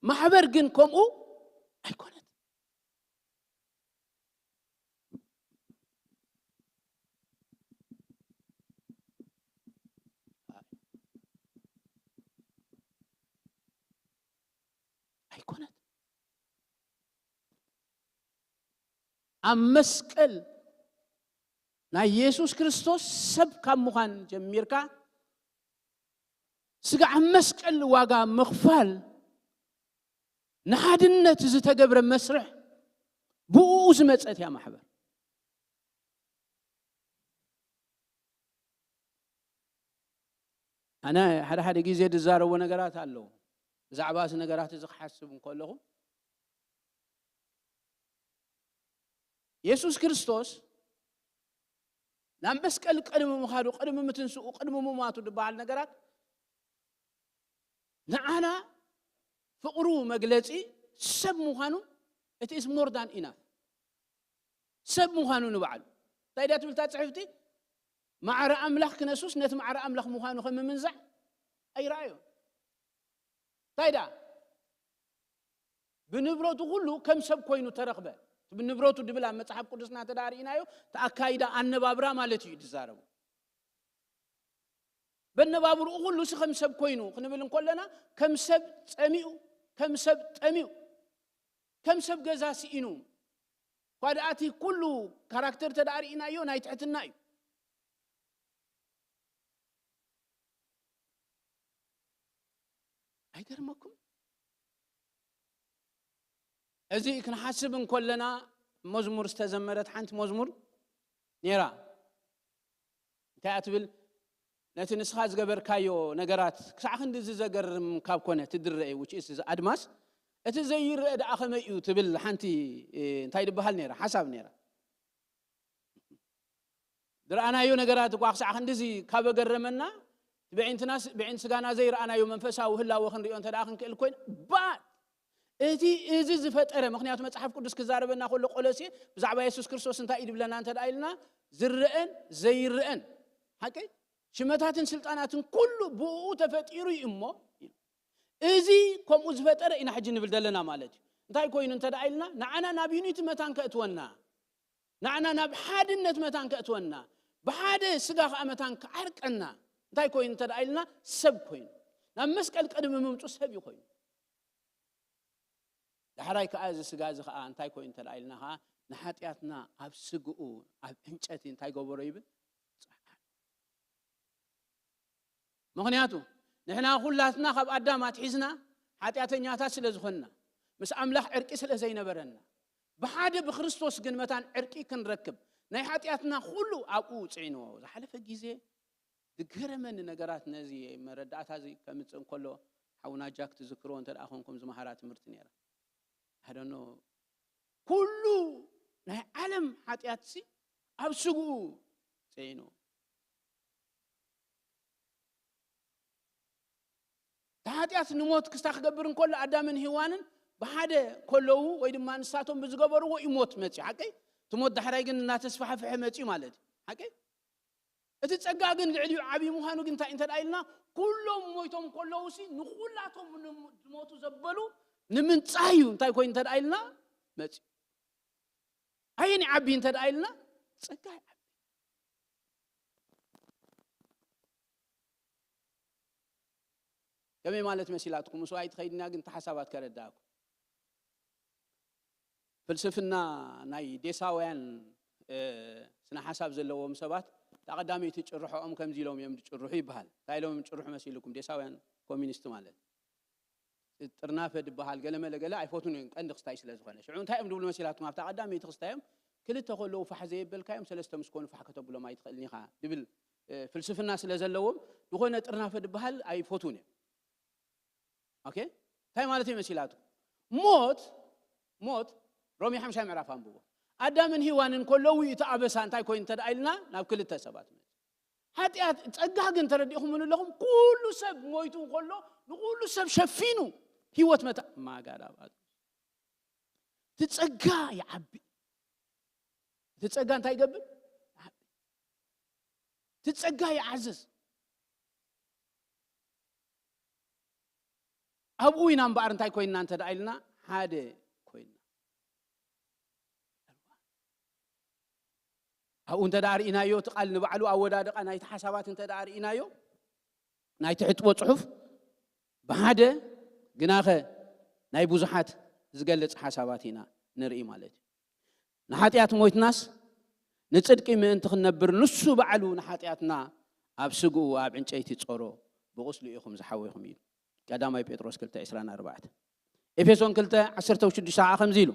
ማሕበር ግን ከምኡ ኣይኮነት። ኣይኮነት። ኣብ መስቀል ናይ የሱስ ክርስቶስ ሰብ ካብ ምዃን ጀሚርካ፣ ስጋ ኣብ መስቀል ዋጋ ምኽፋል፣ ንሓድነት ዝተገብረ መስርሕ፣ ብኡ ዝመጸት እያ ማሕበር። ኣነ ሓደ ሓደ ግዜ ዝዛረቦ ነገራት ኣለዉ። ብዛዕባ እዚ ነገራት እዚ ክሓስብ እንከለኹ፣ የሱስ ክርስቶስ ናብ መስቀል ቅድሚ ምኻዱ፣ ቅድሚ ምትንስኡ፣ ቅድሚ ምሟቱ ዝበሃል ነገራት፣ ንዓና ፍቕሩ መግለጺ ሰብ ምዃኑ፣ it is more than enough። ሰብ ምዃኑ ንባዕሉ። እንታይ ድያ ትብል እታ ጽሕፍቲ? ማዕረ ኣምላኽ ክነሱስ ነቲ ማዕረ ኣምላኽ ምዃኑ ከም ምምንዛዕ ኣይረኣዮን። እንታይ ደኣ? ብንብረቱ ኩሉ ከም ሰብ ኮይኑ ተረኽበ። እቲ ብንብረቱ ድብል ኣብ መጽሓፍ ቅዱስና እንተ ደኣ ርኢናዮ፣ እቲ ኣካይዳ ኣነባብራ ማለት እዩ ዝዛረቡ። በነባብርኡ ኩሉ ሲ ከም ሰብ ኮይኑ ክንብል እንከለና፣ ከም ሰብ ጸሚኡ፣ ከም ሰብ ጠሚኡ፣ ከም ሰብ ገዛ ስኢኑ፣ እኳ ደኣ እቲ ኩሉ ካራክተር እንተ ደኣ ርኢናዮ ናይ ትሕትና እዩ። ኣይገርመኩም? እዚ ክንሓስብ እንከለና መዝሙር ዝተዘመረት ሓንቲ መዝሙር ነይራ። እንታይ እያ ትብል? ነቲ ንስኻ ዝገበርካዮ ነገራት ክሳዕ ክንድዚ ዘገርም ካብ ኮነ፣ እቲ ዝረአ፣ which is ኣድማስ፣ እቲ ዘይረአ ደኣ ከመይ እዩ ትብል ሓንቲ፣ እ፣ እንታይ ዝበሃል ነይራ? ሓሳብ ነይራ። ዝረኣናዮ ነገራት እኳ ክሳዕ ክንድዚ ካብ ኣገረመና፣ ብዒንትናስ፣ ብዒንቲ ስጋና ዘይረኣናዮ መንፈሳዊ ህላወ ክንሪኦ እንተ ደኣ ክንክእል ኮይና፣ but እቲ እዚ ዝፈጠረ፣ ምኽንያቱ መጽሓፍ ቅዱስ ክዛረበና ከሎ ቆሎሴ ብዛዕባ የሱስ ክርስቶስ እንታይ እዩ ዝብለና እንተ ደኣ ኢልና፣ ዝረአን ዘይረአን፣ ሓቀይ? ሽመታትን ስልጣናትን ኩሉ ብኡ ተፈጢሩ እዩ እሞ፣ እዚ ከምኡ ዝፈጠረ ኢና ሕጂ ንብል ዘለና ማለት እዩ። እንታይ ኮይኑ እንተ ደኣ ኢልና፣ ንዓና ናብ ዩኒቲ መታን ከእትወና፣ ንዓና ናብ ሓድነት መታን ከእትወና፣ ብሓደ ስጋ ከኣ መታን ክዓርቀና፣ እንታይ ኮይኑ እንተ ደኣ ኢልና፣ ሰብ ኮይኑ። ናብ መስቀል ቅድሚ ምምጹ ሰብ እዩ ኮይኑ። ዳሕራይ ከኣ እዚ ስጋ እዚ ከኣ እንታይ ኮይኑ እንተ ደኣ ኢልና ከኣ ንሓጢኣትና ኣብ ስግኡ ኣብ ዕንጨቲ እንታይ ገበሮ ይብል? ጸዓኖ። ምኽንያቱ ንሕና ኩላትና ካብ ኣዳም ኣትሒዝና ሓጢኣተኛታት ስለ ዝኾንና፣ ምስ ኣምላኽ ዕርቂ ስለ ዘይነበረና፣ ብሓደ ብክርስቶስ ግን መታን ዕርቂ ክንረክብ፣ ናይ ሓጢኣትና ኩሉ ኣብኡ ጽዒንዎ። ዝሓለፈ ግዜ ዝገረመኒ ነገራት፣ ነዚ መረዳእታ እዚ ከምጽእ እንከሎ፣ ሓውና ጃክ ትዝክርዎ እንተ ደኣ ኮንኩም፣ ዝመሃራ ትምህርቲ ነይራ። I don't know። ኩሉ ናይ ዓለም ሓጢኣትሲ ኣብ ስግኡ ጽዒኑ። እቲ ሓጢኣት ንሞት ክስታ ክገብር እንከሎ፣ ኣዳምን ሄዋንን ብሓደ ከለዉ፣ ወይ ድማ ንሳቶም ብዝገበርዎ እዩ ሞት መጺኡ። ሓቀይ? እቲ ሞት ዳሕራይ ግን እናተስፋሕፍሐ መጺኡ ማለት እዩ። ሓቀይ? እቲ ጸጋ ግን ልዕሊኡ ዓብዪ ምዃኑ ግን እንታይ እንተ ደኣ ኢልና፣ ኩሎም ሞይቶም ከለዉሲ ንኹላቶም ንም-፣ ዝሞቱ ዘበሉ ንምንጻህ እዩ። እንታይ ኮይኑ እንተ ደኣ ኢልና መጺኡ። ኣየን ይዓቢ እንተ ደኣ ኢልና፣ ጸጋ ይዓቢ። ከመይ ማለት መሲላትኩም? ምስኡ ኣይትኸይድና፣ ግን እቲ ሓሳባት ከረዳእኩም። ፍልስፍና ናይ ዴሳውያን፣ እ፣ ስነ ሓሳብ ዘለዎም ሰባት፣ እታ ቀዳመይቲ ጭርሖኦም ከምዚ ኢሎም እዮም ዝጭርሑ ይበሃል። እንታይ ኢሎም እዮም ዝጭርሑ መሲልኩም? ዴሳውያን ኮሚኒስት ማለት። ጥርናፈ ዝበሃል ገለመለ ገለ ኣይፈቱን እዮም፣ ቀንዲ ክስታይ ስለ ዝኾነ። ሽዑ እንታይ እዮም ዝብሉ መሲላትኩም? ኣብታ ቀዳመይቲ ክስታዮም፣ ክልተ ከለዉ ፋሕ ዘየበልካዮም፣ ሰለስተ ምስ ኮኑ ፋሕ ከተብሎም ኣይትኽእልን ኢኻ ዝብል፣ እ፣ ፍልስፍና ስለ ዘለዎም፣ ዝኾነ ጥርናፈ ዝበሃል ኣይፈቱን እዮም። ኦኬ? እንታይ ማለት እዩ መሲላትኩም? ሞት፣ ሞት፣ ሮሜ ሓምሻይ ምዕራፍ ኣንብቦ። ኣዳምን ሄዋንን ከለዉ እቲ ኣበሳ እንታይ ኮይኑ እንተ ደኣ ኢልና፣ ናብ ክልተ ሰባት መጽእ። ሓጢኣት፣ ጸጋ ግን ተረዲእኹምኒ ኣለኹም? ኩሉ ሰብ ሞይቱ እንከሎ፣ ንኹሉ ሰብ ሸፊኑ ህይወት መታ-፣ ማጋዳ ባቱ። እቲ ጸጋ ይዓቢ። እቲ ጸጋ እንታይ ይገብር? ይዓቢ። እቲ ጸጋ ይዓዝዝ። ኣብኡ ኢና እምበኣር እንታይ ኮይንና እንተ ደኣ ኢልና፣ ሓደ ኮይንና። ኣብኡ እንተ ደኣ ርኢናዮ፣ እቲ ቃል ንባዕሉ ኣወዳድቓ ናይቲ ሓሳባት እንተ ደኣ ርኢናዮ፣ ናይቲ ሕጥቦ ጽሑፍ ብሓደ ግናኸ ናይ ብዙሓት ዝገልጽ ሓሳባት ኢና ንርኢ ማለት እዩ። ንሓጢኣት ሞይትናስ ንጽድቂ ምእንቲ ክንነብር ንሱ ባዕሉ ንሓጢኣትና ኣብ ስግኡ ኣብ ዕንጨይቲ ጾሮ፣ ብቑስሉ ኢኹም ዝሓወይኹም ኢሉ። ቀዳማይ ጴጥሮስ ክልተ ዕስራን ኣርባዕተን። ኤፌሶን ክልተ ዓሰርተ ሽዱሽተ ከዓ ከምዚ ኢሉ፣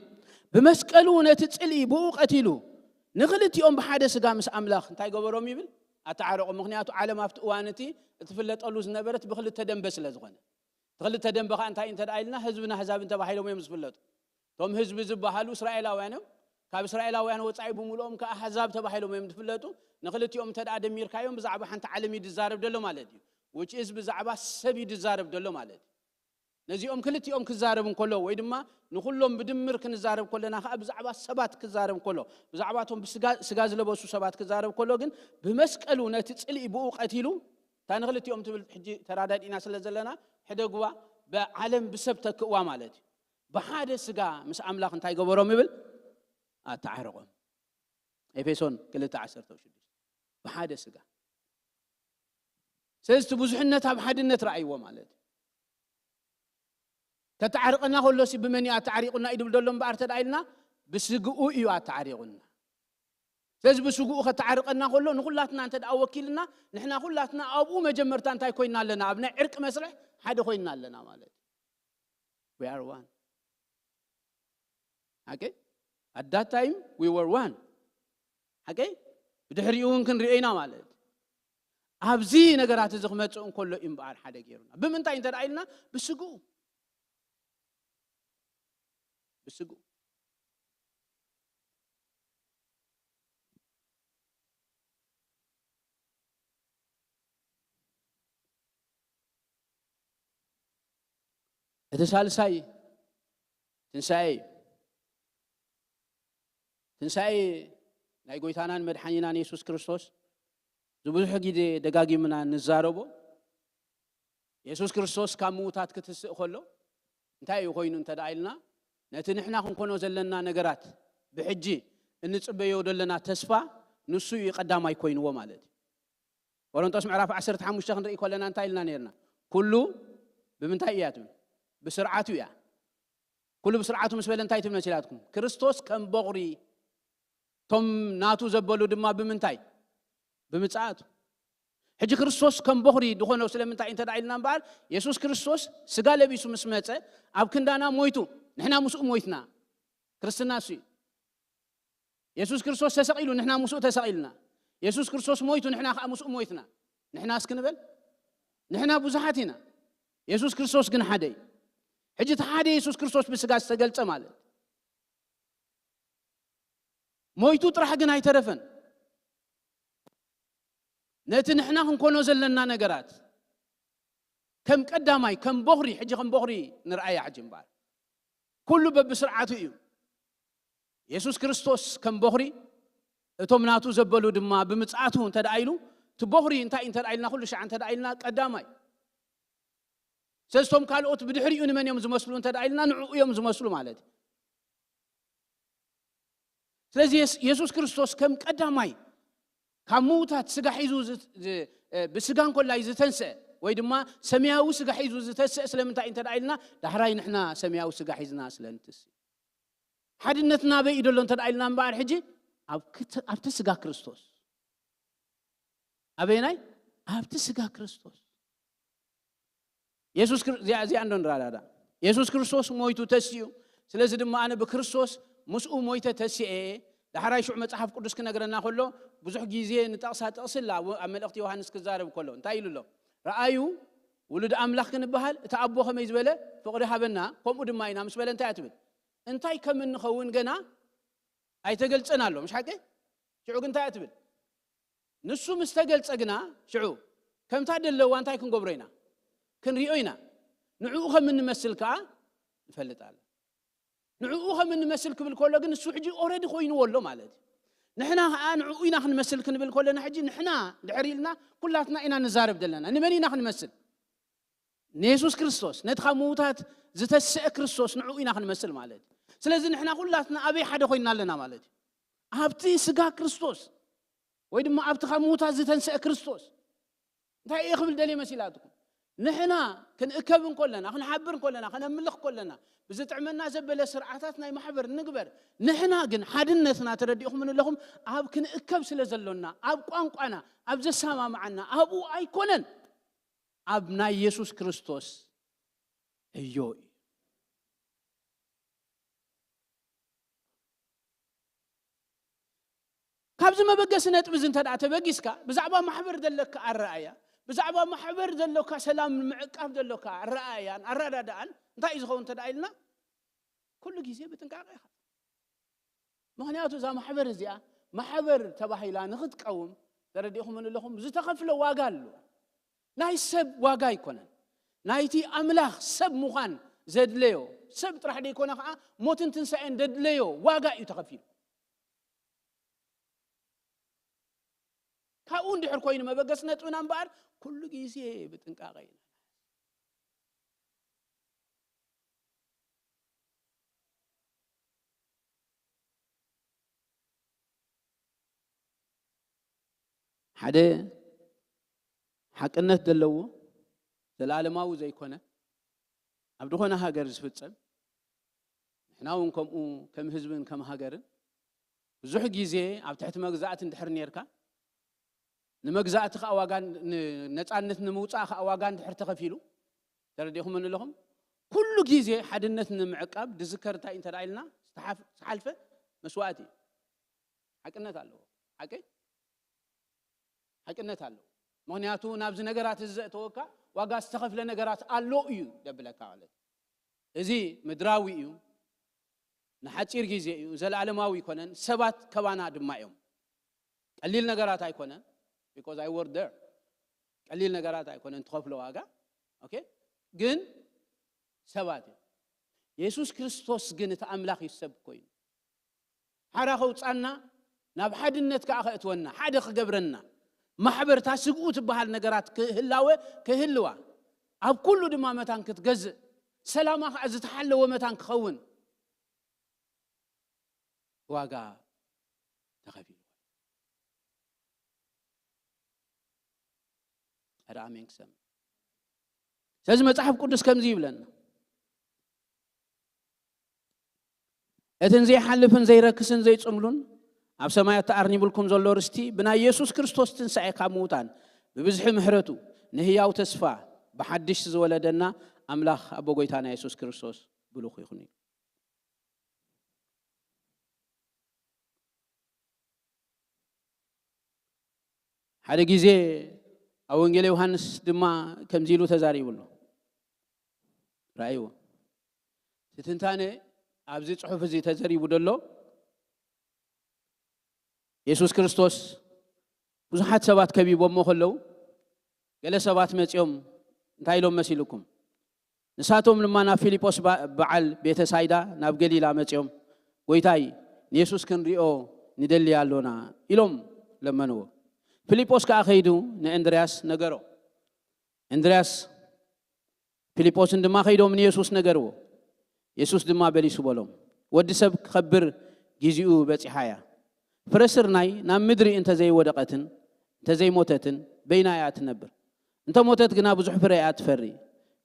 ብመስቀሉ ነቲ ጽልኢ ብኡ ቀቲሉ ንኽልቲኦም ብሓደ ስጋ ምስ ኣምላኽ እንታይ ገበሮም ይብል? ኣተዓረቖም። ምኽንያቱ ዓለም ኣብቲ እዋን እቲ እትፍለጠሉ ዝነበረት ብክልተ ደንበ ስለ ዝኾነ። እቲ ክልተ ደንበ ከዓ እንታይ እንተ ደኣ ኢልና፣ ህዝብን ኣህዛብን ተባሂሎም እዮም ዝፍለጡ። እቶም ህዝቢ ዝበሃሉ እስራኤላውያን እዮም። ካብ እስራኤላውያን ወጻኢ ብምልኦም ከዓ ኣህዛብ ተባሂሎም እዮም ዝፍለጡ። ንክልቲኦም እንተ ደኣ ደሚርካዮም ብዛዕባ ሓንቲ ዓለም እዩ ዝዛረብ ዘሎ ማለት እዩ። Which is ብዛዕባ ሰብ እዩ ዝዛረብ ዘሎ ማለት እዩ። ነዚኦም ክልቲኦም ክዛረብ እንከሎ ወይ ድማ ንኹሎም ብድምር ክንዛረብ ከለና ከዓ ብዛዕባ ሰባት ክዛረብ እንከሎ፣ ብዛዕባ እቶም ብስጋ፣ ስጋ ዝለበሱ ሰባት ክዛረብ ከሎ ግን ብመስቀሉ ነቲ ጽልኢ ብኡ ቀቲሉ፣ እታ ንክልቲኦም ትብል ሕጂ ተራዳዲእና ስለ ዘለና ሕደግዋ፣ ብዓለም ብሰብ ተክእዋ ማለት እዩ። ብሓደ ስጋ ምስ ኣምላኽ እንታይ ገበሮም ይብል? ኣተዓረቖም። ኤፌሶን ክልተ ዓሰርተ ሽዱሽተ። ብሓደ ስጋ። ስለዚ እቲ ብዙሕነት ኣብ ሓድነት ረኣይዎ ማለት እዩ። ከተዓርቐና ከሎሲ ብመን እዩ ኣተዓሪቑና እዩ ድብል ዘሎ እምበኣር እንተ ደኣ ኢልና፣ ብስግኡ እዩ ኣተዓሪቑና። ስለዚ ብስግኡ ከተዓርቐና ከሎ ንኹላትና እንተ ደኣ ወኪልና፣ ንሕና ኩላትና ኣብኡ መጀመርታ እንታይ ኮይና ኣለና? ኣብ ናይ ዕርቂ መስርሕ ሓደ ኮይና ኣለና ማለት እዩ። We are one። ሓቀይ? At that time, we were one። ሓቀይ? ብድሕሪኡ እውን ክንሪኦ ኢና ማለት። ኣብዚ ነገራት እዚ ክመጽእ እንከሎ እዩ እምበኣር ሓደ ገይሩና። ብምንታይ እንተ ደኣ ኢልና? ብስግኡ። ብስግኡ። እቲ ሳልሳይ ትንሳኤ እዩ። ትንሳኤ ናይ ጎይታናን መድሓኒናን የሱስ ክርስቶስ፣ ዝብዙሕ ግዜ ደጋጊምና ንዛረቦ፣ የሱስ ክርስቶስ ካብ ምዉታት ክትስእ ከሎ እንታይ እዩ ኮይኑ እንተ ደኣ ኢልና፣ ነቲ ንሕና ክንኮኖ ዘለና ነገራት፣ ብሕጂ እንጽበዮ ዘለና ተስፋ፣ ንሱ እዩ ቀዳማይ ኮይንዎ ማለት እዩ። ቆሮንቶስ ምዕራፍ ዓሰርተ ሓሙሽተ ክንርኢ ከለና እንታይ ኢልና ነርና? ኩሉ ብምንታይ እያ ትብል? ብስርዓቱ እያ። ኩሉ ብስርዓቱ ምስ በለ እንታይ ትብል መሲላትኩም? ክርስቶስ ከም በኹሪ፣ እቶም ናቱ ዘበሉ ድማ ብምንታይ? ብምጽኣቱ። ሕጂ ክርስቶስ ከም በኹሪ ዝኾነ ስለምንታይ እንተ ደኣ ኢልና እምበኣር፣ የሱስ ክርስቶስ ስጋ ለቢሱ ምስ መጸ፣ ኣብ ክንዳና ሞይቱ፣ ንሕና ምስኡ ሞይትና። ክርስትና እሱ እዩ። የሱስ ክርስቶስ ተሰቒሉ፣ ንሕና ምስኡ ተሰቒልና። የሱስ ክርስቶስ ሞይቱ፣ ንሕና ከኣ ምስኡ ሞይትና። ንሕና እስኪ ንበል፣ ንሕና ብዙሓት ኢና፣ የሱስ ክርስቶስ ግን ሓደ እዩ። ሕጂ እቲ ሓደ የሱስ ክርስቶስ ብስጋ ዝተገልጸ ማለት፣ ሞይቱ ጥራሕ ግን ኣይተረፈን። ነቲ ንሕና ክንኮኖ ዘለና ነገራት ከም ቀዳማይ፣ ከም በኹሪ፣ ሕጂ ከም በኹሪ ንርኣያ ሕጂ እምበኣር። ኩሉ በብስርዓቱ እዩ። የሱስ ክርስቶስ ከም በኹሪ፣ እቶም ናቱ ዘበሉ ድማ ብምጽኣቱ እንተ ደኣ ኢሉ፣ እቲ በኹሪ እንታይ እንተ ደኣ ኢልና፣ ኩሉ ሻዕ እንተ ደኣ ኢልና ቀዳማይ። ስለዚ እቶም ካልኦት ብድሕሪኡ ንመን እዮም ዝመስሉ እንተ ደኣ ኢልና፣ ንዕኡ እዮም ዝመስሉ ማለት እዩ። ስለዚ የስ-፣ የሱስ ክርስቶስ ከም ቀዳማይ ካብ ምዉታት ስጋ ሒዙ ዝ-፣ ዝ-፣ እ፣ ብስጋ እንኮላይ ዝተንስአ ወይ ድማ ሰማያዊ ስጋ ሒዙ ዝተንስአ ስለምንታይ እንተ ደኣ ኢልና፣ ዳሕራይ ንሕና ሰማያዊ ስጋ ሒዝና ስለ ንትንስእ። ሓድነትና ኣበይ እዩ ዘሎ እንተ ደኣ ኢልና እምበኣር፣ ሕጂ ኣብ ክት-፣ ኣብቲ ስጋ ክርስቶስ። ኣበየናይ? ኣብቲ ስጋ ክርስቶስ። የሱስ ክር-፣ እዚኣ፣ እዚኣ እንዶ ንረዳዳ። የሱስ ክርስቶስ ሞይቱ ተሲኡ። ስለዚ ድማ ኣነ ብክርስቶስ ምስኡ ሞይተ ተሲኤ። ዳሕራይ ሽዑ መጽሓፍ ቅዱስ ክነግረና ከሎ፣ ብዙሕ ግዜ ንጠቕሳ ጥቕሲ ኣላ፣ ኣብ፣ ኣብ መልእኽቲ ዮሃንስ ክዛረብ ከሎ። እንታይ ኢሉ ኣሎ? "ረኣዩ፣ ውሉድ ኣምላኽ ክንበሃል፣ እቲ ኣቦ ከመይ ዝበለ ፍቕሪ ሃበና፣ ከምኡ ድማ ኢና" ምስ በለ እንታይ እያ ትብል? እንታይ ከም እንኸውን ገና ኣይተገልጸን ኣሎ። ምሽ ሓቂ? ሽዑ ግን እንታይ እያ ትብል? ንሱ ምስ ተገልጸ ግና፣ ሽዑ ከምታ ደለዋ እንታይ ክንገብሮ ኢና? ክንሪኦ ኢና። ንዕኡ ከም እንመስል ከኣ ንፈልጥ ኣለና። ንዕኡ ከም እንመስል ክብል ከሎ ግን፣ ንሱ ሕጂ ኦረዲ ኮይንዎ ኣሎ ማለት እዩ። ንሕና ከኣ ንዕኡ ኢና ክንመስል ክንብል ከለና፣ ሕጂ ንሕና ድሕር ኢልና ኩላትና ኢና ንዛረብ ዘለና። ንመን ኢና ክንመስል? ንየሱስ ክርስቶስ፣ ነቲ ካብ ምዉታት ዝተስአ ክርስቶስ፣ ንዕኡ ኢና ክንመስል ማለት እዩ። ስለዚ ንሕና ኩላትና ኣበይ ሓደ ኮይንና ኣለና ማለት እዩ? ኣብቲ ስጋ ክርስቶስ፣ ወይ ድማ ኣብቲ ካብ ምዉታት ዝተንስአ ክርስቶስ። እንታይ እየ ክብል ደልየ መሲላትኩም? ንሕና ክንእከብ እንከለና፣ ክንሓብር እንከለና፣ ከነምልኽ ከለና፣ ብዝጥዕመና ዘበለ ስርዓታት ናይ ማሕበር ንግበር። ንሕና ግን ሓድነትና ተረዲእኹምኒ ኣለኹም፣ ኣብ ክንእከብ ስለ ዘሎና፣ ኣብ ቋንቋና፣ ኣብ ዘሰማምዓና፣ ኣብኡ ኣይኮነን። ኣብ ናይ የሱስ ክርስቶስ ዕዮ እዩ። ካብዚ መበገሲ ነጥቢ እዚ እንተ ደኣ ተበጊስካ፣ ብዛዕባ ማሕበር ዘለካ ኣረኣእያ፣ ብዛዕባ ማሕበር ዘሎካ ሰላም ንምዕቃብ ዘሎካ ኣረኣእያን ኣረዳድኣን እንታይ እዩ ዝኸውን እንተ ደኣ ኢልና፣ ኩሉ ግዜ ብጥንቃቐ ኢኻ። ምኽንያቱ እዛ ማሕበር እዚኣ ማሕበር ተባሂላ ንኽትቀውም፣ ተረዲእኹምኒ ኣለኹም፣ ዝተኸፍለ ዋጋ ኣሎ። ናይ ሰብ ዋጋ ኣይኮነን። ናይቲ ኣምላኽ ሰብ ምዃን ዘድለዮ፣ ሰብ ጥራሕ ደይኮነ ኸዓ ሞትን ትንሳኤን ዘድለዮ ዋጋ እዩ ተኸፊሉ። ካብኡ እንድሕር ኮይኑ መበገሲ ነጥብና እምበኣር፣ ኩሉ ግዜ ብጥንቃቐ ኢና። ሓደ ሓቅነት ዘለዎ፣ ዘለኣለማዊ ዘይኮነ፣ ኣብ ዝኾነ ሃገር ዝፍጸም፣ ንሕና እውን ከምኡ ከም ህዝብን ከም ሃገርን ብዙሕ ግዜ ኣብ ትሕቲ መግዛእቲ እንድሕር ኔርካ፣ ንመግዛእቲ ከኣ ዋጋ ን-፣ ንነጻነት ንምውጻእ ከኣ ዋጋ እንድሕር ተኸፊሉ፣ ተረዲእኹምኒ ኣለኹም? ኩሉ ግዜ ሓድነት ንምዕቃብ ድዝከር እንታይ እንተ ደኣ ኢልና፣ ዝተሓፍ-፣ ዝሓልፈ መስዋእቲ እዩ። ሓቅነት ኣለዎ። ሓቂ? ሓቅነት ኣለዎ። ምኽንያቱ ናብዚ ነገራት እዚ ዘእተወካ ዋጋ ዝተኸፍለ ነገራት ኣሎ እዩ ደብለካ ማለት እዩ። እዚ ምድራዊ እዩ፣ ንሓጺር ግዜ እዩ፣ ዘለኣለማዊ ኣይኮነን፣ ሰባት ከባና ድማ እዮም። ቀሊል ነገራት ኣይኮነን፣ because I work there። ቀሊል ነገራት ኣይኮነን ትኸፍሎ ዋጋ። ኦኬ? ግን ሰባት እዮም። የሱስ ክርስቶስ ግን እቲ ኣምላኽ እዩ ሰብ ኮይኑ። ሓራ ከውጻና፣ ናብ ሓድነት ከኣ ከእትወና፣ ሓደ ክገብረና፣ ማሕበር፣ እታ ስግኡ ትበሃል ነገራት ክህላወ ክህልዋ፣ ኣብ ኩሉ ድማ መታን ክትገዝእ፣ ሰላማ ከኣ ዝተሓለወ መታን ክኸውን ዋጋ ተኸፊሉ። ሓደ ኣሜን ክሰምዕ። ስለዚ መጽሓፍ ቅዱስ ከምዚ ይብለና፣ እትን ዘይሓልፍን ዘይረክስን ዘይጽምሉን ኣብ ሰማያት ተኣርኒብልኩም ዘሎ ርስቲ ብናይ የሱስ ክርስቶስ ትንሳኤ ካብ ምዉታን ብብዝሒ ምሕረቱ ንህያው ተስፋ ብሓድሽ ዝወለደና ኣምላኽ ኣቦ ጎይታና የሱስ ክርስቶስ ብሩኽ ይኹን። ሓደ ግዜ ኣብ ወንጌል ዮሃንስ ድማ ከምዚ ኢሉ ተዛሪቡ ኣሎ። ራእይዎ። እቲ ትንታነ ኣብዚ ጽሑፍ እዚ ተዘሪቡ ዘሎ የሱስ ክርስቶስ ብዙሓት ሰባት ከቢቦሞ ከለዉ፣ ገለ ሰባት መጺኦም እንታይ ኢሎም መሲልኩም? ንሳቶም ድማ ናብ ፊልጶስ በ-፣ በዓል ቤተሳይዳ ናብ ገሊላ መጺኦም፣ "ጎይታይ፣ ንየሱስ ክንሪኦ ንደሊ ኣሎና" ኢሎም ለመንዎ። ፊልጶስ ከኣ ከይዱ ንእንድርያስ ነገሮ። እንድርያስ ፊልጶስን ድማ ከይዶም ንየሱስ ነገርዎ። የሱስ ድማ በሊሱ በሎም፣ "ወዲ ሰብ ክኸብር ጊዜኡ በጺሓ እያ። ፍረ ስርናይ ናብ ምድሪ እንተ ዘይወደቐትን እንተ ዘይሞተትን በይና እያ ትነብር። እንተ ሞተት ግና ብዙሕ ፍረ እያ ትፈሪ።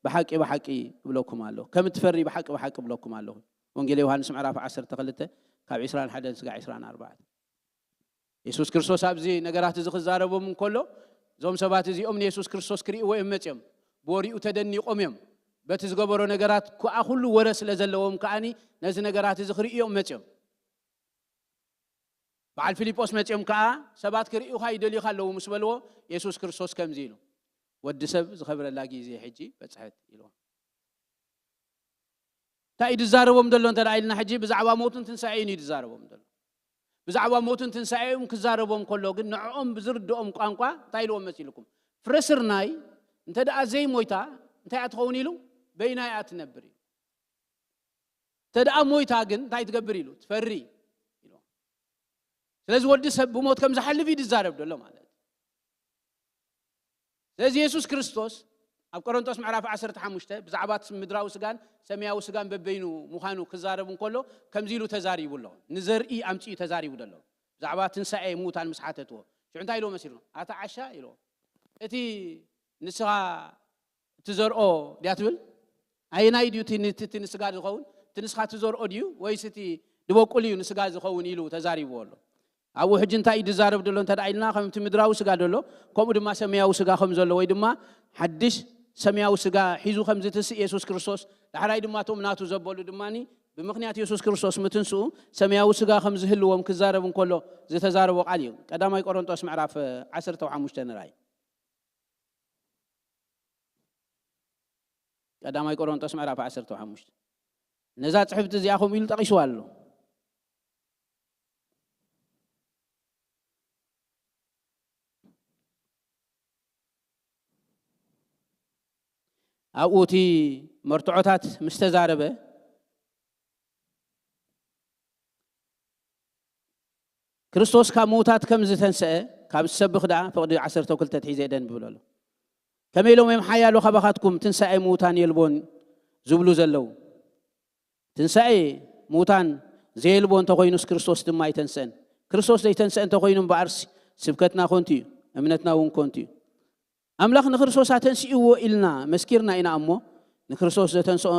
ብሓቂ ብሓቂ እብለኩም ኣለኹ፣ ከም እትፈሪ ብሓቂ ብሓቂ እብለኩም ኣለኹ።" ወንጌል ዮሃንስ ምዕራፍ ዓሰርተ ክልተ ካብ ዕስራን ሓደን ስጋዕ ዕስራን ኣርባዕተን። የሱስ ክርስቶስ ኣብዚ ነገራት እዚ ክዛረቦም እንከሎ፣ እዞም ሰባት እዚኦም ንየሱስ ክርስቶስ ክርእይዎ እዮም መጺኦም። ብወሪኡ ተደኒቖም እዮም። በቲ ዝገበሮ ነገራት ክኣ ኩሉ ወረ ስለ ዘለዎም ከኣኒ ነዚ ነገራት እዚ ክርእዩ እዮም መጺኦም። በዓል ፊልጶስ መጺኦም ከኣ ሰባት ክርእዩኻ ይደልዩኻ ኣለዉ ምስ በልዎ፣ የሱስ ክርስቶስ ከምዚ ኢሉ፣ "ወዲ ሰብ ዝኸብረላ ግዜ ሕጂ በጽሐት" ኢልዎ። እንታይ እዩ ዝዛረቦም ዘሎ እንተ ደኣ ኢልና፣ ሕጂ ብዛዕባ ሞቱን ትንሳኤኡን እዩ ዝዛረቦም ዘሎ። ብዛዕባ ሞቱን ትንሳኤኡን ክዛረቦም ከሎ ግን፣ ንዕኦም ብዝርድኦም ቋንቋ እንታይ ኢልዎም መሲልኩም? "ፍረ ስርናይ እንተ ደኣ ዘይሞይታ እንታይ እያ ትኸውን?" ኢሉ፣ "በይና እያ ትነብር" እዩ። "እንተ ደኣ ሞይታ ግን እንታይ ትገብር?" ኢሉ፣ "ትፈሪ" ኢሉ። ስለዚ ወዲ ሰብ ብሞት ከም ዝሓልፍ እዩ ዝዛረብ ዘሎ ማለት እዩ። ስለዚ የሱስ ክርስቶስ ኣብ ቆሮንቶስ ምዕራፍ ዓሰርተ ሓሙሽተ ብዛዕባ እቲ ምድራዊ ስጋን ሰማያዊ ስጋን በበይኑ ምዃኑ ክዛረብ እንከሎ ከምዚ ኢሉ ተዛሪቡ ኣሎ። ንዘርኢ ኣምጺኡ ተዛሪቡ ዘሎ። ብዛዕባ ትንሳኤ ምዉታን ምስ ሓተትዎ፣ ሽዑ እንታይ ኢልዎ መሲሉ? "ኣታ ዓሻ" ኢልዎ። "እቲ ንስኻ እትዘርኦ ድያ ትብል? ኣየናይ ድዩ እቲ ን-፣ እቲ፣ እቲ ንስጋ ዝኸውን? እቲ ንስኻ እትዘርኦ ድዩ ወይስ እቲ ዝበቁል እዩ ንስጋ ዝኸውን?" ኢሉ ተዛሪብዎ ኣሎ። ኣብኡ ሕጂ እንታይ እዩ ዝዛረብ ዘሎ እንተ ደኣ ኢልና፣ ከምቲ ምድራዊ ስጋ ዘሎ፣ ከምኡ ድማ ሰማያዊ ስጋ ከም ዘሎ፣ ወይ ድማ ሓድሽ ሰማያዊ ስጋ ሒዙ ከም ዝትስእ የሱስ ክርስቶስ፣ ዳሕራይ ድማ እቶም ናቱ ዘበሉ ድማኒ ብምኽንያት የሱስ ክርስቶስ ምትንስኡ ሰማያዊ ስጋ ከም ዝህልዎም ክዛረብ እንከሎ ዝተዛረቦ ቃል እዩ። ቀዳማይ ቆሮንቶስ ምዕራፍ ዓሰርተ ሓሙሽተ ንርኣይ። ቀዳማይ ቆሮንቶስ ምዕራፍ ዓሰርተ ሓሙሽተ። ነዛ ጽሕፍቲ እዚኣ ከምኡ ኢሉ ጠቒስዋ ኣሎ። ኣብኡ እቲ መርትዖታት ምስ ተዛረበ፣ ክርስቶስ ካብ ምዉታት ከም ዝተንስአ ካብ ዝሰብኽ ደኣ፣ ፍቕዲ ዓሰርተ ክልተ ትሒዘ ደንብብ ኣሎ። ከመይ ኢሎም እዮም ሓያሎ ካባኻትኩም ትንሳኤ ምዉታን የልቦን ዝብሉ ዘለዉ? ትንሳኤ ምዉታን ዘየልቦ እንተኾይኑስ፣ ክርስቶስ ድማ ኣይተንስአን። ክርስቶስ ዘይተንስአ እንተኾይኑ እምበኣርሲ፣ ስብከትና ኮንቱ እዩ፣ እምነትና እውን ኮንቱ እዩ። ኣምላኽ ንክርስቶስ ኣተንሲእዎ ኢልና መስኪርና ኢና እሞ፣ ንክርስቶስ ዘተንስኦ፣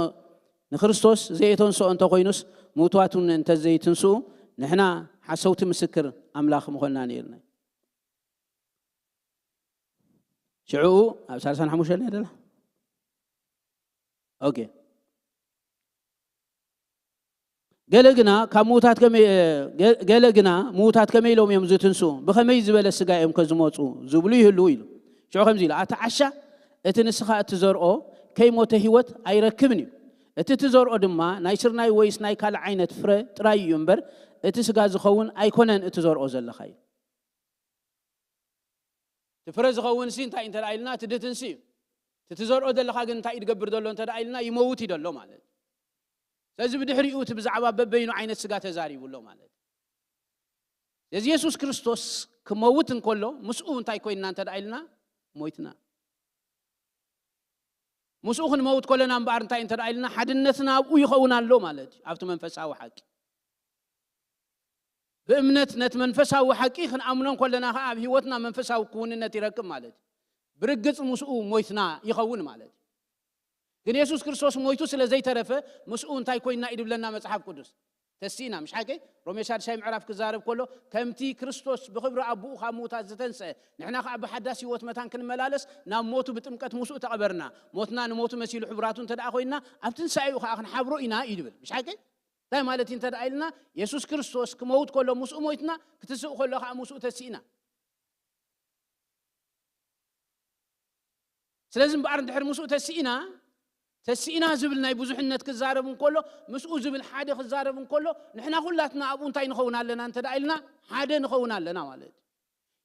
ንክርስቶስ ዘየተንስኦ እንተኾይኑስ፣ ምውትዋቱን እንተዘይትንስኡ፣ ንሕና ሓሰውቲ ምስክር ኣምላኽ ምኾንና ነይርና። ሽዑኡ ኣብ ሰላሳን ሓሙሽተን እያ ደላ። ኦኬ። ገለ ግና ካብ ምዉታት ከመይ፣ ገ-፣ ገለ ግና ምዉታት ከመይ ኢሎም እዮም ዝትንስኡ? ብኸመይ ዝበለ ስጋ እዮም ከ ዝመጹ? ዝብሉ ይህልዉ ኢሉ። ሽዑ ከምዚ ኢሉ፣ ኣታ ዓሻ፣ እቲ ንስኻ እትዘርኦ ከይሞተ ህይወት ኣይረክብን እዩ። እቲ ትዘርኦ ድማ ናይ ስርናይ ወይስ ናይ ካልእ ዓይነት ፍረ ጥራይ እዩ እምበር፣ እቲ ስጋ ዝኸውን ኣይኮነን እትዘርኦ ዘለኻ ኢሉ። እቲ ፍረ ዝኸውን ሲ እንታይ እንተ ደኣ ኢልና፣ እቲ ድትንሲ እዩ። እቲ ትዘርኦ ዘለኻ ግን እንታይ እዩ ዝገብር ዘሎ እንተ ደኣ ኢልና፣ ይመውት እዩ ዘሎ ማለት እዩ። ስለዚ ብድሕሪኡ እቲ ብዛዕባ በበይኑ ዓይነት ስጋ ተዛሪቡ ኣሎ ማለት እዩ። ስለዚ የሱስ ክርስቶስ ክመውት እንከሎ፣ ምስኡ እንታይ ኮይንና እንተ ደኣ ኢልና፣ ሞይትና። ምስኡ ክንመውት ከለና እምበኣር እንታይ እንተ ደኣ ኢልና፣ ሓድነትና ኣብኡ ይኸውን ኣሎ ማለት እዩ፣ ኣብቲ መንፈሳዊ ሓቂ። ብእምነት ነቲ መንፈሳዊ ሓቂ ክንኣምኖ እንከለና ኸዓ፣ ኣብ ህይወትና መንፈሳዊ ክውንነት ይረክብ ማለት እዩ። ብርግጽ ምስኡ ሞይትና ይኸውን ማለት እዩ። ግን የሱስ ክርስቶስ ሞይቱ ስለ ዘይተረፈ፣ ምስኡ እንታይ ኮይንና እዩ ድብለና መጽሓፍ ቅዱስ? ተሲእና። ምሽ ሓቂ? ሮሜ ሻድሻይ ምዕራፍ ክዛረብ ከሎ፣ ከምቲ ክርስቶስ ብኽብሪ ኣቦኡ ካብ ምዉታት ዝተንስአ፣ ንሕና ኸዓ ብሓዳስ ህይወት መታን ክንመላለስ ናብ ሞቱ ብጥምቀት ምስኡ ተቐበርና። ሞትና ንሞቱ መሲሉ ሕቡራቱ እንተ ደኣ ኮይንና፣ ኣብ ትንሳኤኡ ኸዓ ክንሓብሮ ኢና እዩ ዝብል። ምሽ ሓቂ? እንታይ ማለት እዩ እንተ ደኣ ኢልና፣ የሱስ ክርስቶስ ክመውት ከሎ ምስኡ ሞይትና፣ ክትስእ ከሎ ኸዓ ምስኡ ተሲእና። ስለዚ እምበኣር እንድሕር ምስኡ ተሲእና፣ ተሲእና ዝብል ናይ ብዙሕነት ክዛረብ እንከሎ፣ ምስኡ ዝብል ሓደ ክዛረብ እንከሎ፣ ንሕና ኩላትና ኣብኡ እንታይ ንኸውን ኣለና እንተ ደኣ ኢልና፣ ሓደ ንኸውን ኣለና ማለት እዩ።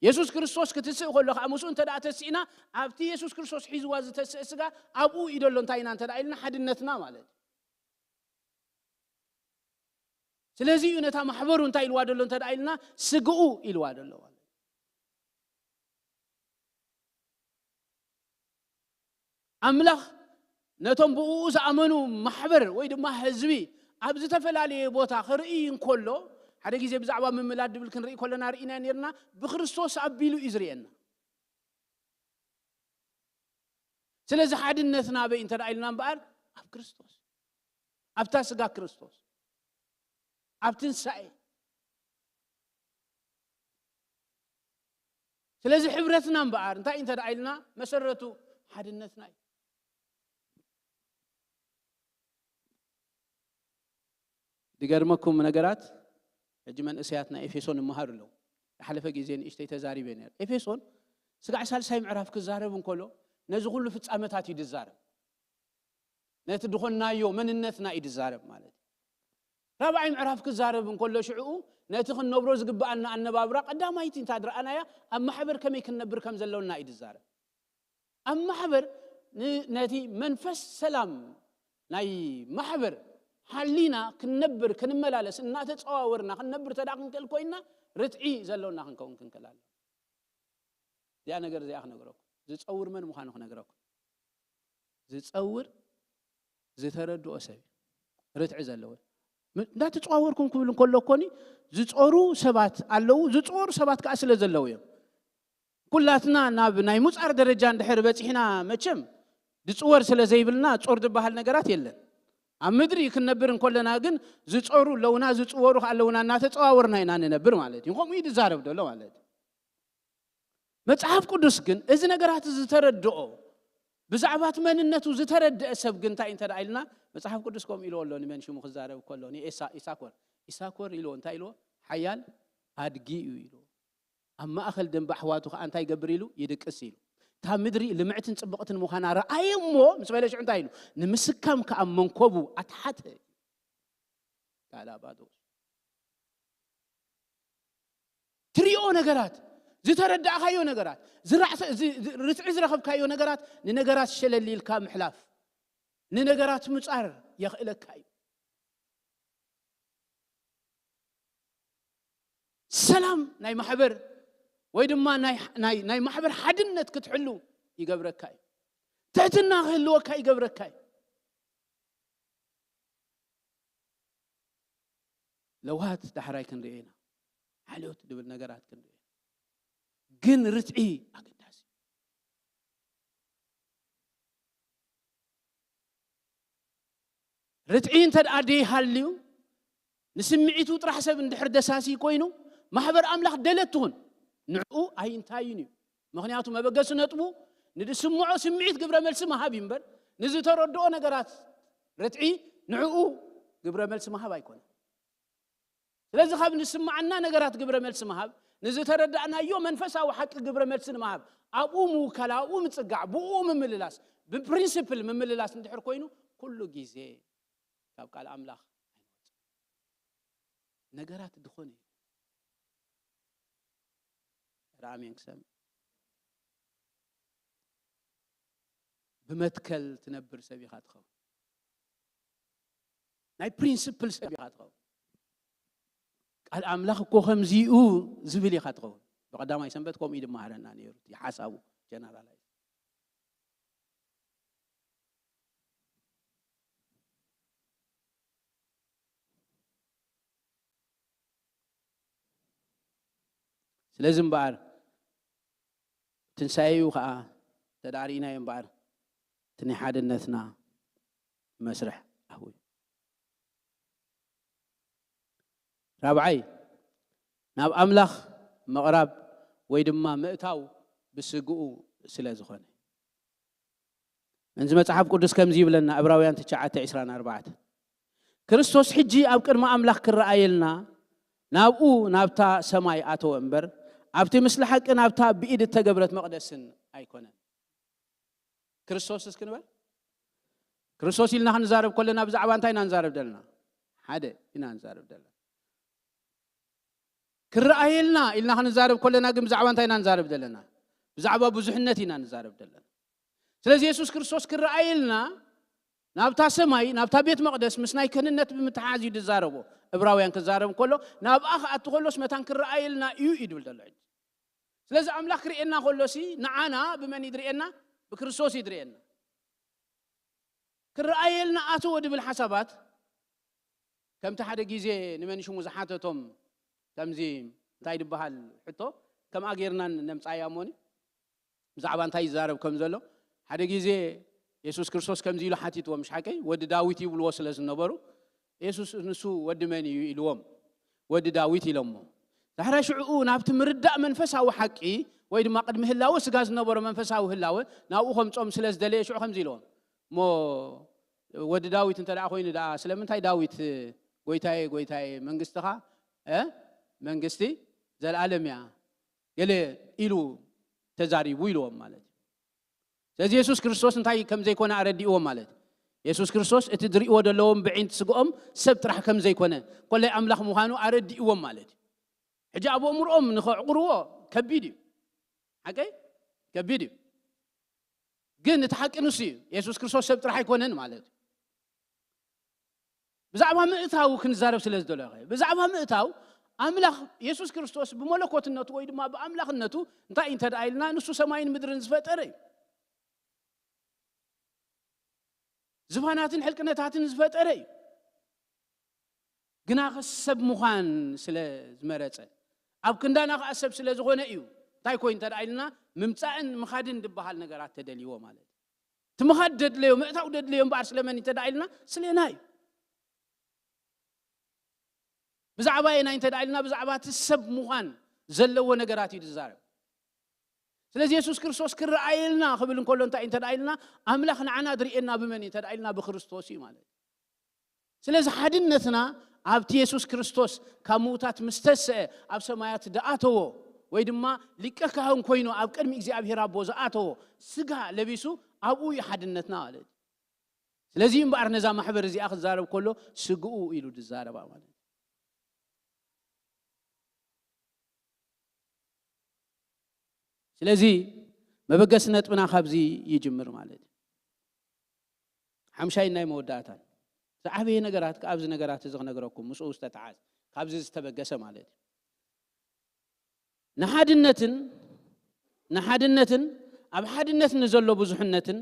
የሱስ ክርስቶስ ክትስእ ከሎ ኸዓ ምስኡ እንተ ደኣ ተሲእና፣ ኣብቲ የሱስ ክርስቶስ ሒዝዋ ዝተስእ ስጋ ኣብኡ እዩ ደሎ እንታይ ኢና እንተ ደኣ ኢልና፣ ሓድነትና ማለት እዩ። ስለዚ እዩ ነታ ማሕበሩ እንታይ ኢልዋ ደሎ እንተ ደኣ ኢልና፣ ስግኡ ኢልዋ ደሎ ማለት እዩ። ኣምላኽ ነቶም ብእኡ ዝኣመኑ ማሕበር ወይ ድማ ህዝቢ ኣብ ዝተፈላለየ ቦታ ክርኢ እንከሎ፣ ሓደ ግዜ ብዛዕባ ምምላድ ድብል ክንርኢ ከለና ርኢና ነርና፣ ብክርስቶስ ኣቢሉ እዩ ዝርእየና። ስለዚ ሓድነትና ኣበይ እንተ ደኣ ኢልና እምበኣር፣ ኣብ ክርስቶስ፣ ኣብታ ስጋ ክርስቶስ፣ ኣብ ትንሳኤ። ስለዚ ሕብረትና እምበኣር እንታይ እንተ ደኣ ኢልና፣ መሰረቱ ሓድነትና እዩ። ድገርመኩም ነገራት፣ ሕጂ መንእሰያት ናይ ኤፌሶን ይመሃሩ ኣለዉ። ዝሓለፈ ግዜ ንእሽተይ ተዛሪበ ነይረ። ኤፌሶን ስጋዕ ሳልሳይ ምዕራፍ ክዛረብ እንከሎ፣ ነዚ ኩሉ ፍጻመታት እዩ ዝዛረብ። ነቲ ድኾንናዮ መንነትና እዩ ዝዛረብ ማለት እዩ። ራብዓይ ምዕራፍ ክዛረብ እንከሎ ሽዕኡ፣ ነቲ ክንነብሮ ዝግብኣና ኣነባብራ ቀዳማይቲ እንታ ድረኣናያ፣ ኣብ ማሕበር ከመይ ክንነብር ከም ዘለውና እዩ ዝዛረብ። ኣብ ማሕበር ን-፣ ነቲ መንፈስ ሰላም ናይ ማሕበር ሓሊና ክንነብር፣ ክንመላለስ፣ እናተጸዋወርና ክንነብር ተደኣ ክንክእል ኮይንና፣ ርትዒ ዘለውና ክንከውን ክንክእል ኣለና። እዚኣ ነገር እዚኣ ክነግረኩም። ዝጸውር መን ምዃኑ ክነግረኩም። ዝጸውር ዝተረድኦ ሰብ እዩ። ርትዒ ዘለዎ። ም-፣ እንዳተጸዋወርኩም ክብል እንከሎ እኮኒ፣ ዝጾሩ ሰባት ኣለዉ፣ ዝጾሩ ሰባት ከኣ ስለ ዘለዉ እዮም። ኩላትና ናብ ናይ ምጻር ደረጃ እንድሕር በጺሕና፣ መቸም ዝጽወር ስለ ዘይብልና፣ ጾር ዝበሃል ነገራት የለን። ኣብ ምድሪ ክንነብር እንከለና ግን፣ ዝጾሩ ኣለዉና፣ ዝጽወሩ ከኣ ኣለዉና፣ እናተጸዋወርና ኢና ንነብር ማለት እዩ። ከምኡ እዩ ዝዛረብ ዘሎ ማለት እዩ። መጽሓፍ ቅዱስ ግን፣ እዚ ነገራት ዝተረድኦ፣ ብዛዕባ እቲ መንነቱ ዝተረድአ ሰብ ግን እንታይ እንተ ደኣ ኢልና፣ መጽሓፍ ቅዱስ ከምኡ ኢልዎ ኣሎ፣ ንመን ሽሙ ክዛረብ ከሎ፣ ንኤሳ-፣ ኢሳኮር። ኢሳኮር ኢልዎ፣ እንታይ ኢልዎ? ሓያል ኣድጊ እዩ ኢልዎ። ኣብ ማእከል ደንበ ኣሕዋቱ ከኣ እንታይ ይገብር ኢሉ? ይድቅስ ኢሉ። እታ ምድሪ ልምዕትን ጽብቕትን ምዃና ረኣየ እሞ፣ ምስ በለ ሽዑ እንታይ ኢሉ? ንምስካም ከኣ መንኮቡ ኣትሓተ። ጋላባዶስ። ትሪኦ ነገራት፣ ዝተረዳእካዮ ነገራት፣ ዝራዕሰ-፣ ዝ-፣ ዝ-፣ ርትዒ ዝረኸብካዮ ነገራት፣ ንነገራት ሸለል ኢልካ ምሕላፍ፣ ንነገራት ምጻር የኽእለካ እዩ። ሰላም ናይ ማሕበር ወይ ድማ ናይ፣ ናይ፣ ናይ ማሕበር ሓድነት ክትሕሉ ይገብረካ እዩ። ትሕትና ክህልወካ ይገብረካ እዩ። ለውሃት ዳሕራይ ክንርኢ ኢና። ሓልዮት ድብል ነገራት ክንርኢ ኢና። ግን ርትዒ ኣገዳሲ። ርትዒ እንተ ደኣ ደይሃልዩ፣ ንስምዒቱ ጥራሕ ሰብ እንድሕር ደሳሲ ኮይኑ፣ ማሕበር ኣምላኽ ደለት ትኹን፣ ንዕኡ ኣይንታይን እዩ። ምኽንያቱ መበገሲ ነጥቡ ንዝስምዖ ስምዒት ግብረ መልሲ ምሃብ እዩ እምበር፣ ንዝተረድኦ ነገራት ርትዒ ንዕኡ ግብረ መልሲ ምሃብ ኣይኮነን። ስለዚ ካብ ንስምዓና ነገራት ግብረ መልሲ ምሃብ፣ ንዝተረዳእናዮ መንፈሳዊ ሓቂ ግብረ መልሲ ንምሃብ፣ ኣብኡ ምውካል፣ ኣብኡ ምጽጋዕ፣ ብኡ ምምልላስ፣ ብፕሪንሲፕል ምምልላስ እንድሕር ኮይኑ፣ ኩሉ ግዜ ካብ ቃል ኣምላኽ ኣይንወጽእ። ነገራት ድኾነ እዩ። ራእሜን ክሰምዕ። ብመትከል ትነብር ሰብ ኢኻ ትኸውን። ናይ ፕሪንስፕል ሰብ ኢኻ ትኸውን። ቃል ኣምላኽ እኮ ከምዚኡ ዝብል ኢኻ ትኸውን። ብቐዳማይ ሰንበት ከምኡ እዩ ድመሃረና ነይሩ። እቲ ሓሳቡ ጀነራላይዝ። ስለዚ እምበኣር ትንሳኤኡ ኸዓ ተዳሪእናዮ እምበኣር፣ እቲ ናይ ሓድነትና መስርሕ ኣህው እዩ። ራብዓይ፣ ናብ ኣምላኽ ምቕራብ ወይ ድማ ምእታው ብስግኡ ስለ ዝኾነ። እንዚ መጽሓፍ ቅዱስ ከምዚ ይብለና፣ ዕብራውያን ትሽዓተ ዕስራን ኣርባዕተን፣ ክርስቶስ ሕጂ ኣብ ቅድሚ ኣምላኽ ክረኣየልና ናብኡ፣ ናብታ ሰማይ ኣተወ እምበር፣ ኣብቲ ምስሊ ሓቂ ናብታ ብኢድ እተገብረት መቕደስን ኣይኮነን። ክርስቶስ እስኪ ንበል። ክርስቶስ ኢልና ክንዛረብ ከለና ብዛዕባ እንታይ ኢና ንዛረብ ዘለና? ሓደ ኢና ንዛረብ ዘለና። ክረኣየልና ኢልና ክንዛረብ ከለና ግን ብዛዕባ እንታይ ኢና ንዛረብ ዘለና? ብዛዕባ ብዙሕነት ኢና ንዛረብ ዘለና። ስለዚ የሱስ ክርስቶስ ክረኣየልና ናብታ ሰማይ፣ ናብታ ቤት መቕደስ ምስ ናይ ክህንነት ብምትሓዝ እዩ ዝዛረቦ። ዕብራውያን ክዛረብ ከሎ ናብኣ ክኣቱ ከሎስ መታን ክረኣየልና እዩ እዩ ድብል ዘሎ። ሕጂ ስለዚ ኣምላኽ ክርእየና ከሎሲ ንዓና ብመን እዩ ዝርእየና? ብክርስቶስ እዩ ዝርእየና። ክረኣየልና ኣተወ ድብል ሓሳባት ከምቲ ሓደ ግዜ ንመን ሽሙ ዝሓተቶም ከምዚ እንታይ ድበሃል ሕቶ ከምኣ ጌርና ነምጻያ እሞኒ ብዛዕባ እንታይ ይዛረብ ከም ዘሎ ሓደ ግዜ የሱስ ክርስቶስ ከምዚ ኢሉ ሓቲትዎም፣ ምሽ ሓቀይ ወዲ ዳዊት ይብልዎ ስለ ዝነበሩ፣ የሱስ ንሱ ወዲ መን እዩ ኢልዎም፣ ወዲ ዳዊት ኢሎሞ። ዳሕራይ ሽዕኡ ናብቲ ምርዳእ መንፈሳዊ ሓቂ ወይ ድማ ቅድሚ ህላወ ስጋ ዝነበሮ መንፈሳዊ ህላወ ናብኡ ከምጾም ስለ ዝደለየ ሽዑ ከምዚ ኢልዎም፣ እሞ ወዲ ዳዊት እንተ ደኣ ኮይኑ ደኣ ስለምንታይ ዳዊት ጎይታየ፣ ጎይታየ፣ መንግስትኻ፣ እ፣ መንግስቲ ዘለኣለም እያ፣ ገለ ኢሉ ተዛሪቡ ኢልዎም ማለት እዩ። ስለዚ የሱስ ክርስቶስ እንታይ ከም ዘይኮነ ኣረዲእዎም ማለት እዩ። የሱስ ክርስቶስ እቲ ዝርእይዎ ዘለዎም ብዒንቲ ስግኦም ሰብ ጥራሕ ከም ዘይኮነ፣ ኮላይ ኣምላኽ ምዃኑ ኣረዲእዎም ማለት እዩ። ሕጂ ኣብ ኣእምሮኦም ንኸዕቑርዎ ከቢድ እዩ። ሓቀይ? ከቢድ እዩ። ግን እቲ ሓቂ ንሱ እዩ። የሱስ ክርስቶስ ሰብ ጥራሕ ኣይኮነን ማለት እዩ። ብዛዕባ ምእታው ክንዛረብ ስለ ዝደለኹ እየ። ብዛዕባ ምእታው ኣምላኽ የሱስ ክርስቶስ ብመለኮትነቱ ወይ ድማ ብኣምላኽነቱ እንታይ እንተ ደኣ ኢልና ንሱ ሰማይን ምድርን ዝፈጠረ እዩ። ዝፋናትን ሕልቅነታትን ዝፈጠረ እዩ። ግና ኸ ሰብ ምዃን ስለ ዝመረጸ፣ ኣብ ክንዳና ኸኣ ሰብ ስለ ዝኾነ እዩ። እንታይ ኮይኑ እንተ ደኣ ኢልና፣ ምምጻእን ምኻድን ዝበሃል ነገራት ተደልይዎ ማለት እዩ። እቲ ምኻድ ደድለዮ፣ ምእታው ደድለዮ እምበኣር ስለመን እዩ እንተ ደኣ ኢልና፣ ስሌና እዩ። ብዛዕባ የናይ እንተ ደኣ ኢልና፣ ብዛዕባ እቲ ሰብ ምዃን ዘለዎ ነገራት እዩ ዝዛረብ። ስለዚ የሱስ ክርስቶስ ክረኣየልና ክብል እንከሎ እንታይ እዩ እንተ ደኣ ኢልና፣ ኣምላኽ ንዓና ዝርእየና ብመን እዩ እንተ ደኣ ኢልና፣ ብክርስቶስ እዩ ማለት እዩ። ስለዚ ሓድነትና ኣብቲ የሱስ ክርስቶስ ካብ ምዉታት ምስ ተስአ ኣብ ሰማያት ዝኣተዎ ወይ ድማ ሊቀ ካህን ኮይኑ ኣብ ቅድሚ እግዚኣብሔር ኣቦ ዝኣተዎ ስጋ ለቢሱ ኣብኡ እዩ ሓድነትና ማለት እዩ። ስለዚ እምበኣር ነዛ ማሕበር እዚኣ ክዛረብ ከሎ ስግኡ ኢሉ ዝዛረባ ማለት እዩ። ስለዚ መበገሲ ነጥብና ካብዚ ይጅምር ማለት እዩ። ሓምሻይ ናይ መወዳእታን ዝዓበየ ነገራት ከ ኣብዚ ነገራት እዚ ክነግረኩም ምስኡ ዝተተሓዝ ካብዚ ዝተበገሰ ማለት እዩ። ንሓድነትን ንሓድነትን ኣብ ሓድነት ንዘሎ ብዙሕነትን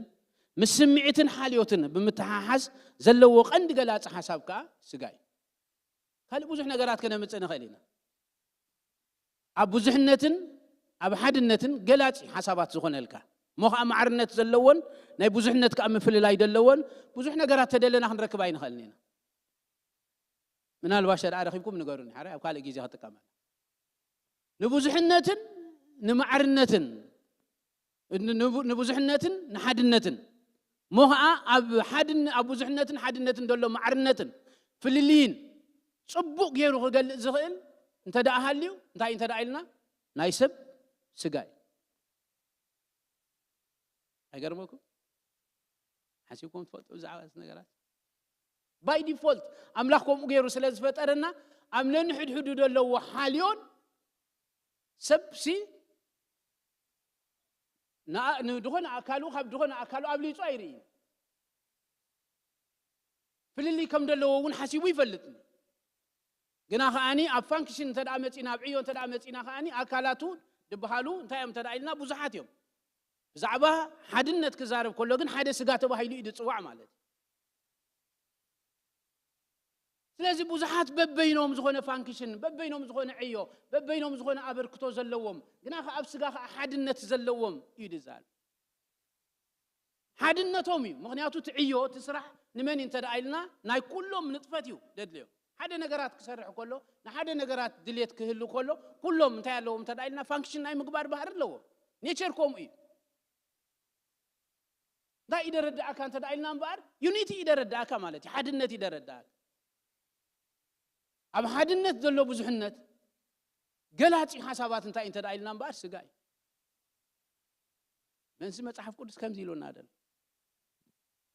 ምስ ስምዒትን ሓልዮትን ብምትሓሓዝ ዘለዎ ቀንዲ ገላፂ ሓሳብ ከኣ ስጋ እዩ። ካልእ ብዙሕ ነገራት ከነምፅእ ንኽእል ኢና። ኣብ ብዙሕነትን ኣብ ሓድነትን ገላፂ ሓሳባት ዝኾነልካ እሞ ከዓ ማዕርነት ዘለዎን ናይ ብዙሕነት ከዓ ምፍልላይ ዘለዎን ብዙሕ ነገራት ተደለና ክንረክብ ኣይንኽእልን ኢና። ምናልባሽ ደኣ ረኺብኩም ንገሩኒ፣ ሓራይ ኣብ ካልእ ግዜ ክጥቀመላ። ንብዙሕነትን ንማዕርነትን ን-፣ ንቡ-፣ ንብዙሕነትን ንሓድነትን እሞ ኸዓ ኣብ ሓድነ-፣ ኣብ ብዙሕነትን ሓድነትን ዘሎ ማዕርነትን ፍልልይን ጽቡቕ ገይሩ ክገልጽ ዝኽእል እንተ ደኣ ሃልዩ፣ እንታይ እንተ ደኣ ኢልና፣ ናይ ሰብ ስጋ እዩ። ኣይገርመኩም? ሓሲብኩም ትፈልጡ ብዛዕባ እዚ ነገራት? ባይ ዲፎልት ኣምላኽ ከምኡ ገይሩ ስለ ዝፈጠረና፣ ኣብ ነንሕድሕዱ ዘለዎ ሓልዮን ሰብሲ ንኣ-፣ ንድኾነ ኣካሉ ካብ ድኾነ ኣካሉ ኣብሊጹ ኣይርእይን። ፍልልይ ከም ዘለዎ እውን ሓሲቡ ይፈልጥ። ግና ከኣኒ ኣብ ፋንክሽን እንተ ደኣ መጺና፣ ኣብ ዕዮ እንተ ደኣ መጺና ከኣኒ ኣካላቱ ድበሃሉ እንታይ እዮም እንተ ደኣ ኢልና ብዙሓት እዮም። ብዛዕባ ሓድነት ክዛረብ ከሎ ግን ሓደ ስጋ ተባሂሉ እዩ ዝጽዋዕ ማለት እዩ። ስለዚ ብዙሓት በበይኖም ዝኾነ ፋንክሽን፣ በበይኖም ዝኾነ ዕዮ፣ በበይኖም ዝኾነ ኣበርክቶ ዘለዎም፣ ግና ከኣ ኣብ ስጋ ከኣ ሓድነት ዘለዎም እዩ ዝዛረብ። ሓድነቶም እዩ። ምኽንያቱ እቲ ዕዮ፣ እቲ ስራሕ ንመን እዩ እንተ ደኣ ኢልና፣ ናይ ኩሎም ንጥፈት እዩ ደድልዮ። ሓደ ነገራት ክሰርሕ ከሎ፣ ንሓደ ነገራት ድሌት ክህሉ ከሎ፣ ኩሎም እንታይ ኣለዎም እንተ ኢልና፣ ፋንክሽን ናይ ምግባር ባህሪ ኣለዎ። ኔቸር ከምኡ እዩ። እንታይ እዩ ደረዳእካ እንተ ኢልና እምበኣር፣ ዩኒቲ እዩ ደረዳእካ ማለት እዩ፣ ሓድነት እዩ ደረዳእካ። ኣብ ሓድነት ዘሎ ብዙሕነት ገላጺ ሓሳባት እንታይ እዩ እንተ ኢልና እምበኣር፣ ስጋ እዩ። መንሲ መጽሓፍ ቅዱስ ከምዚ ኢሉና ደሎ።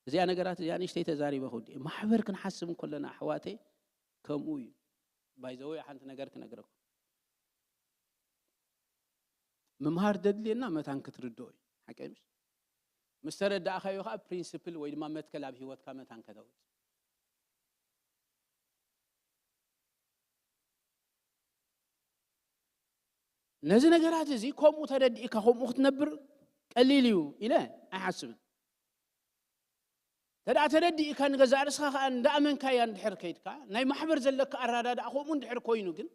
እዚኣ ነገራት እዚኣ ንእሽተይ ተዛሪበ ክውዲ። ማሕበር ክንሓስብ እንከለና፣ ኣሕዋተይ፣ ከምኡ እዩ። ባይዘወይ፣ ሓንቲ ነገር ክነግረኩም። ምምሃር ደድልየና መታን ክትርድኦ እዩ። ሓቀይ ምሽ? ምስ ተረዳእካዮ ከኣ ፕሪንስፕል ወይ ድማ መትከል ኣብ ህይወትካ መታን ከተውጽእ። ነዚ ነገራት እዚ ከምኡ ተረዲእካ ከምኡ ክትነብር ቀሊል እዩ ኢለ ኣይሓስብን። ተደኣ ተረዲእካ ንገዛእ ርእስኻ ከኣ እንዳኣመንካያ እንድሕር ከይድካ፣ ናይ ማሕበር ዘለካ ኣረዳድኣ ከምኡ እንድሕር ኮይኑ ግን፣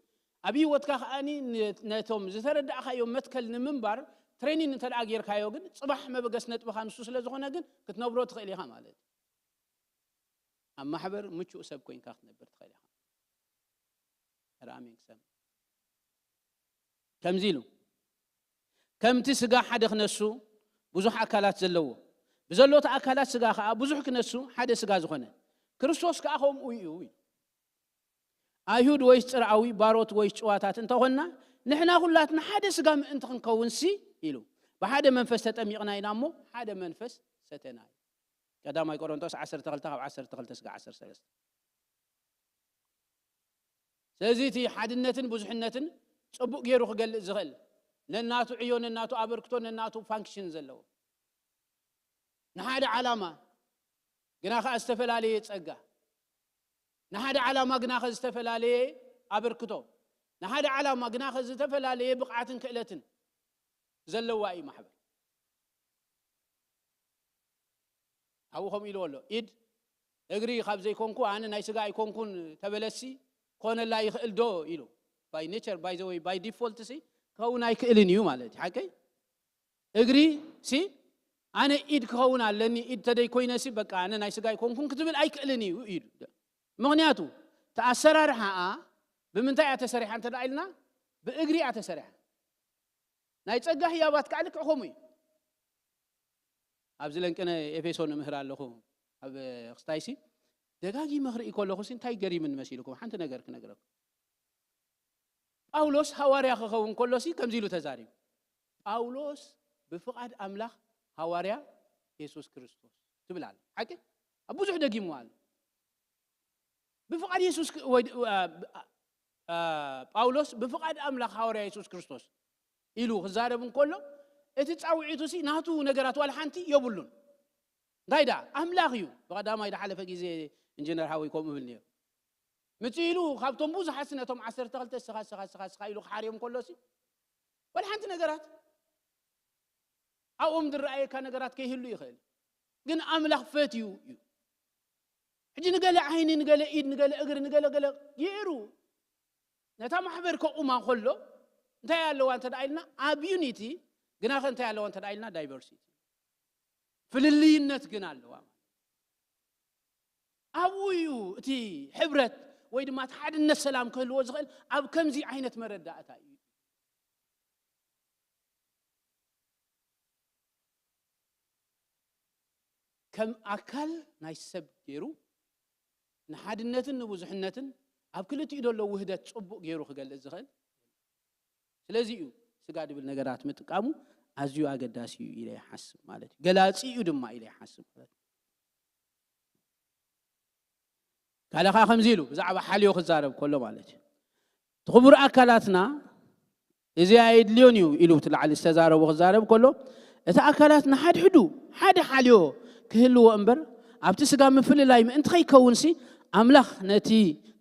ኣብ ህይወትካ ከኣኒ ነ-፣ ነቶም ዝተረዳእካዮም መትከል ንምንባር ትሬኒን እንተ ደኣ ጌርካዮ ግን፣ ጽባሕ መበገስ ነጥብኻ ንሱ ስለ ዝኾነ ግን ክትነብሮ ትኽእል ኢኻ ማለት እዩ። ኣብ ማሕበር ምቹእ ሰብ ኮይንካ ክትነብር ትኽእል ኢኻ። ኧረ ኣሜን ክሰም። ከምዚ ኢሉ፣ "ከምቲ ስጋ ሓደ ክነሱ ብዙሕ ኣካላት ዘለዎ፣ ብዘሎቲ ኣካላት ስጋ ከኣ ብዙሕ ክነሱ ሓደ ስጋ ዝኾነ፣ ክርስቶስ ከኣ ከምኡ እዩ" ኢሉ። "ኣይሁድ ወይስ ጽርኣዊ፣ ባሮት ወይስ ጭዋታት እንተኾንና፣ ንሕና ኩላትና ሓደ ስጋ ምእንቲ ክንከውንሲ" ኢሉ፣ "ብሓደ መንፈስ ተጠሚቕና ኢና እሞ፣ ሓደ መንፈስ ሰተና" እዩ። ቀዳማይ ቆሮንቶስ ዓሰርተ ክልተ ካብ ዓሰርተ ክልተ ስጋዕ ዓሰርተ ሰለስተ። ስለዚ እቲ ሓድነትን ብዙሕነትን ጽቡቕ ገይሩ ክገልጽ ዝኽእል፣ ነናቱ ዕዮ፣ ነናቱ ኣበርክቶ፣ ነናቱ ፋንክሽን ዘለዎ፣ ንሓደ ዓላማ ግና ኸኣ ዝተፈላለየ ጸጋ፣ ንሓደ ዓላማ ግና ኸ ዝተፈላለየ ኣበርክቶ፣ ንሓደ ዓላማ ግና ኸ ዝተፈላለየ ብቕዓትን ክእለትን ዘለዋ እዩ ማሕበር። ኣብኡ ከምኡ ኢልዎ ኣሎ፣ "ኢድ እግሪ ካብ ዘይኮንኩ ኣነ ናይ ስጋ ኣይኮንኩን" ተበለሲ፣ "ኮነላ ይኽእል ዶ?" ኢሉ። ባይ ኔቸር፣ ባይ ዘ ወይ፣ ባይ ዲፎልት ሲ ክኸውን ኣይክእልን እዩ ማለት እዩ። ሓቀይ? እግሪ ሲ ኣነ ኢድ ክኸውን ኣለኒ፣ ኢድ ተደይ ኮይነ ሲ በቃ ኣነ ናይ ስጋ ኣይኮንኩን ክትብል ኣይክእልን እዩ ኢሉ። ምኽንያቱ ተኣሰራርሓኣ ብምንታይ እያ ተሰሪሓ እንተ ደኣ ኢልና፣ ብእግሪ እያ ተሰሪሓ። ናይ ጸጋ ህያባት ከዓ ልክዕ ከምኡ እዩ። ኣብዚ ለንቅነ ኤፌሶን እምህር ኣለኹ። ኣብ ክስታይሲ ደጋጊመ ክርኢ ከለኹ ሲ እንታይ ገሪምኒ መሲልኩም? ሓንቲ ነገር ክነግረኩም። ጳውሎስ ሃዋርያ ክኸውን ከሎ ሲ ከምዚ ኢሉ ተዛሪቡ። "ጳውሎስ ብፍቓድ ኣምላኽ ሃዋርያ የሱስ ክርስቶስ" ትብል ኣለ። ሓቂ? ኣብ ብዙሕ ደጊምዋ ኣሎ። ብፍቓድ የሱስ ክ-፣ ወይ ድ-፣ አ፣ ብ-፣ አ፣ አ፣ ጳውሎስ ብፍቓድ ኣምላኽ ሃዋርያ የሱስ ክርስቶስ ኢሉ ክዛረብ እንከሎ፣ እቲ ጻውዒቱ ሲ ናቱ ነገራት ዋላ ሓንቲ የብሉን። እንታይ ደኣ? ኣምላኽ እዩ። ብቐዳማይ ዝሓለፈ ግዜ ኢንጂነር ሃወይ ከምኡ ይብል ነይሩ። ምጽእ ኢሉ ካብቶም ብዙሓት ሲ ነቶም ዓሰርተ ክልተ ስኻ፣ ስኻ፣ ስኻ፣ ስኻ ኢሉ ክሓርዮም ከሎ ሲ ዋላ ሓንቲ ነገራት ኣብኦም ዝረኣየካ ነገራት ከይህሉ ይኽእል። ግን ኣምላኽ ፈትዩ እዩ። ሕጂ ንገለ ዓይኒ፣ ንገለ ኢድ፣ ንገለ እግሪ፣ ንገለ ገለ ገይሩ ነታ ማሕበር ከቑማ ከሎ እንታይ ኣለዋ እንተ ደኣ ኢልና ኣብ ዩኒቲ፣ ግናኸ እንታይ ኣለዋ እንተ ደኣ ኢልና ዳይቨርሲቲ፣ ፍልልይነት ግን ኣለዋ። ኣብኡ እዩ እቲ ሕብረት ወይ ድማ እቲ ሓድነት ሰላም ክህልዎ ዝኽእል፣ ኣብ ከምዚ ዓይነት መረዳእታ እዩ። ከም ኣካል ናይ ሰብ ገይሩ ንሓድነትን ንብዙሕነትን ኣብ ክልቲኡ ዘሎ ውህደት ጽቡቕ ገይሩ ክገልጽ ዝኽእል። ስለዚ እዩ ስጋ ድብል ነገራት ምጥቃሙ ኣዝዩ ኣገዳሲ እዩ ኢለ ይሓስብ ማለት እዩ። ገላጺ እዩ ድማ ኢለ ይሓስብ ማለት እዩ። ካልእ ኸዓ ከምዚ ኢሉ ብዛዕባ ሓልዮ ክዛረብ ከሎ ማለት እዩ። እቲ ክቡር ኣካላትና እዚ ኣየድልዮን እዩ ኢሉ እቲ ላዕሊ ዝተዛረቦ ክዛረብ ከሎ፣ እቲ ኣካላት ንሓድሕዱ ሓደ ሓልዮ ክህልዎ እምበር፣ ኣብቲ ስጋ ምፍልላይ ምእንቲ ከይከውንሲ፣ ኣምላኽ ነቲ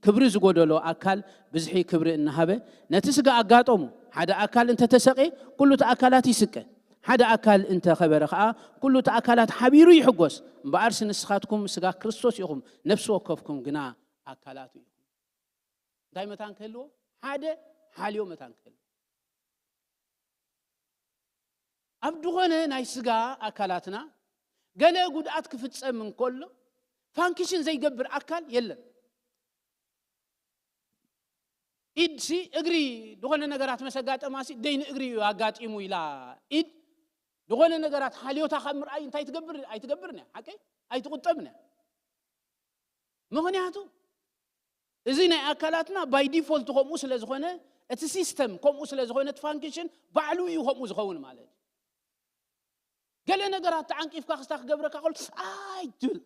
ክብሪ ዝጎደሎ ኣካል ብዝሒ ክብሪ እናሃበ፣ ነቲ ስጋ ኣጋጠሙ። ሓደ ኣካል እንተተሰቕየ፣ ኩሉ እቲ ኣካላት ይስቀ። ሓደ ኣካል እንተ ኸበረ ኸኣ፣ ኩሉ እቲ ኣካላት ሓቢሩ ይሕጎስ። እምበኣርሲ ንስኻትኩም ስጋ ክርስቶስ ኢኹም፣ ነፍሲ ወከፍኩም ግና ኣካላቱ ኢኹም። እንታይ መታን ክህልዎ? ሓደ ሓልዮ መታን ክህልዎ። ኣብ ዝኾነ ናይ ስጋ ኣካላትና ገለ ጉድኣት ክፍጸም እንከሎ፣ ፋንክሽን ዘይገብር ኣካል የለን። ኢድ ሲ እግሪ ዝኾነ ነገራት መሰጋጠማ ሲ ደይን እግሪ እዩ ኣጋጢሙ ኢላ ኢድ ዝኾነ ነገራት ሓልዮታ ካብ ምርኣይ እንታይ ትገብር ኣይትገብርን እያ። ሓቀይ ኣይትቁጠብን እያ። ምኽንያቱ እዚ ናይ ኣካላትና ባይ ዲፎልት ከምኡ ስለ ዝኾነ፣ እቲ ሲስተም ከምኡ ስለ ዝኾነ፣ እቲ ፋንክሽን ባዕሉ እዩ ከምኡ ዝኸውን ማለት እዩ። ገለ ነገራት ተዓንቂፍካ ክስታ ክገብረካ ከሎ ኣይ ትብል።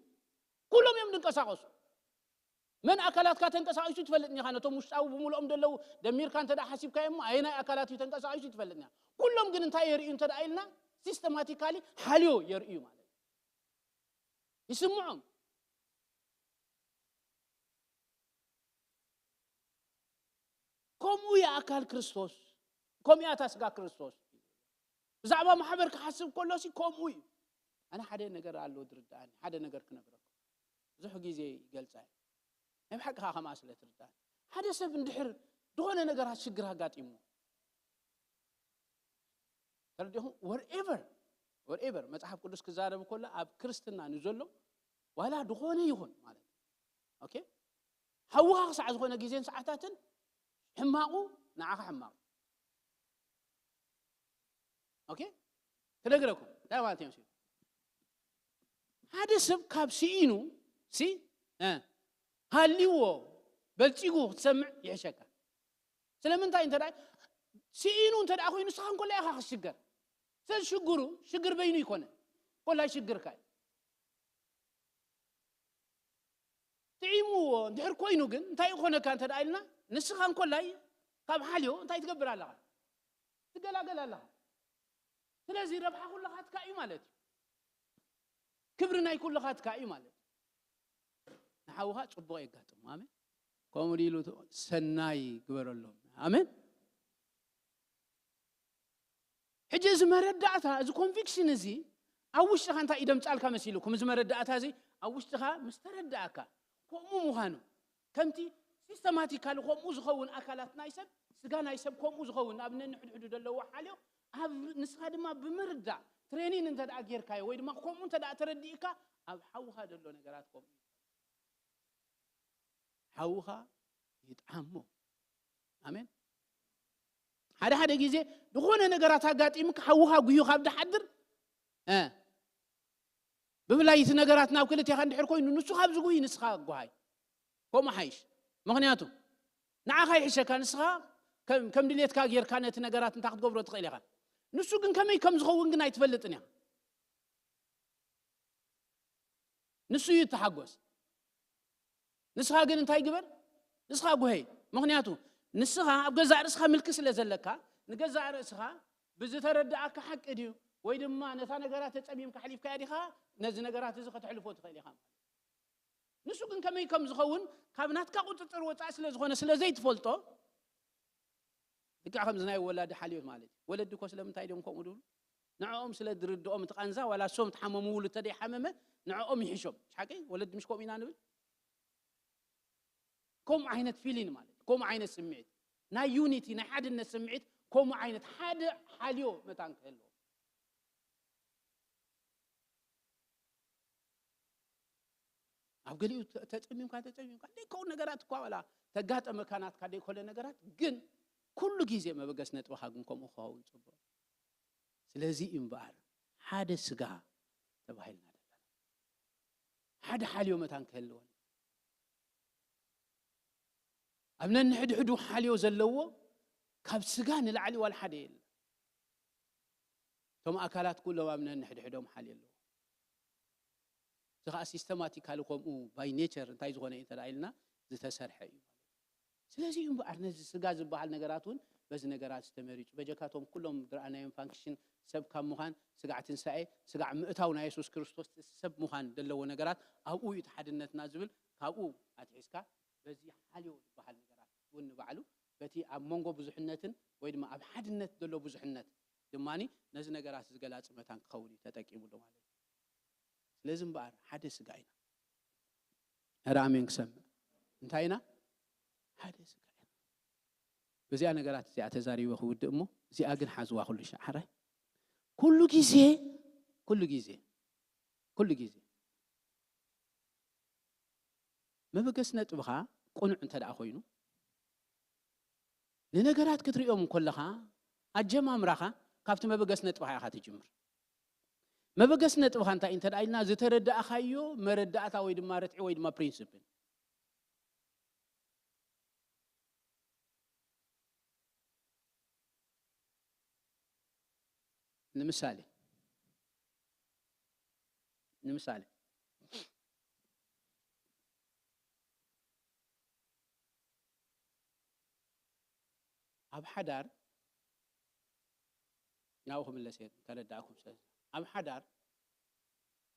ኩሎም እዮም ዝንቀሳቐሱ። መን ኣካላትካ ተንቀሳቒሱ ትፈልጥ ኒኻ? ነቶም ውሽጣዊ ብምልኦም ዘለዉ ደሚርካ እንተ ደኣ ሓሲብካዮ እሞ ኣየናይ ኣካላት እዩ ተንቀሳቒሱ ትፈልጥ ኒኻ? ኩሎም ግን እንታይ የርእዩ እንተ ደኣ ኢልና፣ ሲስተማቲካሊ ሓልዮ የርእዩ ማለት እዩ። ይስምዖም። ከምኡ እያ ኣካል ክርስቶስ፣ ከምኡ እያ እታ ስጋ ክርስቶስ። ብዛዕባ ማሕበር ክሓስብ ከሎ ሲ ከምኡ እዩ። ኣነ ሓደ ነገር ኣሎ ዝርድኣኒ፣ ሓደ ነገር ክነግረኩም። ብዙሕ ግዜ ይገልጻ እየ። ናይ ብሓቂ ኸኣ ከምኣ ስለ ትርድኣኒ። ሓደ ሰብ እንድሕር ዝኾነ ነገራት ሽግር ኣጋጢሙ፣ ተረዲኹም? Whatever፣ whatever መጽሓፍ ቅዱስ ክዛረብ ከሎ ኣብ ክርስትና ንዘሎ ዋላ ዝኾነ ይኹን ማለት እዩ። ኦኬ? ሓውኻ ክሳዕ ዝኾነ ግዜን ሰዓታትን ሕማቑ ንዓኻ ሕማቕ። ኦኬ? ክነግረኩም፣ እንታይ ማለት እዮም? ሓደ ሰብ ካብ ስኢኑ ሲ፣ እ፣ ሃልይዎ በልጺጉ ክትሰምዕ ይሕሸካ። ስለምንታይ እንተ ደኣ ስኢኑ እንተ ደኣ ኮይኑ፣ ንስኻ እንኮላ ኢኻ ክትሽገር። ስለዚ ሽግሩ፣ ሽግር በይኑ ይኮነ። ኮላይ ሽግርካ እዩ። ጥዒምዎ እንድሕር ኮይኑ ግን፣ እንታይ ይኾነካ እንተ ደኣ ኢልና፣ ንስኻ እንኮላይ ካብ ሓልዮ እንታይ ትገብር ኣለኻ? ትገላገል ኣለኻ። ስለዚ ረብሓ ኩልኻትካ እዩ ማለት እዩ። ክብሪ ናይ ኩልኻትካ እዩ ማለት እዩ። ንሓውኻ ጽቡቕ የጋጥሞ። ኣሜን። ከምኡ ኢሉ ሰናይ ግበረሎም። ኣሜን። ሕጂ እዚ መረዳእታ፣ እዚ ኮንቪክሽን እዚ ኣብ ውሽጥኻ እንታይ እዩ ደምጻልካ መሲልኩም? እዚ መረዳእታ እዚ ኣብ ውሽጥኻ ምስ ተረዳእካ፣ ከምኡ ምዃኑ፣ ከምቲ ሲስተማቲካሊ ከምኡ ዝኸውን ኣካላት ናይ ሰብ፣ ስጋ ናይ ሰብ ከምኡ ዝኸውን፣ ኣብ ነንሕድሕዱ ዘለዎ ሓልዮ፣ ኣብ ንስኻ ድማ ብምርዳእ፣ ትሬኒን እንተ ደኣ ጌርካዮ፣ ወይ ድማ ከምኡ እንተ ደኣ ተረዲእካ፣ ኣብ ሓውኻ ዘሎ ነገራት ከምኡ እዩ። ሓውኻ ይጥዓሞ። ኣሜን። ሓደ ሓደ ግዜ ዝኾነ ነገራት ኣጋጢምካ ሓውኻ ጉሂዩ ካብ ድሓድር፣ እ፣ ብፍላይ እቲ ነገራት ናብ ክልቴኻ እንድሕር ኮይኑ፣ ንሱ ካብ ዝጉሂ ንስኻ ኣጓሃይ። ከምኡ ሓይሽ። ምኽንያቱ ንዓኻ ይሕሸካ፣ ንስኻ ከም፣ ከም ድሌትካ ጌርካ ነቲ ነገራት እንታይ ክትገብሮ ትኽእል ኢኻ። ንሱ ግን ከመይ ከም ዝኸውን ግን ኣይትፈልጥን ኢኻ። ንሱ እዩ እተሓጎስ። ንስኻ ግን እንታይ ግበር? ንስኻ ጉሀይ። ምኽንያቱ ንስኻ ኣብ ገዛእ ርእስኻ ምልኪ ስለ ዘለካ፣ ንገዛእ ርእስኻ ብዝተረድኣካ ሓቂ ድዩ ወይ ድማ ነታ ነገራት ተጸሚምካ ኣሕሊፍካያ ዲኻ፣ ነዚ ነገራት እዚ ከተሕልፎ ትኽእል ኢኻ ማለት። ንሱ ግን ከመይ ከም ዝኸውን ካብ ናትካ ቁጽጽር ወጻኢ ስለ ዝኾነ፣ ስለ ዘይትፈልጦ፣ ልክዕ ከምዚ ናይ ወላዲ ሓልዮት ማለት እዩ። ወለዲ እኮ ስለምንታይ ድዮም ከምኡ ድብሉ? ንዕኦም ስለ ዝርድኦም እቲ ቃንዛ፣ ዋላ እሶም ትሓመሙ ውሉድ ተደይሓመመ፣ ንዕኦም ይሕሾም። ምሽ ሓቂ? ወለዲ ምሽ ከምኡ ኢና ንብል? ከምኡ ዓይነት ፊሊን ማለት እዩ። ከምኡ ዓይነት ስምዒት፣ ናይ ዩኒቲ፣ ናይ ሓድነት ስምዒት፣ ከምኡ ዓይነት ሓደ ሓልዮ መታን ክህልዎም። ኣብ ገሊኡ ተ-፣ ተጸሚምካ፣ ተጸሚምካ፣ ዘይከውን ነገራት እኳ ዋላ ተጋጠመካ ናትካ ዘይኮነ ነገራት፣ ግን ኩሉ ግዜ መበገስ ነጥብኻ ግን ከምኡ ክኸውን ጽቡቕ። ስለዚ እዩ እምበኣር ሓደ ስጋ ተባሂልና ዘለና። ሓደ ሓልዮ መታን ክህልወና። ኣብ ነንሕድሕዱ ሓልዮ ዘለዎ ካብ ስጋ ንላዕሊ ዋላ ሓደ የለን። እቶም ኣካላት ኩሎም ኣብ ነንሕድሕዶም ሓልዮ ኣለዎ። እዚ ኸኣ ሲስተማቲካሊ ከምኡ ባይ ኔቸር እንታይ ዝኾነ እዩ እንተ ደኣ ኢልና ዝተሰርሐ እዩ ማለት እዩ። ስለዚ እዩ እምበኣር ነዚ ስጋ ዝበሃል ነገራት እውን በዚ ነገራት ዝተመሪጹ። በጀካቶም ኩሎም ዝረኣናዮም ፋንክሽን ሰብ ካብ ምዃን፣ ስጋዕ ትንሳኤ፣ ስጋዕ ምእታው ናይ የሱስ ክርስቶስ ሰብ ምዃን ዘለዎ ነገራት ኣብኡ እዩ እቲ ሓድነትና ዝብል። ካብኡ ኣትሒዝካ በዚ ሓልዮ ዝበሃል ነገራት እውን ንባዕሉ በቲ ኣብ መንጎ ብዙሕነትን ወይ ድማ ኣብ ሓድነት ዘሎ ብዙሕነት ድማኒ ነዚ ነገራት እዚ ገላጺ መታን ክኸውን እዩ ተጠቂሙሉ ማለት እዩ። ስለዚ እምበኣር ሓደ ስጋ ኢና። ኧረ ኣሜን ክሰምዕ። እንታይ ኢና? ሓደ ስጋ ኢና። በዚኣ ነገራት እዚኣ ተዛሪበ ክውድእ እሞ፣ እዚኣ ግን ሓዝዋ ኩሉ ሻዕ። ሕራይ? ኩሉ ግዜ፣ ኩሉ ግዜ፣ ኩሉ ግዜ መበገሲ ነጥብኻ ቅኑዕ እንተ ደኣ ኮይኑ፣ ንነገራት ክትሪኦም ከለኻ ኣጀማምራኻ ካብቲ መበገሲ ነጥብኻ ኢኻ ትጅምር። መበገሲ ነጥብኻ እንታይ እንተ ደኣ ኢልና ዝተረዳእኻዮ መረዳእታ ወይ ድማ ርትዒ ወይ ድማ ፕሪንስፕል። ንምሳሌ ንምሳሌ ኣብ ሓዳር ናብኡ ክምለስ እየ፣ ተረዳእኩም። ስለዚ ኣብ ሓዳር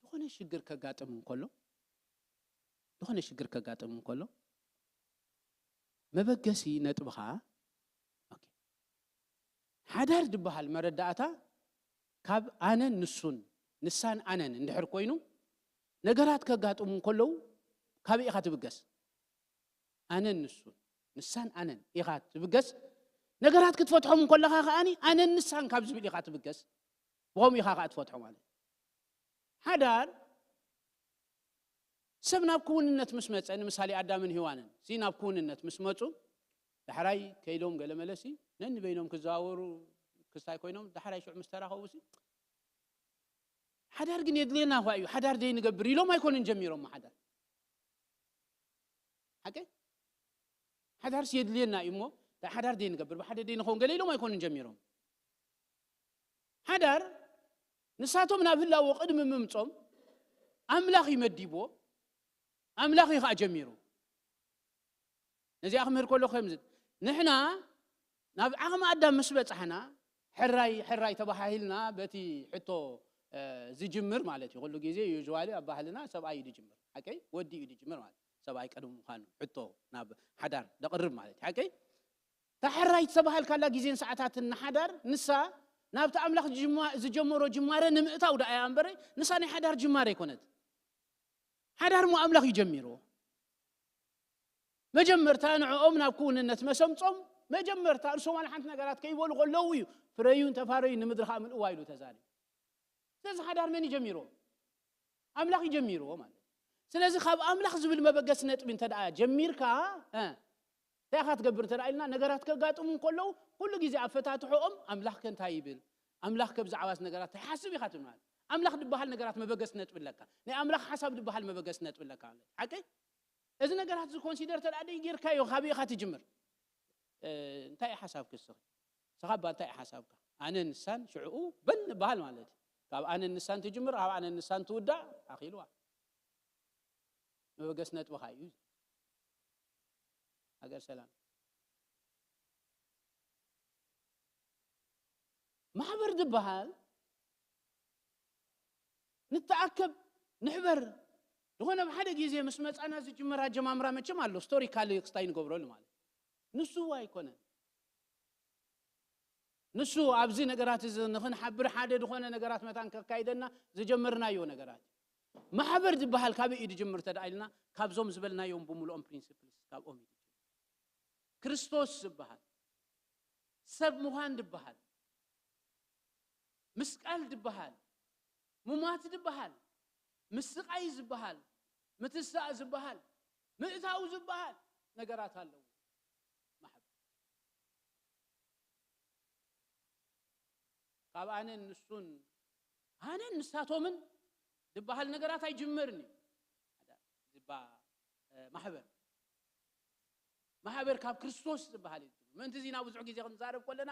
ዝኾነ ሽግር ከጋጥም እንከሎ ዝኾነ ሽግር ከጋጥም እንከሎ መበገሲ ነጥብኻ፣ ኦኬ፣ ሓዳር ዝበሃል መረዳእታ ካብ ኣነን ንሱን፣ ንሳን ኣነን እንድሕር ኮይኑ፣ ነገራት ከጋጥሙ እንከለዉ ካበይ ኢኻ ትብገስ? ኣነን ንሱን፣ ንሳን ኣነን ኢኻ ትብገስ። ነገራት ክትፈትሖም እንከለኻ ከኣኒ ኣነን ንሳን ካብ ዝብል ኢኻ ትብገስ። ብኸምኡ ኢኻ ከኣ ትፈትሖ ማለት እዩ። ሓዳር ሰብ ናብ ክውንነት ምስ መጸ፣ ንምሳሌ ኣዳምን ሄዋንን ሲ ናብ ክውንነት ምስ መጹ፣ ዳሕራይ ከይዶም ገለ መለሲ ነንበይኖም ክዘዋወሩ ክስታይ ኮይኖም፣ ዳሕራይ ሽዑ ምስ ተራኸቡ ሲ ሓዳር ግን የድልየና እኳ እዩ፣ ሓዳር ደይ ንገብር ኢሎም ኣይኮኑን ጀሚሮም ሓዳር። ሓቀይ? ሓዳርስ የድልየና እዩ እሞ፣ እንታይ ሓዳር ደይ ንገብር፣ ብሓደ ደይ ንኸውን ገለ ኢሎም ኣይኮኑን ጀሚሮም። ሓዳር ንሳቶም ናብ ህላወ ቅድሚ ምምጾም ኣምላኽ እዩ መዲብዎ፣ ኣምላኽ እዩ ኸዓ ጀሚሩ። ነዚኣ ክምህር ከሎ ከምዚ፣ ንሕና ናብ ዓቕሚ ኣዳም ምስ በጻሕና፣ ሕራይ፣ ሕራይ ተባሃሂልና በቲ ሕቶ፣ እ፣ ዝጅምር ማለት እዩ። ኩሉ ግዜ ዩዥዋሊ ኣብ ባህልና ሰብኣይ እዩ ዝጅምር። ሓቀይ? ወዲ እዩ ዝጅምር ማለት እዩ። ሰብኣይ ቀድሚ ምዃኑ ሕቶ ናብ ሓዳር ዘቕርብ ማለት እዩ። ሓቀይ? እታ ሕራይ ዝተባሃልካላ ግዜን ሰዓታትን ንሓዳር፣ ንሳ ናብቲ ኣምላኽ ዝጅማ-፣ ዝጀመሮ ጅማረ ንምእታው ደኣ እያ እምበረ፣ ንሳ ናይ ሓዳር ጅማረ ኣይኮነት። ሓዳር እሞ ኣምላኽ እዩ ጀሚርዎ። መጀመርታ ንዕኦም ናብ ክውንነት መሰምጾም፣ መጀመርታ እርሶም ዋላ ሓንቲ ነገራት ከይበሉ ከለዉ እዩ፣ "ፍረዩን ተፋረዩን ንምድሪ ኸኣ ምልእዋ" ኢሉ ተዛሪቡ። ስለዚ ሓዳር መን እዩ ጀሚርዎ? ኣምላኽ እዩ ጀሚርዎ ማለት እዩ። ስለዚ ካብ ኣምላኽ ዝብል መበገሲ ነጥቢ እንተ ደኣ ጀሚርካ፣ እ፣ እንታይ ኢኻ ትገብር እንተ ደኣ ኢልና፣ ነገራት ከጋጥሙ እንከለዉ፣ ኩሉ ግዜ ኣፈታትሖኦም ኣምላኽ ከ እንታይ ይብል? ኣምላኽ ከ ብዛዕባ እዚ ነገራት እንታይ ይሓስብ ኢኻ ትብል ማለት። ኣምላኽ ዝበሃል ነገራት መበገሲ ነጥቢ ኣለካ። ናይ ኣምላኽ ሓሳብ ዝበሃል መበገሲ ነጥቢ ኣለካ ማለት እዩ። ሓቀይ? እዚ ነገራት እዚ ኮንሲደር እንተ ደኣ ደይጌርካዮ፣ ካበይ ኢኻ ትጅምር? እ፣ እንታይ እዩ ሓሳብኪ እስኺ? ንስኻ እባ እንታይ እዩ ሓሳብካ? ኣነ ንሳን ሽዕኡ በል ንበሃል ማለት እዩ። ካብ ኣነ ንሳን ትጅምር፣ ካብ ኣነ ንሳን ትውዳእ፣ ኣኺልዋ። መበገሲ ነጥብኻ እዩ። ሃገር ሰላም። ማሕበር ዝበሃል ንተኣከብ፣ ንሕበር፣ ዝኾነ ብሓደ ግዜ ምስ መጻና ዝጅመር ኣጀማምራ መቸም ኣሎ፣ ስቶሪካሊ ክስታይ ንገብረሉ ማለት እዩ። ንሱ ኣይኮነን። ንሱ ኣብዚ ነገራት እዚ ንኽንሓብር ሓደ ዝኾነ ነገራት መታን ከካይደና ዝጀመርናዮ ነገራት እዩ። ማሕበር ዝበሃል ካበይ እዩ ዝጅምር እንተ ደኣ ኢልና፣ ካብዞም ዝበልናዮም ብምሉኦም ፕሪንሲፕልስ ካብኦም እዩ ዝጅምር። ክርስቶስ ዝበሃል፣ ሰብ ምዃን ዝበሃል፣ ምስቃል ዝበሃል፣ ምሟት ዝበሃል፣ ምስቃይ ዝበሃል፣ ምትሳእ ዝበሃል፣ ምእታው ዝበሃል ነገራት ኣለዉ። ማሕበር ካብ ኣነን ንሱን፣ ኣነን ንሳቶምን ዝበሃል ነገራት ኣይጅምርን እዩ። ዝባ-፣ እ፣ ማሕበር፣ ማሕበር ካብ ክርስቶስ ዝበሃል እዩ። ምእንቲ እዚ ኢና ብዙሕ ግዜ ክንዛረብ ከለና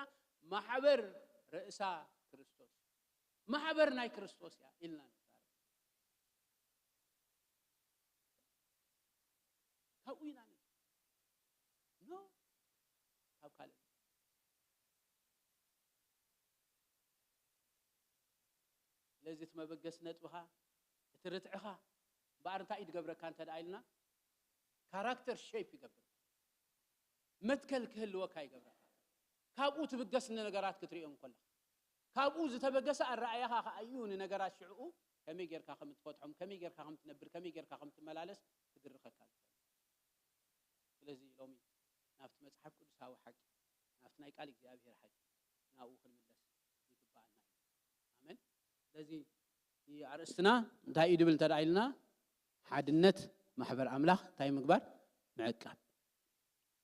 ማሕበር ርእሳ ክርስቶስ፣ ማሕበር ናይ ክርስቶስ እያ ኢልና ንዛረብ። ካብኡ ኢና ንጅምር። ኖ፣ ካብ ካልእ። ስለዚ እቲ መበገሲ ነጥብኻ፣ እቲ ርትዕኻ እምበኣር እንታይ እዩ ዝገብረካ እንተ ደኣ ኢልና፣ ካራክተር ሼፕ ይገብር። መትከል ክህልወካ ይገብረካ። ካብኡ ትብገስ ንነገራት ክትሪኦም ከለኻ። ካብኡ ዝተበገሰ ኣረኣያኻ ከኣ እዩ ንነገራት ሽዕኡ ከመይ ጌርካ ከም እትፈትሖም፣ ከመይ ጌርካ ከም እትነብር፣ ከመይ ጌርካ ከም እትመላለስ ክድርኸካ ዝኽእል። ስለዚ ሎሚ ናብቲ መጽሓፍ ቅዱሳዊ ሓቂ፣ ናብቲ ናይ ቃል እግዚኣብሔር ሓቂ፣ ናብኡ ክንምለስ ይግብኣና እዩ። ኣሜን። ስለዚ እቲ ኣርእስትና እንታይ እዩ ድብል እንተ ደኣ ኢልና፣ ሓድነት ማሕበር ኣምላኽ እንታይ ምግባር? ምዕቃብ።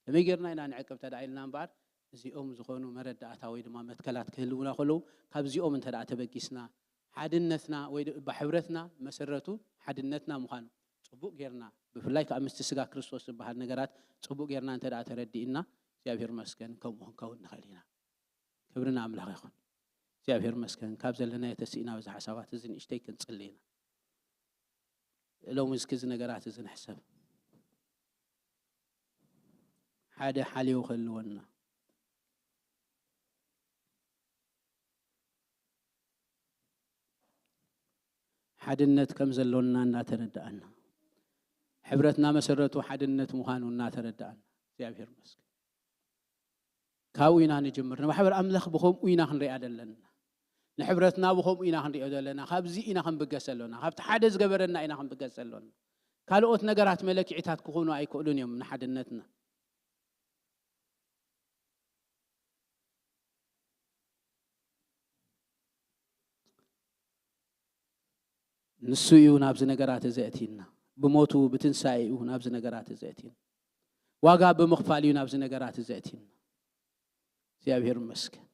ከመይ ጌርና ኢና ንዕቅብ እንተ ደኣ ኢልና እምበኣር፣ እዚኦም ዝኾኑ መረዳእታ ወይ ድማ መትከላት ክህልውና ከለዉ፣ ካብዚኦም እንተ ደኣ ተበጊስና፣ ሓድነትና ወይ ድ-፣ እባ ሕብረትና መሰረቱ ሓድነትና ምዃኑ ጽቡቕ ጌርና፣ ብፍላይ ከኣ ምስቲ ስጋ ክርስቶስ ዝበሃል ነገራት ጽቡቕ ጌርና እንተ ደኣ ተረዲእና፣ እግዚኣብሔር መስገን ከምኡ ክንከውን ንኽእል ኢና። ክብሪ ንኣምላኽ ይኹን። እግዚኣብሔር መስገን፣ ካብ ዘለናዮ ተስኢና በዚ ሓሳባት እዚ ንእሽተይ ክንጽሊ ኢና። ሎሚ እስኪ እዚ ነገራት እዚ ንሕሰብ። ሓደ ሓልዮ ክህልወና፣ ሓድነት ከም ዘሎና እናተረዳእና፣ ሕብረትና መሰረቱ ሓድነት ምዃኑ እናተረዳእና፣ እግዚኣብሔር ይመስገን። ካብኡ ኢና ንጅምር። ንማሕበር ኣምላኽ ብኸምኡ ኢና ክንሪኣ ዘለና። ንሕብረትና ብኸምኡ ኢና ክንሪኦ ዘለና። ካብዚ ኢና ክንብገስ ዘሎና። ካብቲ ሓደ ዝገበረና ኢና ክንብገስ ዘሎና። ካልኦት ነገራት መለክዒታት ክኾኑ ኣይክእሉን እዮም ንሓድነትና። ንሱ እዩ ናብዚ ነገራት እዚ ኣእትዩና። ብሞቱ ብትንሳኤ እዩ ናብዚ ነገራት እዚ ኣእትዩና። ዋጋ ብምኽፋል እዩ ናብዚ ነገራት እዚ ኣእትዩና። እግዚኣብሔር ይመስገን።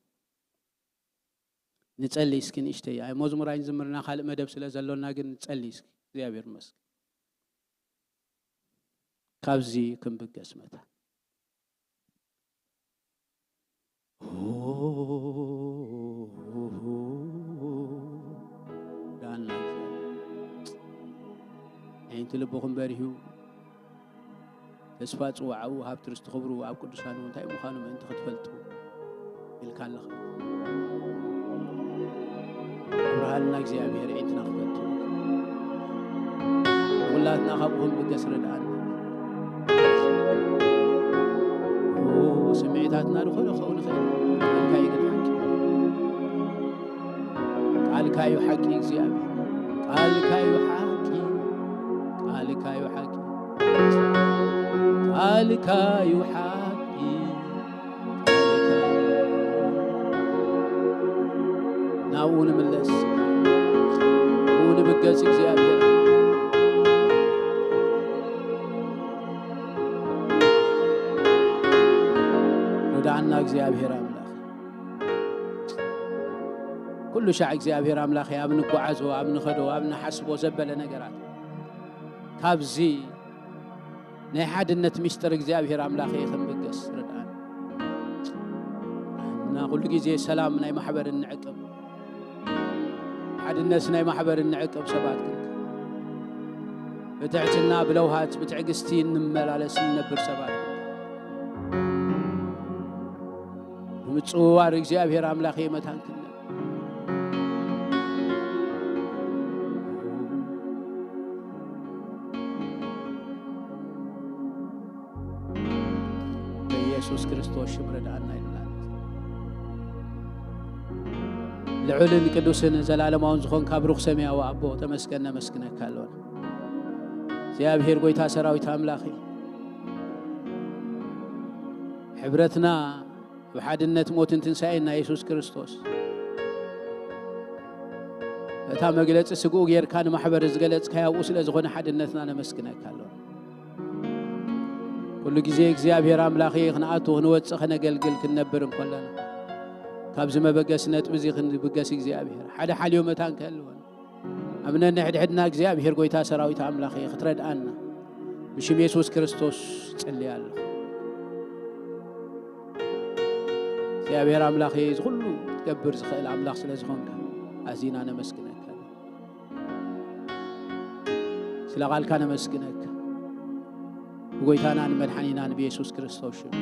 ንጸሊ እስኪ ንእሽተይ። ኣይ መዝሙር ኣይንዝምርና ካልእ መደብ ስለ ዘሎና ግን ንጸሊ እስኪ። እግዚኣብሔር ይመስገን። ካብዚ ክንብገስ መታን። ዳና ኣዒንቲ ልብኹም በሪሁ፣ ተስፋ ጽዋዓኡ ሃብቲ ርስቲ ክብሩ ኣብ ቅዱሳኑ እንታይ ምዃኑ ምእንቲ ክትፈልጡ ኢልካ ኣለኻ። ኣብርሃልና እግዚኣብሔር ኣዒንትና ክፈቱ። ንኹላትና ካብኡ ክንብገስ ርድኣና። ኦ፣ ስምዒታትና ዝኾነ ክኸውን ይኽእል። ቃልካ እዩ ግን ሓቂ። ቃልካ እዩ ሓቂ እግዚኣብሔር። ቃልካ እዩ ሓቂ። ቃልካ እዩ ሓቂ። ቃልካ እዩ ሓቂ። ናብኡ ንምለስ። ብኡ ንብገስ እግዚኣብሔር። ርድኣና እግዚኣብሔር ኣምላኽ። ኩሉ ሻዕ እግዚኣብሔር ኣምላኽ ኣብ ንጓዓዞ፣ ኣብ ንኸዶ፣ ኣብ ንሓስቦ ዘበለ ነገራት ካብዚ ናይ ሓድነት ምስጢር እግዚኣብሔር ኣምላኽ ክንብገስ ርድኣና። እና ኩሉ ግዜ ሰላም ናይ ማሕበር እንዕቅብ፣ ሓድነት ናይ ማሕበር እንዕቅብ ሰባት ክንከ፣ ብትሕትና፣ ብለውሃት፣ ብትዕግስቲ እንመላለስ እንነብር ሰባት ክንከ፣ ብምጽውዋር እግዚኣብሔር ኣምላኽ መታን ክንነብር። በኢየሱስ ክርስቶስ ሽም ርድኣና ይብላል። ልዑልን ቅዱስን ዘላለማውን ዝኾንካ ብሩኽ ሰማያዊ ኣቦ፣ ተመስገን፣ ነመስግነካ ኣሎና። እግዚኣብሔር ጐይታ ሰራዊት ኣምላኽ እዩ። ሕብረትና ብሓድነት ሞትን ትንሳኤን ናይ የሱስ ክርስቶስ፣ እታ መግለጺ ስግኡ ጌርካ ንማሕበር ዝገለጽካያ ኣብኡ ስለ ዝኾነ ሓድነትና ነመስግነካ ኣሎና። ኩሉ ግዜ እግዚኣብሔር ኣምላኽ ክንኣቱ፣ ክንወጽእ፣ ከነገልግል፣ ክንነብር እንከለና፣ ካብዚ መበገሲ ነጥቢ እዚ ክንብገስ እግዚኣብሔር ሓደ ሓልዮ መታን ከህልወና። ኣብ ነንሕድሕድና እግዚኣብሔር ጐይታ ሰራዊት ኣምላኽ ክትረድኣና ብሽም የሱስ ክርስቶስ እጽሊ ኣለኹ። እግዚኣብሔር ኣምላኽ እዚ ኩሉ ክትገብር ዝኽእል ኣምላኽ ስለ ዝኾንካ ኣዚና ነመስግነካ። ስለ ቃልካ ነመስግነካ። ብጐይታናን መድሓኒናን ብየሱስ ክርስቶስ ሽም።